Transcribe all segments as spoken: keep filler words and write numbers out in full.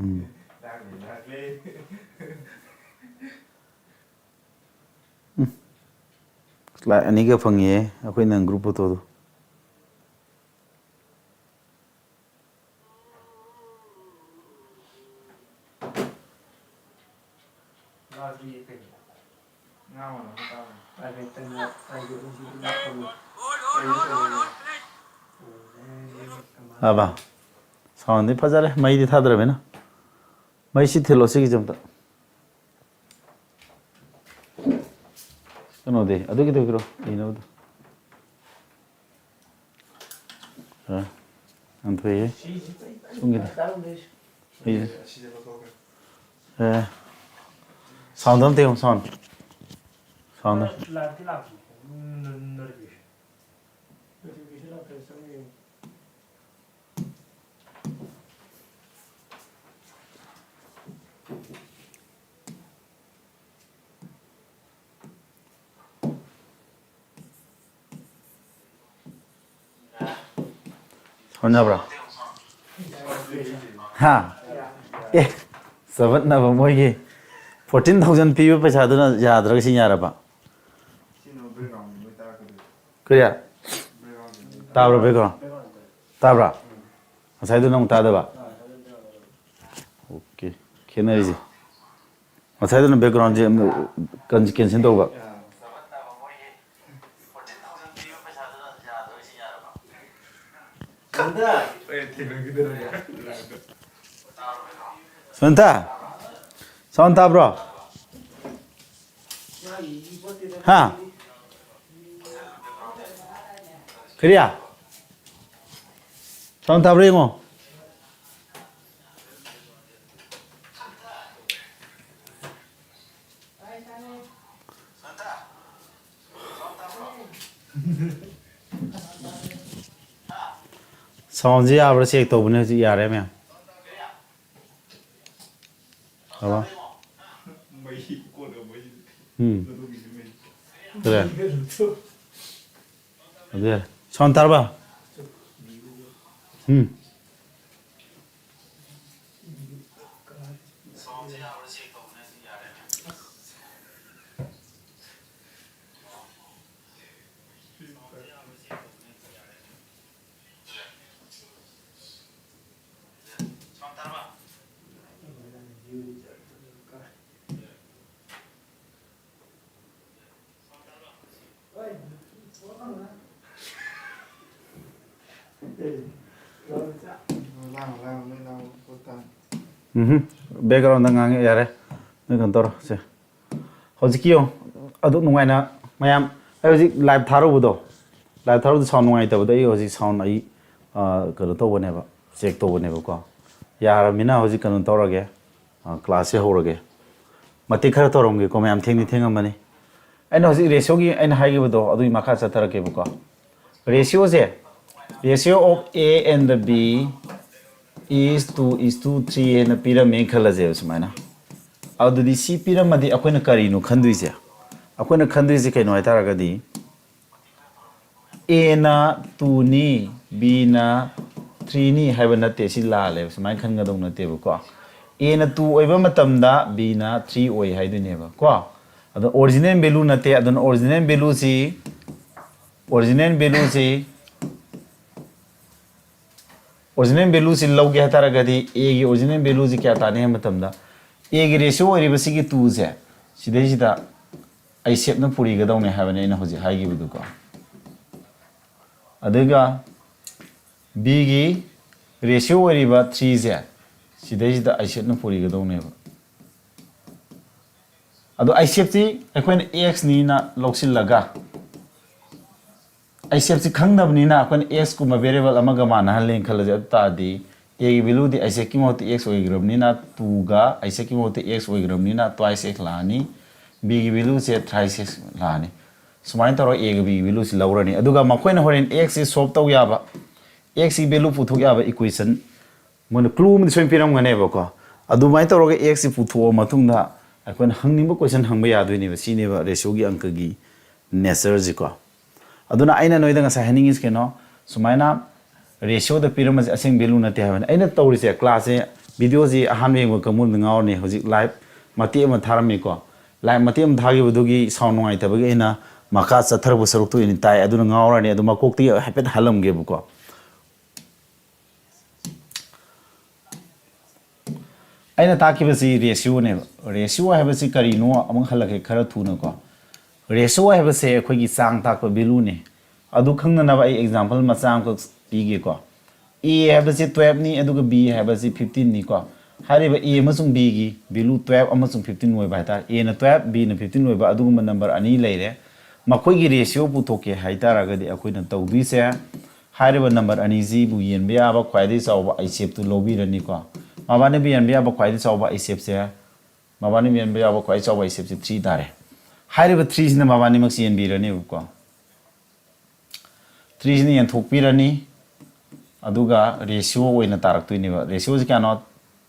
ꯎꯝ꯫ ꯎꯝ꯫ Like ꯑꯅꯤꯒ ꯐꯪꯉꯤꯍꯦ ꯑꯩꯈꯣꯏ ꯅꯪ group photoꯗꯣ꯫ ꯑꯕ, soundꯗꯤ ꯐꯖꯔꯦ, ꯃꯩꯗꯤ ꯊꯥꯗ꯭ꯔꯕꯅꯤꯅ꯫ ꯃꯩꯁꯤ ꯊꯤꯜꯂꯣ ꯁꯤꯒꯤꯁꯦ ꯑꯝꯇ꯫ ꯀꯩꯅꯣꯗꯤ ꯑꯗꯨꯒꯤꯗꯣ ꯄꯤꯔꯣ, ꯏꯅꯕꯗꯣ꯫ ꯑ, ꯌꯥꯝ ꯐꯩꯌꯦ꯫ ꯁꯣꯝꯒꯤꯗꯤ꯫ ꯑꯩ, ꯑꯦ, sound ꯑꯝꯇ ꯌꯦꯡꯉꯣ, sound꯫ Sound꯫ ꯍꯣꯠꯅꯕ꯭ꯔꯣ? ꯍꯥ? ꯑꯦ, ꯆꯕꯠꯅꯕ ꯃꯣꯏꯒꯤ fourteen thousand ꯄꯤꯕ ꯄꯩꯁꯥꯗꯨꯅ ꯌꯥꯗ꯭ꯔꯒ ꯁꯤ ꯌꯥꯔꯕ? ꯀꯔꯤ? ꯇꯥꯕ꯭ꯔꯣ background? ꯇꯥꯕ꯭ꯔꯥ? ꯉꯁꯥꯏꯗꯨꯅ ꯑꯃꯨꯛ ꯇꯥꯗꯕ? Okay, ꯈꯦꯠꯅꯔꯤꯁꯦ꯫ ꯉꯁꯥꯏꯗꯨꯅ backgroundꯁꯦ ꯑꯃꯨꯛ ꯀꯟ-, cancel ꯇꯧꯕ꯫ ꯁꯃꯟꯇꯥ, sound ꯇꯥꯕ꯭ꯔꯣ? ꯍꯥ? ꯀꯔꯤ? Sound ꯇꯥꯕ꯭ꯔꯥ ꯌꯦꯡꯉꯣ꯫ Soundꯁꯦ ꯌꯥꯕ꯭ꯔꯥ check ꯇꯧꯕꯅꯦ, ꯍꯧꯖꯤꯛ ꯌꯥꯔꯦ ꯃꯌꯥꯝ꯫ ꯑꯕ? ꯎꯝ꯫ ꯀꯔꯤ? ꯑꯗꯨ ꯌꯥꯔꯦ꯫ Sound ꯇꯥꯔꯕ? ꯎꯝ꯫ ꯎꯝ꯫ ꯕꯦꯛꯒ꯭ꯔꯥꯎꯟꯗ ꯉꯥꯡꯉꯦ, ꯌꯥꯔꯦ꯫ ꯅꯣꯏ ꯀꯩꯅꯣ ꯇꯧꯔꯣ ꯁꯦ꯫ ꯍꯧꯖꯤꯛꯀꯤ ꯌꯦꯡꯉꯣ, ꯑꯗꯨ ꯅꯨꯡꯉꯥꯏꯅ ꯃꯌꯥꯝ, ꯑꯩ ꯍꯧꯖꯤꯛ ꯂꯥꯏꯚ ꯊꯥꯔꯨꯕꯗꯣ, ꯂꯥꯏꯚ ꯊꯥꯔꯨꯕꯗ ꯁꯥꯎꯟ ꯅꯨꯡꯉꯥꯏꯇꯕꯗꯣ, ꯑꯩ ꯍꯧꯖꯤꯛ ꯁꯥꯎꯟ ꯑꯩ, ꯑ, ꯀꯩꯅꯣ ꯇꯧꯕꯅꯦꯕ, ꯆꯦꯛ ꯇꯧꯕꯅꯦꯕꯀꯣ꯫ ꯌꯥꯔꯕꯅꯤꯅ ꯍꯧꯖꯤꯛ ꯀꯩꯅꯣ ꯇꯧꯔꯒꯦ, ꯑ, ꯀ꯭ꯂꯥꯁꯁꯦ ꯍꯧꯔꯒꯦ꯫ ꯃꯇꯦꯛ ꯈꯔ ꯇꯧꯔꯝꯒꯦꯀꯣ, ꯃꯌꯥꯝ ꯊꯦꯡꯗꯤ ꯊꯦꯡꯉꯝꯃꯅꯤ꯫ ꯑꯩꯅ ꯍꯧꯖꯤꯛ ꯔꯦꯁꯤꯌꯣꯒꯤ ꯑꯩꯅ ꯍꯥꯏꯈꯤꯕꯗꯣ ꯑꯗꯨꯒꯤ ꯃꯈꯥ ꯆꯠꯊꯔꯛꯀꯦꯕꯀꯣ꯫ ꯔꯦꯁꯤꯌꯣꯁꯦ, ratio of A and the B is two is to three ꯍꯥꯏꯅ ꯄꯤꯔꯝꯃꯦꯅ ꯈꯜꯂꯁꯦꯕ ꯁꯨꯃꯥꯏꯅ꯫ ꯑꯗꯨꯗꯤ ꯁꯤ ꯄꯤꯔꯝꯃꯗꯤ ꯑꯩꯈꯣꯏꯅ ꯀꯔꯤꯅꯣ ꯈꯟꯗꯣꯏꯁꯦ? ꯑꯩꯈꯣꯏꯅ ꯈꯟꯗꯣꯏꯁꯦ ꯀꯩꯅꯣ ꯍꯥꯏꯇꯥꯔꯒꯗꯤ, Aꯅ twoꯅꯤ, Bꯅ threeꯅꯤ ꯍꯥꯏꯕ ꯅꯠꯇꯦ, ꯁꯤ ꯂꯥꯜꯂꯦꯕ, ꯁꯨꯃꯥꯏꯅ ꯈꯟꯒꯗꯧ ꯅꯠꯇꯦꯕꯀꯣ꯫ Aꯅ two ꯑꯣꯏꯕ ꯃꯇꯝꯗ Bꯅ three ꯑꯣꯏ ꯍꯥꯏꯗꯣꯏꯅꯦꯕꯀꯣ꯫ ꯑꯗꯣ original value ꯅꯠꯇꯦ, ꯑꯗꯨꯅ original valueꯁꯤ, original valueꯁꯤ, original valueꯁꯤ ꯂꯧꯒꯦ ꯍꯥꯏꯇꯥꯔꯒꯗꯤ Aꯒꯤ original valueꯁꯤ ꯀꯌꯥ ꯇꯥꯅꯤ ꯍꯥꯏꯕ ꯃꯇꯝꯗ, Aꯒꯤ ratio ꯑꯣꯏꯔꯤꯕ ꯁꯤꯒꯤ twoꯁꯦ, ꯁꯤꯗꯩꯁꯤꯗ ꯑꯩꯁꯦꯞꯅ ꯄꯨꯔꯤꯒꯗꯧꯅꯦ ꯍꯥꯏꯕꯅꯦ ꯑꯩꯅ ꯍꯧꯖꯤꯛ ꯍꯥꯏꯈꯤꯕꯗꯨꯀꯣ꯫ ꯑꯗꯨꯒ Bꯒꯤ ratio ꯑꯣꯏꯔꯤꯕ threeꯁꯦ, ꯁꯤꯗꯩꯁꯤꯗ ꯑꯩꯁꯦꯞꯅ ꯄꯨꯔꯤꯒꯗꯧꯅꯦꯕ꯫ ꯑꯗꯣ ꯑꯩꯁꯦꯞꯁꯤ ꯑꯩꯈꯣꯏꯅ Xꯅꯤꯅ ꯂꯧꯁꯤꯜꯂꯒ, ꯑꯩꯁꯦꯞꯁꯤ ꯈꯪꯗꯕꯅꯤꯅ ꯑꯩꯈꯣꯏꯅ Xꯀꯨꯝꯕ variable ꯑꯃꯒ ꯃꯥꯟꯅꯍꯜꯂꯦꯅ ꯈꯜꯂꯁꯦ꯫ ꯑꯗꯨ ꯇꯥꯔꯗꯤ Aꯒꯤ valueꯗꯤ ꯑꯩꯁꯦꯞꯀꯤ ꯃꯍꯨꯠꯇ X ꯑꯣꯏꯈ꯭ꯔꯕꯅꯤꯅ twoꯒ ꯑꯩꯁꯦꯞꯀꯤ ꯃꯍꯨꯠꯇ X ꯑꯣꯏꯈ꯭ꯔꯕꯅꯤꯅ twice X ꯂꯥꯛꯑꯅꯤ꯫ Bꯒꯤ valueꯁꯦ thrice X ꯂꯥꯛꯑꯅꯤ꯫ ꯁꯨꯃꯥꯏꯅ ꯇꯧꯔꯒ Aꯒ Bꯒꯤ valueꯁꯤ ꯂꯧꯔꯅꯤ꯫ ꯑꯗꯨꯒ ꯃꯈꯣꯏꯅ ꯍꯣꯔꯦꯟ Xꯁꯤ solve ꯇꯧ ꯌꯥꯕ, Xꯀꯤ value ꯄꯨꯊꯣꯛ ꯌꯥꯕ equation ꯃꯣꯏꯅ clue ꯑꯃꯗꯤ ꯁꯣꯏꯅ ꯄꯤꯔꯝꯒꯅꯦꯕꯀꯣ꯫ ꯑꯗꯨꯃꯥꯏꯅ ꯇꯧꯔꯒ Xꯁꯤ ꯄꯨꯊꯣꯛꯑ ꯃꯇꯨꯡꯗ ꯑꯩꯈꯣꯏꯅ ꯍꯪꯅꯤꯡꯕ question ꯍꯪꯕ ꯌꯥꯗꯣꯏꯅꯦꯕ꯫ ꯁꯤꯅꯦꯕ ratioꯒꯤ ꯑꯪꯀꯒꯤ natureꯁꯤꯀꯣ꯫ ꯑꯗꯨꯅ ꯑꯩꯅ ꯅꯣꯏꯗ ꯉꯁꯥꯏ ꯍꯥꯏꯅꯤꯡꯉꯤꯁꯤ ꯀꯩꯅꯣ, ꯁꯨꯃꯥꯏꯅ ratioꯗ ꯄꯤꯔꯝꯕꯁꯦ ꯑꯁꯦꯡꯕ value ꯅꯠꯇꯦ ꯍꯥꯏꯕꯅꯤ꯫ ꯑꯩꯅ ꯇꯧꯔꯤꯁꯦ classꯁꯦ ꯚꯤꯗꯤꯑꯣꯁꯤ ꯑꯍꯥꯟꯕ ꯌꯦꯡꯕ ꯀꯥꯡꯕꯨꯅ ꯉꯥꯎꯔꯅꯤ꯫ ꯍꯧꯖꯤꯛ ꯂꯥꯏꯞ ꯃꯇꯦꯛ ꯑꯃ ꯊꯥꯔꯝꯃꯤꯀꯣ꯫ ꯂꯥꯏꯞ ꯃꯇꯦꯛ ꯑꯃ ꯊꯥꯈꯤꯕꯗꯨꯒꯤ ꯁꯥꯎꯟ ꯅꯨꯡꯉꯥꯏꯇꯕꯒꯤ ꯑꯩꯅ ꯃꯈꯥ ꯆꯠꯊꯔꯛꯄ ꯁꯔꯨꯛꯇ ꯑꯣꯏꯅ ꯇꯥꯏ꯫ ꯑꯗꯨꯅ ꯉꯥꯎꯔꯅꯤ꯫ ꯑꯗꯨ ꯃꯀꯣꯛꯇꯒꯤ ꯍꯥꯏꯐꯦꯠ ꯍꯜꯂꯝꯒꯦꯕꯀꯣ꯫ ꯑꯩꯅ ꯇꯥꯛꯈꯤꯕꯁꯤ ꯔꯦꯁꯤꯌꯣꯅꯦꯕ꯫ ꯔꯦꯁꯤꯌꯣ ꯍꯥꯏꯕꯁꯤ ꯀꯔꯤꯅꯣ ꯑꯃꯨꯛ ꯍꯜꯂꯛꯀꯦ ꯈꯔ ꯊꯨꯅꯀꯣ꯫ ꯔꯦꯁꯤꯌꯣ ꯍꯥꯏꯕꯁꯦ ꯑꯩꯈꯣꯏꯒꯤ ꯆꯥꯡ ꯇꯥꯛꯄ ꯚꯦꯂꯨꯅꯤ꯫ ꯑꯗꯨ ꯈꯪꯅꯅꯕ ꯑꯩ ꯑꯦꯛꯖꯥꯝꯄꯜ ꯃꯆꯥ ꯑꯃꯈꯛ ꯄꯤꯒꯦꯀꯣ꯫ ꯑꯦ ꯍꯥꯏꯕꯁꯤ twelve ꯅꯤ, ꯑꯗꯨꯒ ꯕꯤ ꯍꯥꯏꯕꯁꯤ fifteen ꯅꯤꯀꯣ꯫ ꯍꯥꯏꯔꯤꯕ ꯑꯦ ꯑꯃꯁꯨꯡ ꯕꯤꯒꯤ ꯚꯦꯂꯨ twelve ꯑꯃꯁꯨꯡ fifteen ꯑꯣꯏꯕ ꯍꯥꯏꯇꯥꯔꯦ, ꯑꯦꯅ twelve, ꯕꯤꯅ fifteen ꯑꯣꯏꯕ ꯑꯗꯨꯒꯨꯝꯕ ꯅꯝꯕꯔ ꯑꯅꯤ ꯂꯩꯔꯦ꯫ ꯃꯈꯣꯏꯒꯤ ꯔꯦꯁꯤꯌꯣ ꯄꯨꯊꯣꯛꯀꯦ ꯍꯥꯏꯇꯥꯔꯒꯗꯤ ꯑꯩꯈꯣꯏꯅ ꯇꯧꯗꯣꯏꯁꯦ, ꯍꯥꯏꯔꯤꯕ ꯅꯝꯕꯔ ꯑꯅꯤꯁꯤꯕꯨ ꯌꯦꯟꯕ ꯌꯥꯕ ꯈ꯭ꯋꯥꯏꯗꯒꯤ ꯆꯥꯎꯕ ꯑꯩꯁꯦꯞꯇꯨ ꯂꯧꯕꯤꯔꯅꯤꯀꯣ꯫ ꯃꯕꯥꯅꯤꯕꯨ ꯌꯦꯟꯕ ꯌꯥꯕ ꯈ꯭ꯋꯥꯏꯗꯒꯤ ꯆꯥꯎꯕ ꯑꯩꯁꯦꯞꯁꯦ, ꯃꯕꯥꯅꯤꯕꯨ ꯌꯦꯟꯕ ꯌꯥꯕ ꯈ꯭ꯋꯥꯏꯗꯒꯤ ꯆꯥꯎꯕ ꯑꯩꯁꯦꯞꯁꯦ three ꯇꯥꯔꯦ꯫ ꯍꯥꯏꯔꯤꯕ threeꯁꯤꯅ ꯃꯕꯥꯅꯤꯃꯛꯁꯤ ꯌꯦꯟꯕꯤꯔꯅꯦꯕꯀꯣ꯫ Threeꯁꯤꯅ ꯌꯦꯟꯊꯣꯛꯄꯤꯔꯅꯤ꯫ ꯑꯗꯨꯒ ꯔꯦꯁꯤꯌꯣ ꯑꯣꯏꯅ ꯇꯥꯔꯛꯇꯣꯏꯅꯦꯕ꯫ ꯔꯦꯁꯤꯌꯣꯁꯤ ꯀꯌꯥꯅꯣ?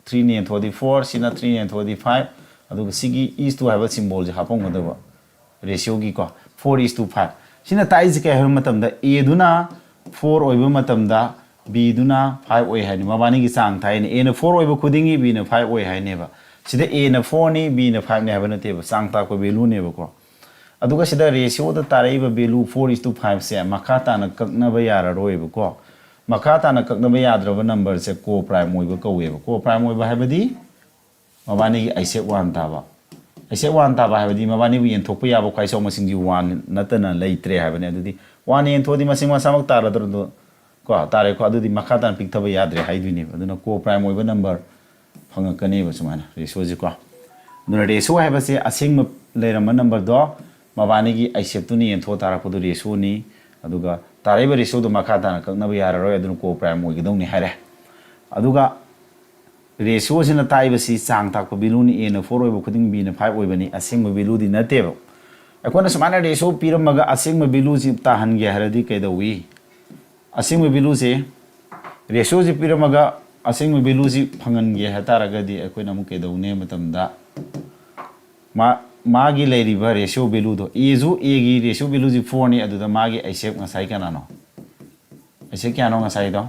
Threeꯅ ꯌꯦꯟꯊꯣꯛꯑꯗꯤ four, ꯁꯤꯅ threeꯅ ꯌꯦꯟꯊꯣꯛꯑꯗꯤ five, ꯑꯗꯨꯒ ꯁꯤꯒꯤ is to ꯍꯥꯏꯕ ꯁꯤꯝꯕꯣꯜꯁꯦ ꯍꯥꯞꯄꯝꯒꯗꯕ꯫ ꯔꯦꯁꯤꯌꯣꯒꯤꯀꯣ, four is to five꯫ ꯁꯤꯅ ꯇꯥꯛꯏꯁꯦ ꯀꯩ ꯍꯥꯏꯕ ꯃꯇꯝꯗ, ꯑꯦꯗꯨꯅ four ꯑꯣꯏꯕ ꯃꯇꯝꯗ ꯕꯤꯗꯨꯅ five ꯑꯣꯏ ꯍꯥꯏꯅꯤ꯫ ꯃꯕꯥꯅꯤꯒꯤ ꯆꯥꯡ ꯊꯥꯏꯅꯤ꯫ ꯑꯦꯅ four ꯑꯣꯏꯕ ꯈꯨꯗꯤꯡꯒꯤ ꯕꯤꯅ five ꯑꯣꯏ ꯍꯥꯏꯅꯦꯕ꯫ ꯁꯤꯗ ꯑꯦꯅ fourꯅꯤ, ꯕꯤꯅ fiveꯅꯤ ꯍꯥꯏꯕ ꯅꯠꯇꯦꯕ, ꯆꯥꯡ ꯇꯥꯛꯄ ꯚꯦꯂꯨꯅꯦꯕꯀꯣ꯫ ꯑꯗꯨꯒ ꯁꯤꯗ ꯔꯦꯁꯤꯌꯣꯗ ꯇꯥꯔꯛꯏꯕ ꯚꯦꯂꯨ four is to fiveꯁꯦ ꯃꯈꯥ ꯇꯥꯅ ꯀꯛꯅꯕ ꯌꯥꯔꯔꯣꯏꯕꯀꯣ꯫ ꯃꯈꯥ ꯇꯥꯅ ꯀꯛꯅꯕ ꯌꯥꯗ꯭ꯔꯕ ꯅꯝꯕꯔꯁꯦ ꯀꯣ ꯄ꯭ꯔꯥꯏꯝ ꯑꯣꯏꯕ ꯀꯧꯋꯦꯕ꯫ ꯀꯣ ꯄ꯭ꯔꯥꯏꯝ ꯑꯣꯏꯕ ꯍꯥꯏꯕꯗꯤ ꯃꯕꯥꯅꯤꯒꯤ ꯑꯩꯁꯦꯞ ꯋꯥꯟ ꯇꯥꯕ꯫ ꯑꯩꯁꯦꯞ ꯋꯥꯟ ꯇꯥꯕ ꯍꯥꯏꯕꯗꯤ ꯃꯕꯥꯅꯤꯕꯨ ꯌꯦꯟꯊꯣꯛꯄ ꯌꯥꯕ ꯈ꯭ꯋꯥꯏ ꯆꯥꯎꯕ ꯃꯁꯤꯡꯗꯤ ꯋꯥꯟ ꯅꯠꯇꯅ ꯂꯩꯇ꯭ꯔꯦ ꯍꯥꯏꯕꯅꯤ꯫ ꯑꯗꯨꯗꯤ ꯋꯥꯟ ꯌꯦꯟꯊꯣꯛꯑꯗꯤ ꯃꯁꯤꯡ ꯃꯁꯥꯃꯛ ꯇꯥꯔꯗ꯭ꯔꯣ? ꯀꯣ, ꯇꯥꯔꯦꯀꯣ꯫ ꯑꯗꯨꯗꯤ ꯃꯈꯥ ꯇꯥꯅ ꯄꯤꯛꯊꯕ ꯌꯥꯗ꯭ꯔꯦ ꯍꯥꯏꯗꯣꯏꯅꯦꯕ꯫ ꯑꯗꯨꯅ ꯀꯣ ꯄ꯭ꯔꯥꯏꯝ ꯑꯣꯏꯕ ꯅꯝꯕꯔ ꯐꯪꯉꯛꯀꯅꯦꯕ ꯁꯨꯃꯥꯏꯅ ꯔꯦꯁꯤꯌꯣꯁꯤꯀꯣ꯫ ꯑꯗꯨꯅ ꯔꯦꯁꯤꯌꯣ ꯍꯥꯏꯕꯁꯦ ꯑꯁꯦꯡꯕ ꯂꯩꯔꯝꯕ ꯅꯝꯕꯔꯗꯣ ꯃꯕꯥꯅꯤꯒꯤ ꯑꯩꯁꯦꯞꯇꯨꯅ ꯌꯦꯟꯊꯣꯛꯑ ꯇꯥꯔꯛꯄꯗꯣ ꯔꯦꯁꯤꯌꯣꯅꯤ꯫ ꯑꯗꯨꯒ ꯇꯥꯔꯛꯏꯕ ꯔꯦꯁꯤꯌꯣꯗꯣ ꯃꯈꯥ ꯇꯥꯅ ꯀꯛꯅꯕ ꯌꯥꯔꯔꯣꯏ, ꯑꯗꯨꯅ ꯀꯣ ꯄ꯭ꯔꯥꯏꯝ ꯑꯣꯏꯒꯗꯧꯅꯤ ꯍꯥꯏꯔꯦ꯫ ꯑꯗꯨꯒ ꯔꯦꯁꯤꯌꯣꯁꯤꯅ ꯇꯥꯛꯏꯕꯁꯤ ꯆꯥꯡ ꯇꯥꯛꯄ ꯚꯦꯂꯨꯅꯤ꯫ ꯑꯦꯅ four ꯑꯣꯏꯕ ꯈꯨꯗꯤꯡ ꯕꯤꯅ five ꯑꯣꯏꯕꯅꯤ, ꯑꯁꯦꯡꯕ ꯚꯦꯂꯨꯗꯤ ꯅꯠꯇꯦꯕ꯫ ꯑꯩꯈꯣꯏꯅ ꯁꯨꯃꯥꯏꯅ ꯔꯦꯁꯤꯌꯣ ꯄꯤꯔꯝꯃꯒ ꯑꯁꯦꯡꯕ ꯚꯦꯂꯨꯁꯤ ꯇꯥꯍꯟꯒꯦ ꯍꯥꯏꯔꯗꯤ ꯀꯩꯗꯧꯏ? ꯑꯁꯦꯡꯕ ꯚꯦꯂꯨꯁꯦ, ꯔꯦꯁꯤꯌꯣꯁꯤ ꯄꯤꯔꯝꯃꯒ ꯑꯁꯦꯡꯕ ꯚꯦꯂꯨꯁꯤ ꯐꯪꯍꯟꯒꯦ ꯍꯥꯏꯇꯥꯔꯒꯗꯤ ꯑꯩꯈꯣꯏꯅ ꯑꯃꯨꯛ ꯀꯩꯗꯧꯅꯤ ꯍꯥꯏꯕ ꯃꯇꯝꯗ, ꯃꯥ-, ꯃꯥꯒꯤ ꯂꯩꯔꯤꯕ ꯔꯦꯁꯤꯌꯣ ꯚꯦꯂꯨꯗꯣ, ꯑꯦꯁꯨ, ꯑꯦꯒꯤ ꯔꯦꯁꯤꯌꯣ ꯚꯦꯂꯨꯁꯤ fourꯅꯤ, ꯑꯗꯨꯗ ꯃꯥꯒꯤ ꯑꯩꯁꯦꯞ ꯉꯁꯥꯏ ꯀꯌꯥꯅꯣ? ꯑꯩꯁꯦꯞ ꯀꯌꯥꯅꯣ ꯉꯁꯥꯏꯗꯣ?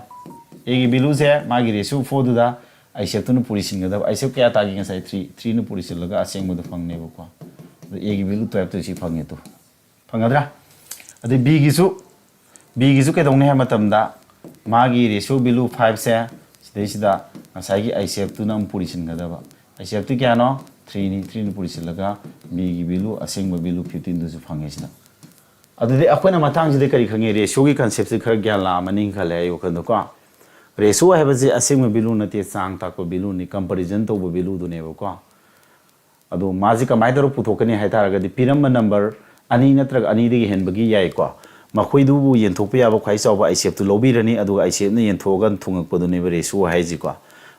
ꯑꯦꯒꯤ ꯚꯦꯂꯨꯁꯦ ꯃꯥꯒꯤ ratio fourꯗꯨꯗ I C ꯑꯦꯐꯇꯨꯅ ꯄꯨꯔꯤꯁꯤꯟꯒꯗꯕ꯫ I C F ꯀꯌꯥ ꯇꯥꯒꯦ ꯉꯁꯥꯏ? ꯊ꯭ꯔꯤ꯫ ꯊ꯭ꯔꯤꯅ ꯄꯨꯔꯤꯁꯤꯜꯂꯒ ꯑꯁꯦꯡꯕꯗꯣ ꯐꯪꯅꯦꯕꯀꯣ꯫ ꯑꯗꯣ ꯑꯦꯒꯤ ꯚꯦꯂꯨ ꯇꯨꯌꯦꯜꯞꯇꯨ ꯁꯤ ꯐꯪꯉꯦ ꯇꯨ꯫ ꯐꯪꯒꯗ꯭ꯔꯥ? ꯑꯗꯩ ꯕꯤꯒꯤꯁꯨ, ꯕꯤꯒꯤꯁꯨ ꯀꯩꯗꯧꯅꯤ ꯍꯥꯏꯕ ꯃꯇꯝꯗ ꯃꯥꯒꯤ ꯔꯦꯁꯤꯌꯣ ꯚꯦꯂꯨ ꯐꯥꯏꯚꯁꯦ ꯁꯤꯗꯩꯁꯤꯗ ꯉꯁꯥꯏꯒꯤ ꯑꯥꯏ ꯁꯤ ꯑꯦꯐꯇꯨꯅ ꯑꯃꯨꯛ ꯄꯨꯔꯤꯁꯤꯟꯒꯗꯕ꯫ ꯑꯥꯏ ꯁꯤ ꯑꯦꯐꯇꯤ ꯀꯌꯥꯅꯣ? ꯊ꯭ꯔꯤꯅꯤ꯫ ꯊ꯭ꯔꯤꯅ ꯄꯨꯔꯤꯁꯤꯜꯂꯒ ꯕꯤꯒꯤ ꯚꯦꯂꯨ, ꯑꯁꯦꯡꯕ ꯚꯦꯂꯨ ꯐꯤꯐꯇꯤꯟꯗꯨꯁꯨ ꯐꯪꯉꯦ ꯁꯤꯗ꯫ ꯑꯗꯨꯗꯤ ꯑꯩꯈꯣꯏꯅ ꯃꯇꯥꯡꯁꯤꯗ ꯀꯔꯤ ꯈꯪꯉꯦ? ꯔꯦꯁꯤꯌꯣꯒꯤ ꯀꯟꯁꯦꯞꯁꯦ ꯈꯔ ꯒ꯭ꯌꯥꯟ ꯂꯥꯛꯑꯝꯃꯅꯤ ꯈꯜꯂꯦ ꯑꯩ ꯋꯥꯈꯜꯗꯀꯣ꯫ ꯔꯦꯁꯤꯌꯣ ꯍꯥꯏꯕꯁꯦ ꯑꯁꯦꯡꯕ ꯚꯦꯂꯨ ꯅꯠꯇꯦ, ꯆꯥꯡ ꯇꯥꯛꯄ ꯚꯦꯂꯨꯅꯤ, ꯀꯝꯄꯦꯔꯤꯖꯟ ꯇꯧꯕ ꯚꯦꯂꯨꯗꯨꯅꯦꯕꯀꯣ꯫ ꯑꯗꯣ ꯃꯥꯁꯤ ꯀꯃꯥꯏꯅ ꯇꯧꯔꯒ ꯄꯨꯊꯣꯛꯀꯅꯤ ꯍꯥꯏ ꯇꯥꯔꯒꯗꯤ, ꯄꯤꯔꯝꯕ ꯅꯝꯕꯔ ꯑꯅꯤ ꯅꯠꯇ꯭ꯔꯒ ꯑꯅꯤꯗꯒꯤ ꯍꯦꯟꯕꯒꯤ ꯌꯥꯏꯀꯣ, ꯃꯈꯣꯏꯗꯨꯕꯨ ꯌꯦꯟꯊꯣꯛꯄ ꯌꯥꯕ ꯈ꯭ꯋꯥꯏ ꯆꯥꯎꯕ ꯑꯥꯏ ꯁꯤ ꯑꯦꯐꯇꯨ ꯂꯧꯕꯤꯔꯅꯤ, ꯑꯗꯨꯒ ꯑꯥꯏ ꯁꯤ ꯑꯦꯐꯅ ꯌꯦꯟꯊꯣꯛꯑꯒ ꯊꯨꯡꯉꯛꯄꯗꯨꯅꯦꯕ ꯔꯦꯁꯤꯌꯣ ꯍꯥꯏꯁꯤꯀꯣ꯫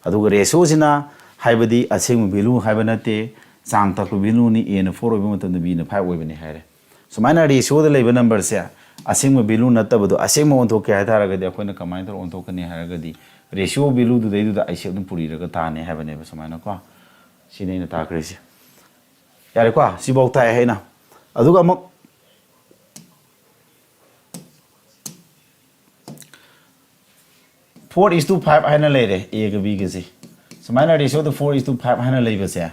ꯑꯗꯨꯒ ꯔꯦꯁꯤꯌꯣꯁꯤꯅ ꯍꯥꯏꯕꯗꯤ ꯑꯁꯦꯡꯕ ꯚꯦꯂꯨ ꯍꯥꯏꯕ ꯅꯠꯇꯦ, ꯆꯥꯡ ꯇꯥꯛꯄ ꯚꯦꯂꯨꯅꯤ꯫ ꯑꯦꯅ ꯐꯣꯔ ꯑꯣꯏꯕ ꯃꯇꯝꯗ ꯕꯤꯅ ꯐꯥꯏꯚ ꯑꯣꯏꯕꯅꯤ ꯍꯥꯏꯔꯦ꯫ ꯁꯨꯃꯥꯏꯅ ꯔꯦꯁꯤꯌꯣꯗ ꯂꯩꯕ ꯅꯝꯕꯔꯁꯦ ꯑꯁꯦꯡꯕ ꯚꯦꯂꯨ ꯅꯠꯇꯕꯗꯣ ꯑꯁꯦꯡꯕ ꯑꯣꯟꯊꯣꯛꯀꯦ ꯍꯥꯏ ꯇꯥꯔꯒꯗꯤ ꯑꯩꯈꯣꯏꯅ ꯀꯃꯥꯏꯅ ꯇꯧꯔꯒ ꯑꯣꯟꯊꯣꯛꯀꯅꯤ ꯍꯥꯏꯔꯒꯗꯤ, ꯔꯦꯁꯤꯌꯣ ꯚꯦꯂꯨꯗꯨꯗꯩꯗꯨꯗ ꯑꯥꯏ ꯁꯤ ꯑꯦꯐ ꯑꯗꯨꯝ ꯄꯨꯔꯤꯔꯒ ꯇꯥꯅꯤ ꯍꯥꯏꯕꯅꯦꯕ꯫ ꯁꯨꯃꯥꯏꯅꯀꯣ, ꯁꯤꯅꯤ ꯑꯩꯅ ꯇꯥꯛꯈ꯭ꯔꯤꯁꯦ꯫ ꯌꯥꯔꯦꯀꯣ, ꯁꯤꯐꯥꯎ ꯇꯥꯛꯑꯦ ꯑꯩꯅ꯫ ꯑꯗꯨꯒ ꯑꯃꯨꯛ four is to five ꯍꯥꯏꯅ ꯂꯩꯔꯦ ꯑꯦꯒ ꯕꯤꯒꯁꯦ꯫ ꯁꯨꯃꯥꯏꯅ ꯔꯦꯁꯤꯌꯣꯗ four is to five ꯍꯥꯏꯅ ꯂꯩꯕꯁꯦ,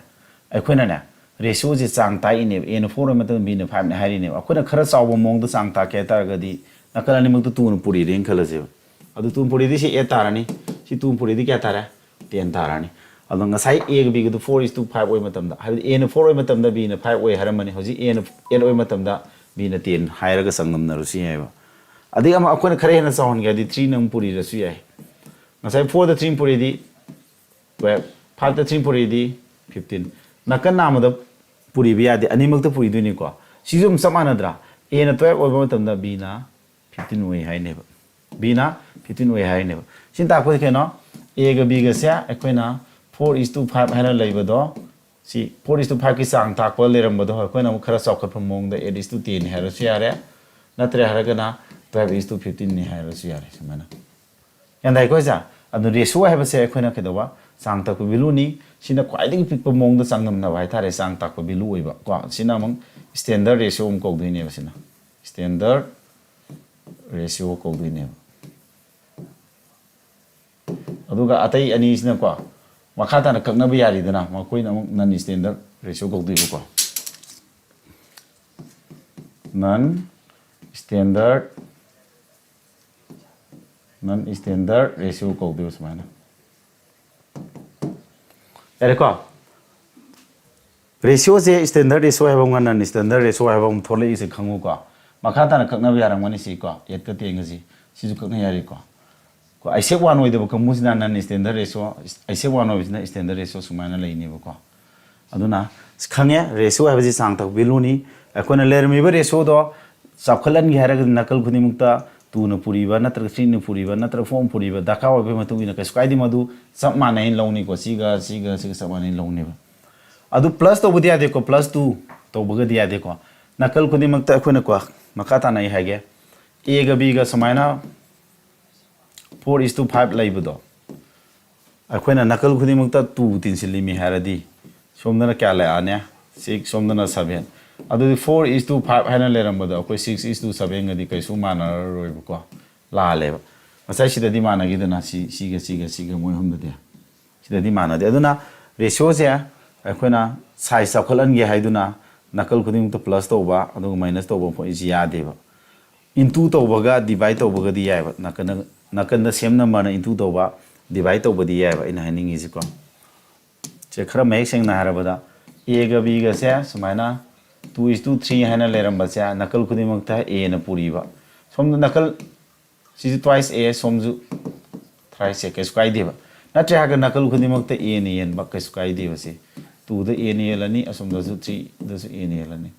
ꯑꯩꯈꯣꯏꯅꯅꯦ, ꯔꯦꯁꯤꯌꯣꯁꯦ ꯆꯥꯡ ꯇꯥꯛꯏꯅꯦꯕ꯫ ꯑꯦꯅ ꯐꯣꯔ ꯑꯣꯏꯕ ꯃꯇꯝꯗ ꯕꯤꯅ ꯐꯥꯏꯚꯅꯦ ꯍꯥꯏꯔꯤꯅꯦꯕ꯫ ꯑꯩꯈꯣꯏꯅ ꯈꯔ ꯆꯥꯎꯕ ꯃꯑꯣꯡꯗ ꯆꯥꯡ ꯇꯥꯛꯀꯦ ꯍꯥꯏ ꯇꯥꯔꯒꯗꯤ, ꯅꯥꯀꯜ ꯑꯅꯤꯃꯛꯇ ꯇꯨꯅ ꯄꯨꯔꯤꯔꯦꯅ ꯈꯜꯂꯁꯦꯕ꯫ ꯑꯗꯨ ꯇꯨꯅ ꯄꯨꯔꯤꯗꯤ ꯁꯤ ꯑꯦꯠ ꯇꯥꯔꯅꯤ, ꯁꯤ ꯇꯨꯅ ꯄꯨꯔꯤꯗꯤ ꯀꯌꯥ ꯇꯥꯔꯦ? ꯇꯦꯟ ꯇꯥꯔꯅꯤ꯫ ꯑꯗꯣ ꯉꯁꯥꯏ ꯑꯦꯒ ꯕꯤꯒꯗꯨ four is to five ꯑꯣꯏꯕ ꯃꯇꯝꯗ, ꯍꯥꯏꯕꯗꯤ ꯑꯦꯅ ꯐꯣꯔ ꯑꯣꯏꯕ ꯃꯇꯝꯗ ꯕꯤꯅ ꯐꯥꯏꯚ ꯑꯣꯏ ꯍꯥꯏꯔꯝꯃꯅꯤ, ꯍꯧꯖꯤꯛ ꯑꯦꯅ ꯑꯦꯠ ꯑꯣꯏꯕ ꯃꯇꯝꯗ ꯕꯤꯅ ꯇꯦꯟ ꯍꯥꯏꯔꯒ ꯆꯥꯡꯗꯝꯅꯔꯁꯨ ꯌꯥꯏꯑꯕ꯫ ꯑꯗꯒꯤ ꯑꯃꯨꯛ ꯑꯩꯈꯣꯏꯅ ꯈꯔ ꯍꯦꯟꯅ ꯆꯥꯎꯍꯟꯒꯦ ꯍꯥꯏꯔꯗꯤ ꯊ꯭ꯔꯤꯅ ꯑꯃꯨꯛ ꯄꯨꯔꯤꯔꯁꯨ ꯌꯥꯏ꯫ ꯉꯁꯥꯏ ꯐꯣꯔꯗ ꯊ꯭ꯔꯤꯅ ꯄꯨꯔꯤꯗꯤ ꯇꯨꯌꯦꯜꯞ, ꯐꯥꯏꯚꯇ ꯊ꯭ꯔꯤꯅ ꯄꯨꯔꯤꯗꯤ ꯐꯤꯐꯇꯤꯟ꯫ ꯅꯥꯀꯟ ꯅꯥꯝꯃꯗ ꯄꯨꯔꯤꯕ ꯌꯥꯗꯦ, ꯑꯅꯤꯃꯛꯇ ꯄꯨꯔꯤꯗꯣꯏꯅꯤꯀꯣ꯫ ꯁꯤꯁꯨ ꯑꯗꯨꯝ ꯆꯞ ꯃꯥꯟꯅꯗ꯭ꯔꯥ? ꯑꯦꯅ ꯇꯨꯌꯦꯜꯞ ꯑꯣꯏꯕ ꯃꯇꯝꯗ ꯕꯤꯅ ꯐꯤꯐꯇꯤꯟ ꯑꯣꯏ ꯍꯥꯏꯅꯦꯕ꯫ ꯕꯤꯅ ꯐꯤꯐꯇꯤꯟ ꯑꯣꯏ ꯍꯥꯏꯅꯦꯕ꯫ ꯁꯤꯅ ꯇꯥꯛꯄꯗꯤ ꯀꯩꯅꯣ? ꯑꯦꯒ ꯕꯤꯒꯁꯦ ꯑꯩꯈꯣꯏꯅ four is to five ꯍꯥꯏꯅ ꯂꯩꯕꯗꯣ, ꯁꯤ four is to fiveꯀꯤ ꯆꯥꯡ ꯇꯥꯛꯄ ꯂꯩꯔꯝꯕꯗꯣ ꯑꯩꯈꯣꯏꯅ ꯑꯃꯨꯛ ꯈꯔ ꯆꯥꯎꯈꯠꯄ ꯃꯑꯣꯡꯗ eight is to ten ꯍꯥꯏꯔꯁꯨ ꯌꯥꯔꯦ, ꯅꯠꯇ꯭ꯔꯦ ꯍꯥꯏꯔꯒꯅ twelve is to fifteenꯅꯤ ꯍꯥꯏꯔꯁꯨ ꯌꯥꯔꯦ꯫ ꯁꯨꯃꯥꯏꯅ ꯒ꯭ꯌꯥꯟ ꯇꯥꯏꯀꯣ ꯏꯆꯥ? ꯑꯗꯨ ꯔꯦꯁꯤꯌꯣ ꯍꯥꯏꯕꯁꯦ ꯑꯩꯈꯣꯏꯅ ꯀꯩꯗꯧꯕ? ꯆꯥꯡ ꯇꯥꯛꯄ ꯚꯦꯂꯨꯅꯤ꯫ ꯁꯤꯅ ꯈ꯭ꯋꯥꯏꯗꯒꯤ ꯄꯤꯛꯄ ꯃꯑꯣꯡꯗ ꯆꯥꯡꯗꯝꯅꯕ ꯍꯥꯏꯇꯥꯔꯦ, ꯆꯥꯡ ꯇꯥꯛꯄ ꯚꯦꯂꯨ ꯑꯣꯏꯕ ꯀꯣ꯫ ꯁꯤꯅ ꯑꯃꯨꯛ ꯁ꯭ꯇꯦꯟꯗꯔꯠ ꯔꯦꯁꯤꯌꯣ ꯑꯃꯨꯛ ꯀꯧꯗꯣꯏꯅꯦꯕ꯫ ꯁꯤꯅ ꯁ꯭ꯇꯦꯟꯗꯔꯠ ꯔꯦꯁꯤꯌꯣ ꯀꯧꯗꯣꯏꯅꯦꯕ꯫ ꯑꯗꯨꯒ ꯑꯇꯩ ꯑꯅꯤꯁꯤꯅꯀꯣ, ꯃꯈꯥ ꯇꯥꯅ ꯀꯛꯅꯕ ꯌꯥꯔꯤꯗꯅ, ꯃꯈꯣꯏꯅ ꯑꯃꯨꯛ non standard ratio ꯀꯧꯗꯣꯏꯕꯀꯣ꯫ Non standard non standard ratio ꯀꯧꯗꯣꯏꯕ ꯁꯨꯃꯥꯏꯅ꯫ ꯌꯥꯔꯦꯀꯣ? Ratioꯁꯦ standard ratio ꯍꯥꯏꯕ ꯑꯃꯒ non standard ratio ꯍꯥꯏꯕ ꯑꯃ ꯊꯣꯛꯂꯛꯏꯁꯦ ꯈꯪꯉꯨꯀꯣ꯫ ꯃꯈꯥ ꯇꯥꯅ ꯀꯛꯅꯕ ꯌꯥꯔꯝꯒꯅꯤ ꯁꯤꯀꯣ, eightꯀ tenꯒꯁꯤ꯫ ꯁꯤꯁꯨ ꯀꯛꯅ ꯌꯥꯔꯤꯀꯣ꯫ ꯀꯣ, ꯑꯥꯏꯁꯦꯞ ꯋꯥꯟ ꯑꯣꯏꯗꯕ ꯀꯥꯡꯕꯨꯁꯤꯅ non standard ratio, ꯑꯥꯏꯁꯦꯞ ꯋꯥꯟ ꯑꯣꯏꯕꯁꯤꯅ standard ratio ꯁꯨꯃꯥꯏꯅ ꯂꯩꯅꯦꯕꯀꯣ꯫ ꯑꯗꯨꯅ ꯈꯪꯉꯦ, ratio ꯍꯥꯏꯕꯁꯤ ꯆꯥꯡ ꯇꯛꯄ valueꯅꯤ꯫ ꯑꯩꯈꯣꯏꯅ ꯂꯩꯔꯝꯃꯤꯕ ratioꯗꯣ ꯆꯥꯎꯈꯠꯍꯟꯒꯦ ꯍꯥꯏꯔꯒꯗꯤ ꯅꯥꯀꯜ ꯈꯨꯗꯤꯡꯃꯛꯇ twoꯅ ꯄꯨꯔꯤꯕ, ꯅꯠꯇ꯭ꯔꯒ threeꯅ ꯄꯨꯔꯤꯕ, ꯅꯠꯇ꯭ꯔꯒ fourꯅ ꯄꯨꯔꯤꯕ ꯗꯔꯀꯥꯔ ꯑꯣꯏꯕꯒꯤ ꯃꯇꯨꯡ ꯏꯟꯅ ꯀꯩꯁꯨ ꯀꯥꯏꯗꯦ, ꯃꯗꯨ ꯆꯞ ꯃꯥꯟꯅꯩꯅ ꯂꯧꯅꯤꯀꯣ꯫ ꯁꯤꯒ, ꯁꯤꯒ, ꯁꯤꯒ ꯆꯞ ꯃꯥꯟꯅꯩꯅ ꯂꯧꯅꯦꯕ꯫ ꯑꯗꯨ plus ꯇꯧꯕꯗꯤ ꯌꯥꯗꯦꯀꯣ, plus two ꯇꯧꯕꯒꯗꯤ ꯌꯥꯗꯦꯀꯣ꯫ ꯅꯥꯀꯜ ꯈꯨꯗꯤꯡꯃꯛꯇ ꯑꯩꯈꯣꯏꯅꯀꯣ, ꯃꯈꯥ ꯇꯥꯅ ꯑꯩ ꯍꯥꯏꯒꯦ, Aꯒ Bꯒ ꯁꯨꯃꯥꯏꯅ four is to five ꯂꯩꯕꯗꯣ, ꯑꯩꯈꯣꯏꯅ ꯅꯥꯀꯜ ꯈꯨꯗꯤꯡꯃꯛꯇ two ꯇꯤꯟꯁꯤꯜꯂꯤꯃꯤ ꯍꯥꯏꯔꯗꯤ, ꯁꯣꯝꯗꯅ ꯀꯌꯥ ꯂꯥꯛꯑꯅꯤ? Six, ꯁꯣꯝꯗꯅ seven꯫ ꯑꯗꯨꯗꯤ four is to five ꯍꯥꯏꯅ ꯂꯩꯔꯝꯕꯗꯣ ꯑꯩꯈꯣꯏ six is to sevenꯒꯗꯤ ꯀꯩꯁꯨ ꯃꯥꯟꯅꯔꯔꯣꯏꯕꯀꯣ, ꯂꯥꯜꯂꯦꯕ꯫ ꯉꯁꯥꯏ ꯁꯤꯗꯗꯤ ꯃꯥꯟꯅꯈꯤꯗꯅ, ꯁꯤ, ꯁꯤꯒ, ꯁꯤꯒ, ꯁꯤꯒ ꯃꯣꯏ ꯑꯍꯨꯝꯗꯗꯤ꯫ ꯁꯤꯗꯗꯤ ꯃꯥꯟꯅꯗꯦ꯫ ꯑꯗꯨꯅ ratioꯁꯦ ꯑꯩꯈꯣꯏꯅ size ꯆꯥꯎꯈꯠꯍꯟꯒꯦ ꯍꯥꯏꯗꯨꯅ ꯅꯥꯀꯜ ꯈꯨꯗꯤꯡꯃꯛꯇ plus ꯇꯧꯕ ꯑꯗꯨꯒ minus ꯇꯧꯕ ꯃꯈꯣꯏꯁꯤ ꯌꯥꯗꯦꯕ꯫ Into ꯇꯧꯕꯒ divide ꯇꯧꯕꯒꯗꯤ ꯌꯥꯏꯕ꯫ ꯅꯥꯀꯟꯗ, ꯅꯥꯀꯟꯗ same numberꯅ into ꯇꯧꯕ, divide ꯇꯧꯕꯗꯤ ꯌꯥꯏꯕ, ꯑꯩꯅ ꯍꯥꯏꯅꯤꯡꯉꯤꯁꯤꯀꯣ꯫ ꯁꯦ ꯈꯔ ꯃꯌꯦꯛ ꯁꯦꯡꯅ ꯍꯥꯏꯔꯕꯗ, Aꯒ Bꯒꯁꯦ ꯁꯨꯃꯥꯏꯅ two is to three ꯍꯥꯏꯅ ꯂꯩꯔꯝꯕꯁꯦ ꯅꯥꯀꯜ ꯈꯨꯗꯤꯡꯃꯛꯇ Aꯅ ꯄꯨꯔꯤꯕ꯫ ꯁꯣꯝꯗ ꯅꯥꯀꯜ ꯁꯤꯁꯨ twice A, ꯁꯣꯝꯁꯨ thrice A, ꯀꯩꯁꯨ ꯀꯥꯏꯗꯦꯕ꯫ ꯅꯠꯇ꯭ꯔꯦ ꯍꯥꯏꯔꯒ ꯅꯥꯀꯜ ꯈꯨꯗꯤꯡꯃꯛꯇ Aꯅ ꯌꯦꯟꯕ, ꯀꯩꯁꯨ ꯀꯥꯏꯗꯦꯕ꯫ ꯁꯤ twoꯗ Aꯅ ꯌꯦꯜꯂꯅꯤ, ꯑꯁꯣꯝꯗꯁꯨ threeꯗꯁꯨ Aꯅ ꯌꯦꯜꯂꯅꯤ꯫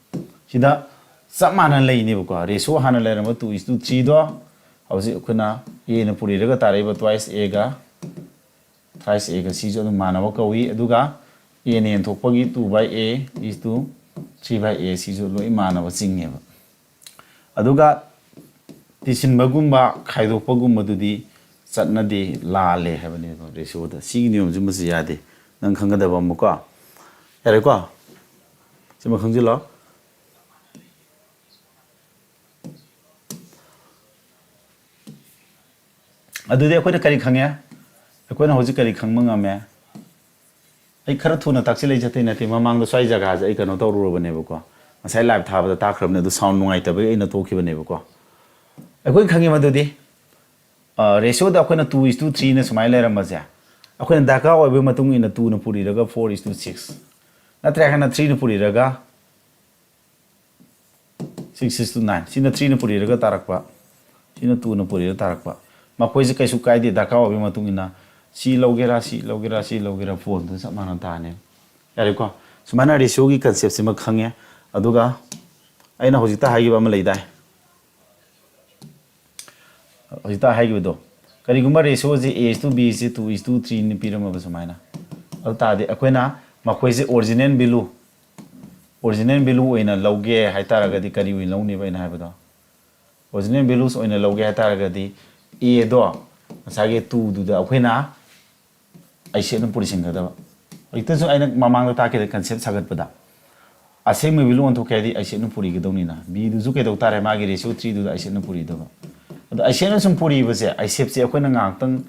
ꯁꯤꯗ ꯆꯞ ꯃꯥꯟꯅꯅ ꯂꯩꯅꯦꯕꯀꯣ꯫ Ratio ꯍꯥꯟꯅ ꯂꯩꯔꯝꯕ two is to threeꯗꯣ ꯍꯧꯖꯤꯛ ꯑꯩꯈꯣꯏꯅ Aꯅ ꯄꯨꯔꯤꯔꯒ ꯇꯥꯔꯛꯏꯕ twice Aꯒ thrice Aꯒ ꯁꯤꯁꯨ ꯑꯗꯨꯝ ꯃꯥꯟꯅꯕ ꯀꯧꯏ꯫ ꯑꯗꯨꯒ Aꯅ ꯌꯦꯟꯊꯣꯛꯄꯒꯤ two by A is to three by A ꯁꯤꯁꯨ ꯂꯣꯏ ꯃꯥꯟꯅꯕ ꯆꯤꯡꯉꯦꯕ꯫ ꯑꯗꯨꯒ ꯇꯤꯁꯤꯟꯕꯒꯨꯝꯕ ꯈꯥꯏꯗꯣꯛꯄꯒꯨꯝꯕꯗꯨꯗꯤ ꯆꯠꯅꯗꯦ, ꯂꯥꯜꯂꯦ ꯍꯥꯏꯕꯅꯦꯕ ratioꯗ꯫ ꯁꯤꯒꯤ ꯅꯤꯌꯣꯝꯁꯤꯃꯁꯨ ꯌꯥꯗꯦ꯫ ꯅꯪ ꯈꯪꯒꯗꯕ ꯑꯃꯀꯣ꯫ ꯌꯥꯔꯦꯀꯣ? ꯁꯤꯃ ꯈꯪꯖꯤꯜꯂꯣ꯫ ꯑꯗꯨꯗꯤ ꯑꯩꯈꯣꯏꯅ ꯀꯔꯤ ꯈꯪꯉꯦ? ꯑꯩꯈꯣꯏꯅ ꯍꯧꯖꯤꯛ ꯀꯔꯤ ꯈꯪꯕ ꯉꯝꯃꯦ? ꯑꯩ ꯈꯔ ꯊꯨꯅ ꯇꯥꯛꯁꯤꯜꯂꯛꯏꯁꯦ ꯑꯇꯩ ꯅꯠꯇꯦ, ꯃꯃꯥꯡꯗ ꯁ꯭ꯋꯥꯏ ꯖꯒꯥꯁꯦ ꯑꯩ ꯀꯩꯅꯣ ꯇꯧꯔꯨꯔꯕꯅꯦꯕꯀꯣ, ꯉꯁꯥꯏ ꯂꯥꯏꯚ ꯊꯥꯕꯗ ꯇꯥꯛꯈ꯭ꯔꯕꯅꯦ, ꯑꯗꯨ ꯁꯥꯎꯟ ꯅꯨꯡꯉꯥꯏꯇꯕꯒꯤ ꯑꯩꯅ ꯇꯣꯛꯈꯤꯕꯅꯦꯕꯀꯣ꯫ ꯑꯩꯈꯣꯏ ꯈꯪꯉꯤ ꯃꯗꯨꯗꯤ ꯔꯦꯁꯤꯌꯣꯗ ꯑꯩꯈꯣꯏꯅ two is to threeꯅ ꯁꯨꯃꯥꯏꯅ ꯂꯩꯔꯝꯕꯁꯦ, ꯑꯩꯈꯣꯏꯅ ꯗꯔꯀꯥꯔ ꯑꯣꯏꯕꯒꯤ ꯃꯇꯨꯡ ꯏꯟꯅ twoꯅ ꯄꯨꯔꯤꯔꯒ four is to six, ꯅꯠꯇ꯭ꯔꯒꯅ threeꯅ ꯄꯨꯔꯤꯔꯒ six is to nine, ꯁꯤꯅ threeꯅ ꯄꯨꯔꯤꯔꯒ ꯇꯥꯔꯛꯄ, ꯁꯤꯅ twoꯅ ꯄꯨꯔꯤꯔꯒ ꯇꯥꯔꯛꯄ, ꯃꯈꯣꯏꯁꯦ ꯀꯩꯁꯨ ꯀꯥꯏꯗꯦ, ꯗꯔꯀꯥꯔ ꯑꯣꯏꯕꯒꯤ ꯃꯇꯨꯡ ꯏꯟꯅ ꯁꯤ ꯂꯧꯒꯦꯔꯥ, ꯁꯤ ꯂꯧꯒꯦꯔꯥ, ꯁꯤ ꯂꯧꯒꯦꯔꯥ, ꯐꯣꯟꯗꯨ ꯆꯞ ꯃꯥꯟꯅ ꯇꯥꯔꯅꯤ꯫ ꯌꯥꯔꯦꯀꯣ? ꯁꯨꯃꯥꯏꯅ ꯔꯦꯁꯤꯌꯣꯒꯤ ꯀꯟꯁꯦꯞꯁꯤꯃ ꯈꯪꯉꯦ꯫ ꯑꯗꯨꯒ ꯑꯩꯅ ꯍꯧꯖꯤꯛꯇ ꯍꯥꯏꯈꯤꯕ ꯑꯃ ꯂꯩꯗꯥꯏ, ꯍꯧꯖꯤꯛꯇ ꯍꯥꯏꯈꯤꯕꯗꯣ, ꯀꯔꯤꯒꯨꯝꯕ ꯔꯦꯁꯤꯌꯣꯁꯦ A is to B say two is to threeꯅ ꯄꯤꯔꯝꯃꯕ ꯁꯨꯃꯥꯏꯅ, ꯑꯗꯨ ꯇꯥꯔꯗꯤ ꯑꯩꯈꯣꯏꯅ ꯃꯈꯣꯏꯁꯦ ꯑꯣꯔꯤꯖꯤꯅꯦꯜ ꯚꯦꯂꯨ, ꯑꯣꯔꯤꯖꯤꯅꯦꯜ ꯚꯦꯂꯨ ꯑꯣꯏꯅ ꯂꯧꯒꯦ ꯍꯥꯏꯇꯥꯔꯒꯗꯤ ꯀꯔꯤ ꯑꯣꯏꯅ ꯂꯧꯅꯦꯕ ꯑꯩꯅ ꯍꯥꯏꯕꯗꯣ? ꯑꯣꯔꯤꯖꯤꯅꯦꯜ ꯚꯦꯂꯨꯁ ꯑꯣꯏꯅ ꯂꯧꯒꯦ ꯍꯥꯏꯇꯥꯔꯒꯗꯤ Aꯗꯣ ꯉꯁꯥꯏꯒꯤ twoꯗꯨꯗ ꯑꯩꯈꯣꯏꯅ ꯑꯥꯏꯁꯦꯠꯅ ꯄꯨꯔꯤꯁꯤꯟꯒꯗꯕ꯫ ꯍꯧꯖꯤꯛꯇꯁꯨ ꯑꯩꯅ ꯃꯃꯥꯡꯗ ꯇꯥꯛꯈꯤꯗ ꯀꯟꯁꯦꯞ ꯁꯥꯒꯠꯄꯗ ꯑꯁꯦꯡꯕ ꯚꯦꯂꯨ ꯑꯣꯟꯊꯣꯛꯀꯦ ꯍꯥꯏꯗꯤ ꯑꯥꯏꯁꯦꯠꯅ ꯄꯨꯔꯤꯒꯗꯧꯅꯤꯅ, Bꯗꯨꯁꯨ ꯀꯩꯗꯧ ꯇꯥꯔꯦ? ꯃꯥꯒꯤ ꯔꯦꯁꯤꯌꯣ threeꯗꯨꯗ ꯑꯥꯏꯁꯦꯠꯅ ꯄꯨꯔꯤꯗꯕ꯫ ꯑꯗꯣ ꯑꯥꯏꯁꯦꯠꯅ ꯁꯨꯝ ꯄꯨꯔꯤꯕꯁꯦ, ꯑꯥꯏꯁꯦꯠꯁꯦ ꯑꯩꯈꯣꯏꯅ ꯉꯥꯏꯍꯥꯛꯇꯪ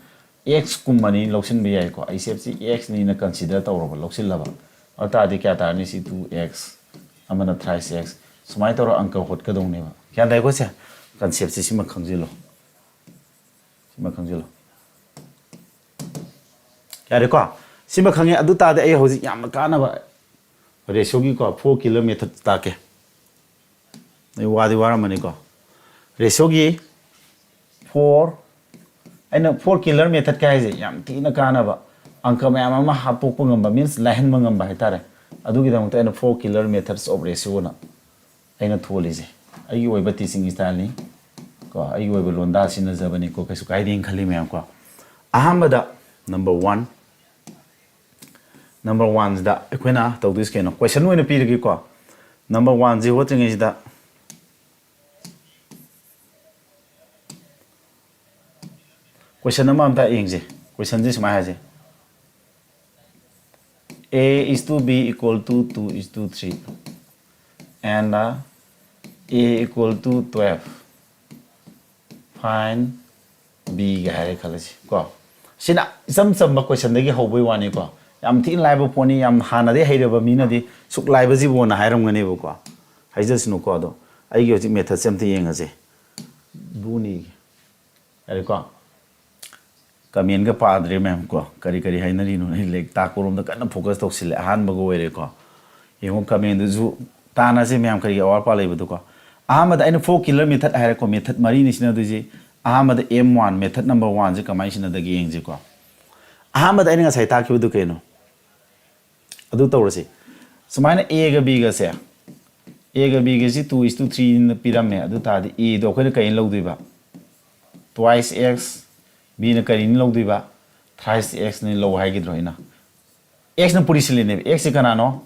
X ꯀꯨꯝꯕꯅꯤ ꯂꯧꯁꯤꯟꯕ ꯌꯥꯏꯀꯣ꯫ ꯑꯥꯏꯁꯦꯠꯁꯤ Xꯅꯤꯅ ꯀꯟꯁꯤꯗꯔ ꯇꯧꯔꯕ, ꯂꯧꯁꯤꯜꯂꯕ, ꯑꯗꯨ ꯇꯥꯔꯗꯤ ꯀꯌꯥ ꯇꯥꯔꯅꯤ? ꯁꯤ two X, ꯑꯃꯅ thrice X, ꯁꯨꯃꯥꯏꯅ ꯇꯧꯔꯒ ꯑꯪꯀ ꯍꯣꯠꯀꯗꯧꯅꯦꯕ꯫ ꯒ꯭ꯌꯥꯟ ꯇꯥꯏꯀꯣ? ꯁꯦ ꯀꯟꯁꯦꯞꯁꯦ ꯁꯤꯃ ꯈꯪꯖꯤꯜꯂꯣ, ꯁꯤꯃ ꯈꯪꯖꯤꯜꯂꯣ꯫ ꯌꯥꯔꯦꯀꯣ? ꯁꯤꯃ ꯈꯪꯉꯦ꯫ ꯑꯗꯨ ꯇꯥꯔꯗꯤ ꯑꯩ ꯍꯧꯖꯤꯛ ꯌꯥꯝꯅ ꯀꯥꯟꯅꯕ ꯔꯦꯁꯤꯌꯣꯒꯤꯀꯣ four killer method ꯇꯥꯛꯀꯦ꯫ ꯑꯩ ꯋꯥꯗꯤ ꯋꯥꯔꯝꯃꯅꯤꯀꯣ꯫ ꯔꯦꯁꯤꯌꯣꯒꯤ four, ꯑꯩꯅ four killer method ꯀ ꯍꯥꯏꯁꯦ ꯌꯥꯝ ꯊꯤꯅ ꯀꯥꯟꯅꯕ, ꯑꯪꯀ ꯃꯌꯥꯝ ꯑꯃ ꯍꯥꯞꯇꯣꯛꯄ ꯉꯝꯕ, means ꯂꯥꯏꯍꯟꯕ ꯉꯝꯕ ꯍꯥꯏꯇꯥꯔꯦ꯫ ꯑꯗꯨꯒꯤꯗꯃꯛꯇ ꯑꯩꯅ four killer methods of ratioꯅ ꯑꯩꯅ ꯊꯣꯜꯂꯤꯁꯦ꯫ ꯑꯩꯒꯤ ꯑꯣꯏꯕ teaching styleꯅꯤ ꯀꯣ, ꯑꯩꯒꯤ ꯑꯣꯏꯕ ꯂꯣꯟꯗꯥ ꯁꯤꯖꯤꯟꯅꯖꯕꯅꯤꯀꯣ, ꯀꯩꯁꯨ ꯀꯥꯏꯗꯦꯅ ꯈꯜꯂꯤ ꯃꯌꯥꯝ ꯀꯣ꯫ ꯑꯍꯥꯟꯕꯗ number one, number oneꯁꯤꯗ ꯑꯩꯈꯣꯏꯅ ꯇꯧꯗꯣꯏꯁꯤ ꯀꯩꯅꯣ? Question ꯑꯣꯏꯅ ꯄꯤꯔꯒꯦꯀꯣ꯫ Number oneꯁꯤ ꯍꯣꯠꯇ꯭ꯔꯤꯉꯩꯁꯤꯗ question ꯑꯃ ꯑꯝꯇ ꯌꯦꯡꯁꯦ꯫ Questionꯁꯦ ꯁꯨꯃꯥꯏꯅ ꯍꯥꯏꯁꯦ, A is to B equal to two is to three and, uh, A equal to twelve, find B ꯒ ꯍꯥꯏꯔꯦ ꯈꯜꯂꯁꯤ ꯀꯣ꯫ ꯁꯤꯅ ꯏꯆꯝ ꯆꯝꯕ ꯀꯣꯏꯁꯟꯗꯒꯤ ꯍꯧꯕꯩ ꯋꯥꯅꯤꯀꯣ꯫ ꯌꯥꯝ ꯊꯤꯅ ꯂꯥꯏꯕ ꯄꯣꯠꯅꯤ, ꯌꯥꯝ ꯍꯥꯟꯅꯗꯩ ꯍꯩꯔꯕ ꯃꯤꯅꯗꯤ ꯁꯨꯛ ꯂꯥꯏꯕꯁꯤꯕꯨꯅ ꯍꯥꯏꯔꯝꯒꯅꯦꯕꯀꯣ꯫ ꯍꯥꯏꯖꯁꯅꯨꯀꯣ꯫ ꯑꯗꯣ ꯑꯩꯒꯤ ꯍꯧꯖꯤꯛ ꯃꯦꯊꯠꯁꯦ ꯑꯝꯇ ꯌꯦꯡꯉꯁꯦ꯫ ꯕ꯭ꯂꯨꯅꯤ꯫ ꯌꯥꯔꯦꯀꯣ꯫ ꯀꯃꯦꯟꯒ ꯄꯥꯗ꯭ꯔꯦ ꯃꯌꯥꯝ ꯀꯣ꯫ ꯀꯔꯤ ꯀꯔꯤ ꯍꯥꯏꯅꯔꯤꯅꯣ? ꯑꯩ ꯂꯥꯏꯔꯤꯛ ꯇꯥꯛꯄꯔꯣꯝꯗ ꯀꯟꯅ ꯐꯣꯀꯁ ꯇꯧꯁꯤꯜꯂꯦ꯫ ꯑꯍꯥꯟꯕꯒ ꯑꯣꯏꯔꯦꯀꯣ꯫ ꯌꯦꯡꯉꯣ ꯀꯃꯦꯟꯗꯨꯁꯨ ꯇꯥꯟꯅꯁꯦ ꯃꯌꯥꯝ ꯀꯔꯤꯒꯤ ꯑꯋꯥꯠ ꯑꯄꯥ ꯂꯩꯕꯗꯣꯀꯣ꯫ ꯑꯍꯥꯟꯕꯗ ꯑꯩꯅ four killer method ꯍꯥꯏꯔꯦꯀꯣ꯫ ꯃꯦꯊꯠ ꯃꯔꯤꯅꯤ ꯁꯤꯖꯤꯟꯅꯗꯣꯏꯁꯦ꯫ ꯑꯍꯥꯟꯕꯗ M one, ꯃꯦꯊꯠ ꯅꯝꯕꯔ ꯋꯥꯟꯁꯦ ꯀꯃꯥꯏꯅ ꯁꯤꯖꯤꯟꯅꯗꯒꯦ ꯌꯦꯡꯁꯤꯀꯣ꯫ ꯑꯍꯥꯟꯕꯗ ꯑꯩꯅ ꯉꯁꯥꯏ ꯇꯥꯛꯈꯤꯕꯗꯨ ꯀꯩꯅꯣ? ꯑꯗꯨ ꯇꯧꯔꯁꯤ꯫ ꯁꯨꯃꯥꯏꯅ Aꯒ Bꯒꯁꯦ, Aꯒ Bꯒꯁꯤ two is to threeꯅ ꯄꯤꯔꯝꯃꯦ꯫ ꯑꯗꯨ ꯇꯥꯔꯗꯤ Aꯗꯣ ꯑꯩꯈꯣꯏꯅ ꯀꯩꯅ ꯂꯧꯗꯣꯏꯕ? Twice x꯫ Bꯅ ꯀꯔꯤꯅ ꯂꯧꯗꯣꯏꯕ? Thrice xꯅ ꯂꯧ ꯍꯥꯏꯈꯤꯗ꯭ꯔꯣ ꯑꯩꯅ? Xꯅ ꯄꯨꯔꯤꯁꯤꯜꯂꯤꯅꯦꯕ꯫ Xꯁꯤ ꯀꯅꯥꯅꯣ?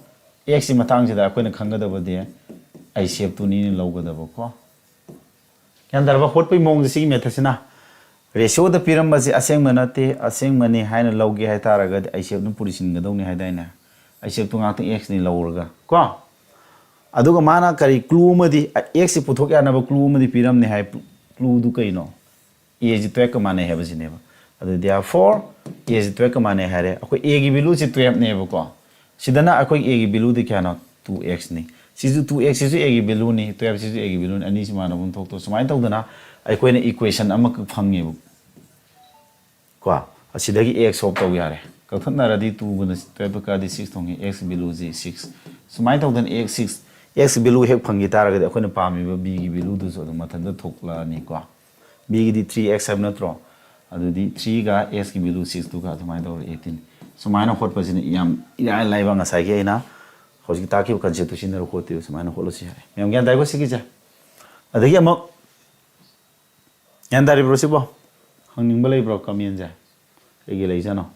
Xꯁꯤ ꯃꯇꯥꯡꯁꯤꯗ ꯑꯩꯈꯣꯏꯅ ꯈꯪꯒꯗꯕꯗꯤ I shape ꯇꯨꯅꯤꯅ ꯂꯧꯒꯗꯕꯀꯣ꯫ ꯒ꯭ꯌꯥꯟ ꯇꯥꯔꯕ? ꯍꯣꯠꯄꯒꯤ ꯃꯑꯣꯡꯁꯦ ꯁꯤꯒꯤ ꯃꯦꯊꯠꯁꯤꯅ꯫ ꯔꯦꯁꯤꯌꯣꯗ ꯄꯤꯔꯝꯕꯁꯦ ꯑꯁꯦꯡꯕ ꯅꯠꯇꯦ, ꯑꯁꯦꯡꯕꯅꯤ ꯍꯥꯏꯅ ꯂꯧꯒꯦ ꯍꯥꯏꯇꯥꯔꯒꯗꯤ I shapeꯅ ꯄꯨꯔꯤꯁꯤꯟꯒꯗꯧꯅꯤ ꯍꯥꯏꯗꯥꯏꯅꯦ? I shapeꯇꯨ ꯉꯥꯛꯇꯪ Xꯅꯤ ꯂꯧꯔꯒ ꯀꯣ꯫ ꯑꯗꯨꯒ ꯃꯥꯅ ꯀꯔꯤ clue ꯑꯃꯗꯤ, Xꯁꯤ ꯄꯨꯊꯣꯛ ꯌꯥꯅꯕ clue ꯑꯃꯗꯤ ꯄꯤꯔꯝꯅꯤ ꯍꯥꯏ꯫ Clueꯗꯨ ꯀꯩꯅꯣ? Aꯁꯤ twelveꯀ ꯃꯥꯟꯅꯩ ꯍꯥꯏꯕꯁꯤꯅꯦꯕ꯫ ꯑꯗꯨ therefore Aꯁꯤ twelveꯀ ꯃꯥꯟꯅꯩ ꯍꯥꯏꯔꯦ꯫ ꯑꯩꯈꯣꯏ Aꯒꯤ valueꯁꯤ twelveꯅꯦꯕꯀꯣ꯫ ꯁꯤꯗꯅ ꯑꯩꯈꯣꯏꯒꯤ Aꯒꯤ valueꯗꯤ ꯀꯌꯥꯅꯣ? Two xꯅꯤ꯫ ꯁꯤꯁꯨ two x ꯁꯤꯁꯨ Aꯒꯤ valueꯅꯤ, twelve ꯁꯤꯁꯨ Aꯒꯤ valueꯅꯤ, ꯑꯅꯤꯁꯤ ꯃꯥꯟꯅꯕ ꯑꯃ ꯊꯣꯛꯇꯣ꯫ ꯁꯨꯃꯥꯏꯅ ꯇꯧꯗꯅ ꯑꯩꯈꯣꯏꯅ equation ꯑꯃꯈꯛ ꯐꯪꯉꯦꯕ ꯀꯣ꯫ ꯑꯁꯤꯗꯒꯤ X solve ꯇꯧ ꯌꯥꯔꯦ꯫ ꯀꯛꯊꯠꯅꯔꯗꯤ twoꯒꯅ twelve ꯀꯛꯑꯗꯤ six ꯊꯣꯛꯉꯤ, X valueꯁꯤ six꯫ ꯁꯨꯃꯥꯏꯅ ꯇꯧꯗꯅ X six, X value ꯍꯦꯛ ꯐꯪꯈꯤ ꯇꯥꯔꯒꯗꯤ ꯑꯩꯈꯣꯏꯅ ꯄꯥꯝꯃꯤꯕ Bꯒꯤ valueꯗꯨꯁꯨ ꯑꯗꯨꯝ ꯃꯊꯟꯇ ꯊꯣꯛꯂꯛꯑꯅꯤꯀꯣ꯫ Bꯒꯤꯗꯤ three x ꯍꯥꯏꯕ ꯅꯠꯇ꯭ꯔꯣ? ꯑꯗꯨꯗꯤ threeꯒ Xꯀꯤ value sixꯇꯨꯒ ꯑꯗꯨꯃꯥꯏꯅ ꯇꯧꯔ eighteen꯫ ꯁꯨꯃꯥꯏꯅ ꯍꯣꯠꯄꯁꯤꯅ ꯌꯥꯝ ꯏꯔꯥꯏ ꯂꯥꯏꯕ꯫ ꯉꯁꯥꯏꯒꯤ ꯑꯩꯅ ꯍꯧꯖꯤꯛ ꯇꯥꯛꯈꯤꯕ conceptꯇꯨ ꯁꯤꯖꯤꯟꯅꯔ ꯍꯣꯠꯇꯣꯏꯕ꯫ ꯁꯨꯃꯥꯏꯅ ꯍꯣꯠꯂꯁꯤ ꯍꯥꯏꯔꯦ꯫ ꯃꯌꯥꯝ ꯒ꯭ꯌꯥꯟ ꯇꯥꯏꯀꯣ ꯁꯤꯒꯤꯁꯦ? ꯑꯗꯒꯤ ꯑꯃꯨꯛ ꯒ꯭ꯌꯥꯟ ꯇꯥꯔꯤꯕ꯭ꯔꯣ ꯁꯤꯕꯣ? ꯍꯪꯅꯤꯡꯕ ꯂꯩꯕ꯭ꯔꯣ commentꯁꯦ? ꯀꯩꯒꯤ ꯂꯩꯖꯥꯠꯅꯣ?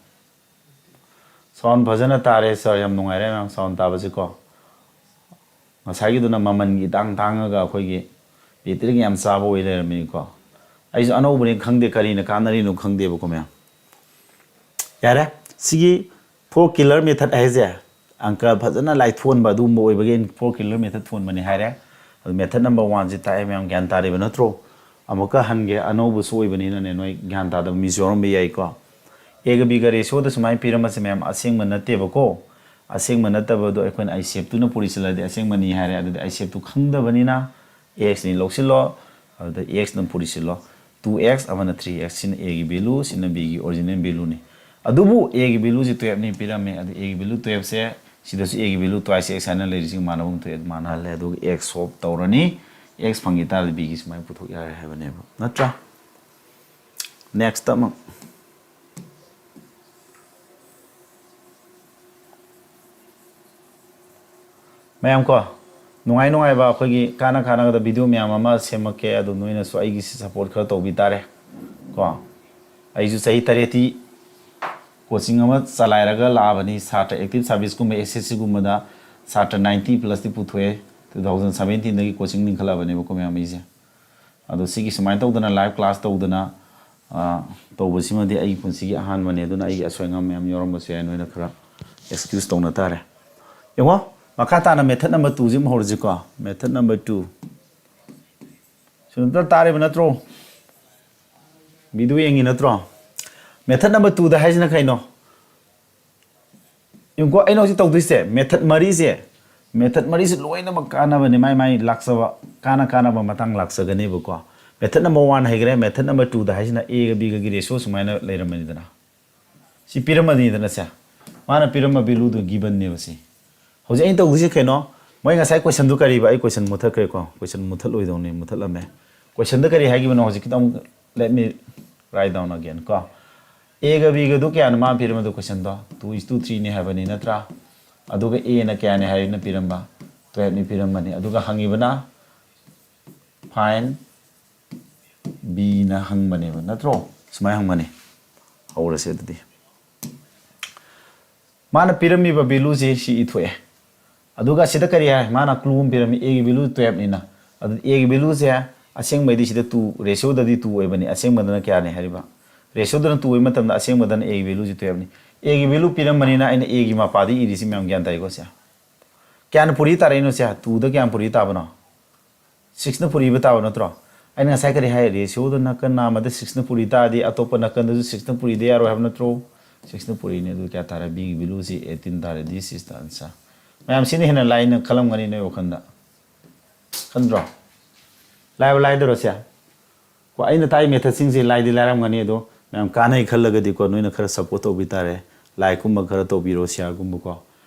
Sound ꯐꯖꯅ ꯇꯥꯔꯦ sir, ꯌꯥꯝ ꯅꯨꯡꯉꯥꯏꯔꯦ ꯃꯌꯥꯝ sound ꯇꯥꯕꯁꯤꯀꯣ꯫ ꯉꯁꯥꯏꯒꯤꯗꯨꯅ ꯃꯃꯜꯒꯤ ꯇꯥꯡ ꯇꯥꯡꯉꯒ ꯑꯩꯈꯣꯏꯒꯤ batteryꯒ ꯌꯥꯝ ꯆꯥꯕ ꯑꯣꯏ ꯂꯩꯔꯝꯃꯤꯀꯣ꯫ ꯑꯩꯁꯨ ꯑꯅꯧꯕꯅꯤ ꯈꯪꯗꯦ, ꯀꯔꯤꯅ ꯀꯥꯟꯅꯔꯤꯅꯣ ꯈꯪꯗꯦꯕꯀꯣ ꯃꯌꯥꯝ꯫ ꯌꯥꯔꯦ, ꯁꯤꯒꯤ four killer method ꯍꯥꯏꯁꯦ ꯑꯪꯀ ꯐꯖꯅ ꯂꯥꯏꯊꯣꯟꯕ ꯑꯗꯨꯒꯨꯝꯕ ꯑꯣꯏꯕꯒꯤ ꯑꯩꯅ four killer method ꯊꯣꯟꯕꯅꯤ ꯍꯥꯏꯔꯦ꯫ ꯑꯗꯨ method number oneꯁꯤ ꯇꯥꯛꯑꯦ ꯃꯌꯥꯝ, ꯒ꯭ꯌꯥꯟ ꯇꯥꯔꯤꯕ ꯅꯠꯇ꯭ꯔꯣ? ꯑꯃꯨꯛꯀ ꯍꯟꯒꯦ, ꯑꯅꯧꯕꯁꯨ ꯑꯣꯏꯕꯅꯤꯅꯅꯦ ꯅꯣꯏ ꯒ꯭ꯌꯥꯟ ꯇꯥꯗꯕ ꯃꯤꯁꯨ ꯌꯥꯎꯔꯝꯕ ꯌꯥꯏꯀꯣ꯫ ꯑꯦꯒ ꯕꯤꯒ ꯔꯦꯁꯤꯌꯣꯗ ꯁꯨꯃꯥꯏꯅ ꯄꯤꯔꯝꯕꯁꯦ ꯃꯌꯥꯝ ꯑꯁꯦꯡꯕ ꯅꯠꯇꯦꯕꯀꯣ꯫ ꯑꯁꯦꯡꯕ ꯅꯠꯇꯕꯗꯣ ꯑꯩꯈꯣꯏꯅ ꯑꯥꯏ ꯁꯦꯞꯇꯨꯅ ꯄꯨꯔꯤꯁꯤꯜꯂꯗꯤ ꯑꯁꯦꯡꯕꯅꯤ ꯍꯥꯏꯔꯦ꯫ ꯑꯗꯨꯗꯤ ꯑꯥꯏ ꯁꯦꯞꯇꯨ ꯈꯪꯗꯕꯅꯤꯅ ꯑꯦ ꯑꯦꯛꯁꯅꯤ ꯂꯧꯁꯤꯜꯂꯣ꯫ ꯑꯗꯨꯗ ꯑꯦ ꯑꯦꯛꯁꯅ ꯄꯨꯔꯤꯁꯤꯜꯂꯣ꯫ ꯇꯨ ꯑꯦꯛꯁ ꯑꯃꯅ ꯊ꯭ꯔꯤ ꯑꯦꯛꯁ, ꯁꯤꯅ ꯑꯦꯒꯤ ꯚꯦꯂꯨ, ꯁꯤꯅ ꯕꯤꯒꯤ ꯑꯣꯔꯤꯖꯤꯅꯦꯜ ꯚꯦꯂꯨꯅꯤ꯫ ꯑꯗꯨꯕꯨ ꯑꯦꯒꯤ ꯚꯦꯂꯨꯁꯤ ꯇꯨꯌꯦꯜꯞꯅꯤ ꯄꯤꯔꯝꯃꯦ꯫ ꯑꯗꯨ ꯑꯦꯒꯤ ꯚꯦꯂꯨ ꯇꯨꯌꯦꯜꯞꯁꯦ ꯁꯤꯗꯁꯨ ꯑꯦꯒꯤ ꯚꯦꯂꯨ ꯇ꯭ꯋꯥꯏꯁ ꯑꯦꯛꯁ ꯍꯥꯏꯅ ꯂꯩꯔꯤꯁꯤꯒ ꯃꯥꯟꯅꯕ ꯑꯃ ꯊꯣꯛꯑꯦ꯫ ꯑꯗꯨ ꯃꯥꯟꯅꯍꯜꯂꯦ꯫ ꯑꯗꯨꯒ ꯑꯦꯛꯁ ꯁꯣꯞ ꯇꯧꯔꯅꯤ꯫ ꯑꯦꯛꯁ ꯐꯪꯈꯤ ꯇꯥꯔꯗꯤ ꯕꯤꯒꯤ ꯁꯨꯃꯥꯏꯅ ꯄꯨꯊꯣꯛ ꯌꯥꯔꯦ ꯍꯥꯏꯕꯅꯦꯕ, ꯅꯠꯇ꯭ꯔꯥ? ꯅꯦꯛꯁꯇ ꯑꯃꯨꯛ ꯃꯌꯥꯝ ꯀꯣ, ꯅꯨꯡꯉꯥꯏ ꯅꯨꯡꯉꯥꯏꯕ ꯑꯩꯈꯣꯏꯒꯤ ꯀꯥꯟꯅ ꯀꯥꯟꯅꯒꯗꯕ ꯚꯤꯗꯤꯑꯣ ꯃꯌꯥꯝ ꯑꯃ ꯁꯦꯝꯃꯛꯀꯦ꯫ ꯑꯗꯣ ꯅꯣꯏꯅꯁꯨ ꯑꯩꯒꯤꯁꯤ ꯁꯞꯄꯣꯔꯠ ꯈꯔ ꯇꯧꯕꯤ ꯇꯥꯔꯦ ꯀꯣ꯫ ꯑꯩꯁꯨ ꯆꯍꯤ ꯇꯔꯦꯠꯇꯤ ꯀꯣꯆꯤꯡ ꯑꯃ ꯆꯂꯥꯏꯔꯒ ꯂꯥꯛꯑꯕꯅꯤ꯫ ꯁꯥꯇ꯭ꯔ ꯑꯦꯛꯇꯤꯚ ꯁꯥꯔꯚꯤꯁꯀꯨꯝꯕ, ꯑꯦꯁ ꯑꯦꯁ ꯁꯤꯒꯨꯝꯕꯗ ꯁꯥꯇ꯭ꯔ ꯅꯥꯏꯟꯇꯤ ꯄ꯭ꯂꯁꯇꯤ ꯄꯨꯊꯣꯛꯑꯦ꯫ ꯇꯨ ꯊꯥꯎꯖꯟ ꯁꯕꯦꯟꯇꯤꯟꯗꯒꯤ ꯀꯣꯆꯤꯡ ꯂꯤꯡꯈꯠꯂꯛꯑꯕꯅꯦꯕꯀꯣ ꯃꯌꯥꯝ ꯑꯩꯁꯦ꯫ ꯑꯗꯣ ꯁꯤꯒꯤ ꯁꯨꯃꯥꯏꯅ ꯇꯧꯗꯅ ꯂꯥꯏꯚ ꯀ꯭ꯂꯥꯁ ꯇꯧꯗꯅ, ꯑ, ꯇꯧꯕꯁꯤꯃꯗꯤ ꯑꯩꯒꯤ ꯄꯨꯟꯁꯤꯒꯤ ꯑꯍꯥꯟꯕꯅꯦ꯫ ꯑꯗꯨꯅ ꯑꯩꯒꯤ ꯑꯁꯣꯏ ꯑꯉꯥꯝ ꯃꯌꯥꯝ ꯌꯥꯎꯔꯝꯕꯁꯨ ꯌꯥꯏ꯫ ꯅꯣꯏꯅ ꯈꯔ ꯑꯦꯛꯁꯀ꯭ꯌꯨꯁ ꯇꯧꯅ ꯇꯥꯔꯦ꯫ ꯌꯦꯡꯉꯣ, ꯃꯈꯥ ꯇꯥꯅ ꯃꯦꯊꯠ ꯅꯝꯕꯔ ꯇꯨꯁꯤ ꯑꯃꯨꯛ ꯍꯧꯔꯁꯤꯀꯣ꯫ Method number two. ꯁꯤ ꯅꯠꯇ꯭ꯔ ꯇꯥꯔꯤꯕ ꯅꯠꯇ꯭ꯔꯣ? ꯚꯤꯗꯤꯑꯣ ꯌꯦꯡꯉꯤ ꯅꯠꯇ꯭ꯔꯣ? ꯃꯦꯊꯠ ꯅꯝꯕꯔ ꯇꯨꯗ ꯍꯥꯏꯁꯤꯅ ꯀꯩꯅꯣ? ꯌꯦꯡꯉꯨꯀꯣ, ꯑꯩꯅ ꯍꯧꯖꯤꯛ ꯇꯧꯗꯣꯏꯁꯦ, ꯃꯦꯊꯠ ꯃꯔꯤꯁꯦ, ꯃꯦꯊꯠ ꯃꯔꯤꯁꯦ ꯂꯣꯏꯅꯃꯛ ꯀꯥꯟꯅꯕꯅꯦ꯫ ꯃꯥꯏ ꯃꯥꯏ ꯂꯥꯛꯆꯕ, ꯀꯥꯟꯅ ꯀꯥꯟꯅꯕ ꯃꯇꯥꯡ ꯂꯥꯛꯆꯒꯅꯦꯕꯀꯣ꯫ ꯃꯦꯊꯠ ꯅꯝꯕꯔ ꯋꯥꯟ ꯍꯩꯈ꯭ꯔꯦ꯫ ꯃꯦꯊꯠ ꯅꯝꯕꯔ ꯇꯨꯗ ꯍꯥꯏꯁꯤꯅ ꯑꯦꯒ ꯕꯤꯒꯒꯤ ꯔꯦꯁꯤꯌꯣ ꯁꯨꯃꯥꯏꯅ ꯂꯩꯔꯝꯕꯅꯤꯗꯅ꯫ ꯁꯤ ꯄꯤꯔꯝꯃꯅꯤꯗꯅ ꯁꯦ꯫ ꯃꯥꯅ ꯄꯤꯔꯝꯕ ꯚꯦꯂꯨꯗꯣ ꯒꯤꯕꯟꯅꯦꯕ ꯁꯤ꯫ ꯍꯧꯖꯤꯛ ꯑꯩꯅ ꯇꯧꯗꯣꯏꯁꯦ ꯀꯩꯅꯣ? ꯃꯣꯏ ꯉꯁꯥꯏ ꯀꯣꯏꯁꯟꯗꯨ ꯀꯔꯤꯕ? ꯑꯩ ꯀꯣꯏꯁꯟ ꯃꯨꯠꯊꯠꯈ꯭ꯔꯦꯀꯣ꯫ ꯀꯣꯏꯁꯟ ꯃꯨꯠꯊꯠꯂꯣꯏꯗꯧꯅꯤ, ꯃꯨꯠꯊꯠꯂꯝꯃꯦ꯫ ꯀꯣꯏꯁꯟꯗ ꯀꯔꯤ ꯍꯥꯏꯈꯤꯕꯅꯣ? ꯍꯧꯖꯤꯛꯀꯤꯗꯣ ꯑꯃꯨꯛ let me write down again ꯀꯣ꯫ ꯑꯦꯒ ꯕꯤꯒꯗꯨ ꯀꯌꯥꯅꯣ ꯃꯥꯅ ꯄꯤꯔꯝꯕꯗꯣ ꯀꯣꯏꯁꯟꯗꯣ? Two is to three ꯅꯤ ꯍꯥꯏꯕꯅꯤ ꯅꯠꯇ꯭ꯔꯥ? ꯑꯗꯨꯒ ꯑꯦꯅ ꯀꯌꯥꯅꯤ ꯍꯥꯏꯅ ꯄꯤꯔꯝꯕ? ꯇꯨꯌꯦꯜꯞꯅꯤ ꯄꯤꯔꯝꯕꯅꯤ꯫ ꯑꯗꯨꯒ ꯍꯪꯉꯤꯕꯅ find ꯕꯤꯅ ꯍꯪꯕꯅꯦꯕ ꯅꯠꯇ꯭ꯔꯣ? ꯁꯨꯃꯥꯏꯅ ꯍꯪꯕꯅꯤ꯫ ꯍꯧꯔꯁꯦ ꯑꯗꯨꯗꯤ꯫ ꯃꯥꯅ ꯄꯤꯔꯝꯃꯤꯕ ꯚꯦꯂꯨꯁꯦ ꯁꯤ ꯏꯊꯣꯛꯑꯦ꯫ ꯑꯗꯨꯒ ꯁꯤꯗ ꯀꯔꯤ ꯍꯥꯏ? ꯃꯥꯅ ꯀ꯭ꯂꯨ ꯑꯃ ꯄꯤꯔꯝꯃꯤ, ꯑꯦꯒꯤ ꯚꯦꯂꯨ ꯇꯨꯌꯦꯜꯞꯅꯤꯅ꯫ ꯑꯗꯨ ꯑꯦꯒꯤ ꯚꯦꯂꯨꯁꯦ ꯑꯁꯦꯡꯕꯩꯗꯤ ꯁꯤꯗ ꯇꯨ, ꯔꯦꯁꯤꯌꯣꯗꯗꯤ ꯇꯨ ꯑꯣꯏꯕꯅꯤ, ꯑꯁꯦꯡꯕꯗꯅ ꯀꯌꯥꯅꯤ ꯍꯥꯏꯔꯤꯕ? ꯔꯦꯁꯤꯌꯣꯗꯅ ꯇꯨ ꯑꯣꯏꯕ ꯃꯇꯝꯗ ꯑꯁꯦꯡꯕꯗꯅ ꯑꯦꯒꯤ ꯚꯦꯂꯨꯁꯤ ꯇꯨꯌꯦꯜꯞꯅꯤ꯫ ꯑꯦꯒꯤ ꯚꯦꯂꯨ ꯄꯤꯔꯝꯕꯅꯤꯅ ꯑꯩꯅ ꯑꯦꯒꯤ ꯃꯄꯥꯗ ꯏꯔꯤꯁꯤ ꯃꯌꯥꯝ ꯒ꯭ꯌꯥꯟ ꯇꯥꯏꯀꯣ ꯁꯦ? ꯀꯌꯥꯅ ꯄꯨꯔꯤ ꯇꯥꯔꯛꯏꯅꯣ ꯁꯦ? ꯇꯨꯗ ꯀꯌꯥꯝ ꯄꯨꯔꯤ ꯇꯥꯕꯅꯣ? ꯁꯤꯛꯁꯅ ꯄꯨꯔꯤꯕ ꯇꯥꯕ ꯅꯠꯇ꯭ꯔꯣ? ꯑꯩꯅ ꯉꯁꯥꯏ ꯀꯔꯤ ꯍꯥꯏ? ꯔꯦꯁꯤꯌꯣꯗꯣ ꯅꯥꯀꯟ ꯅꯥꯝꯃꯗ ꯁꯤꯛꯁꯅ ꯄꯨꯔꯤ ꯇꯥꯔꯗꯤ ꯑꯇꯣꯞꯄ ꯅꯥꯀꯟꯗꯁꯨ ꯁꯤꯛꯁꯅ ꯄꯨꯔꯤꯗ ꯌꯥꯔꯣꯏ ꯍꯥꯏꯕ ꯅꯠꯇ꯭ꯔꯣ? ꯁꯤꯛꯁꯅ ꯄꯨꯔꯤꯅꯤ꯫ ꯑꯗꯨ ꯀꯌꯥ ꯇꯥꯔꯦ? ꯕꯤꯒꯤ ꯚꯦꯂꯨꯁꯤ ꯑꯩꯠꯇꯤꯟ ꯇꯥꯔꯦ꯫ This is the answer. ꯃꯌꯥꯝ, ꯁꯤꯅ ꯍꯦꯟꯅ ꯂꯥꯏꯅ ꯈꯜꯂꯝꯒꯅꯤ ꯅꯣꯏ ꯋꯥꯈꯜꯗ꯫ ꯈꯟꯗ꯭ꯔꯣ? ꯂꯥꯏꯕ ꯂꯥꯏꯗꯔꯣ ꯁꯦ? ꯀꯣ, ꯑꯩꯅ ꯇꯥꯛꯏ ꯃꯦꯊꯠꯁꯤꯡꯁꯦ ꯂꯥꯏꯗꯤ ꯂꯥꯏꯔꯝꯒꯅꯤ, ꯑꯗꯣ ꯃꯌꯥꯝ ꯀꯥꯟꯅꯩ ꯈꯜꯂꯒꯗꯤꯀꯣ, ꯅꯣꯏꯅ ꯈꯔ ꯁꯞꯄꯣꯔꯠ ꯇꯧꯕꯤ ꯇꯥꯔꯦ꯫ ꯂꯥꯏꯛꯀꯨꯝꯕ ꯈꯔ ꯇꯧꯕꯤꯔꯣ, ꯁꯤꯌꯥꯔꯒꯨꯝꯕꯀꯣ꯫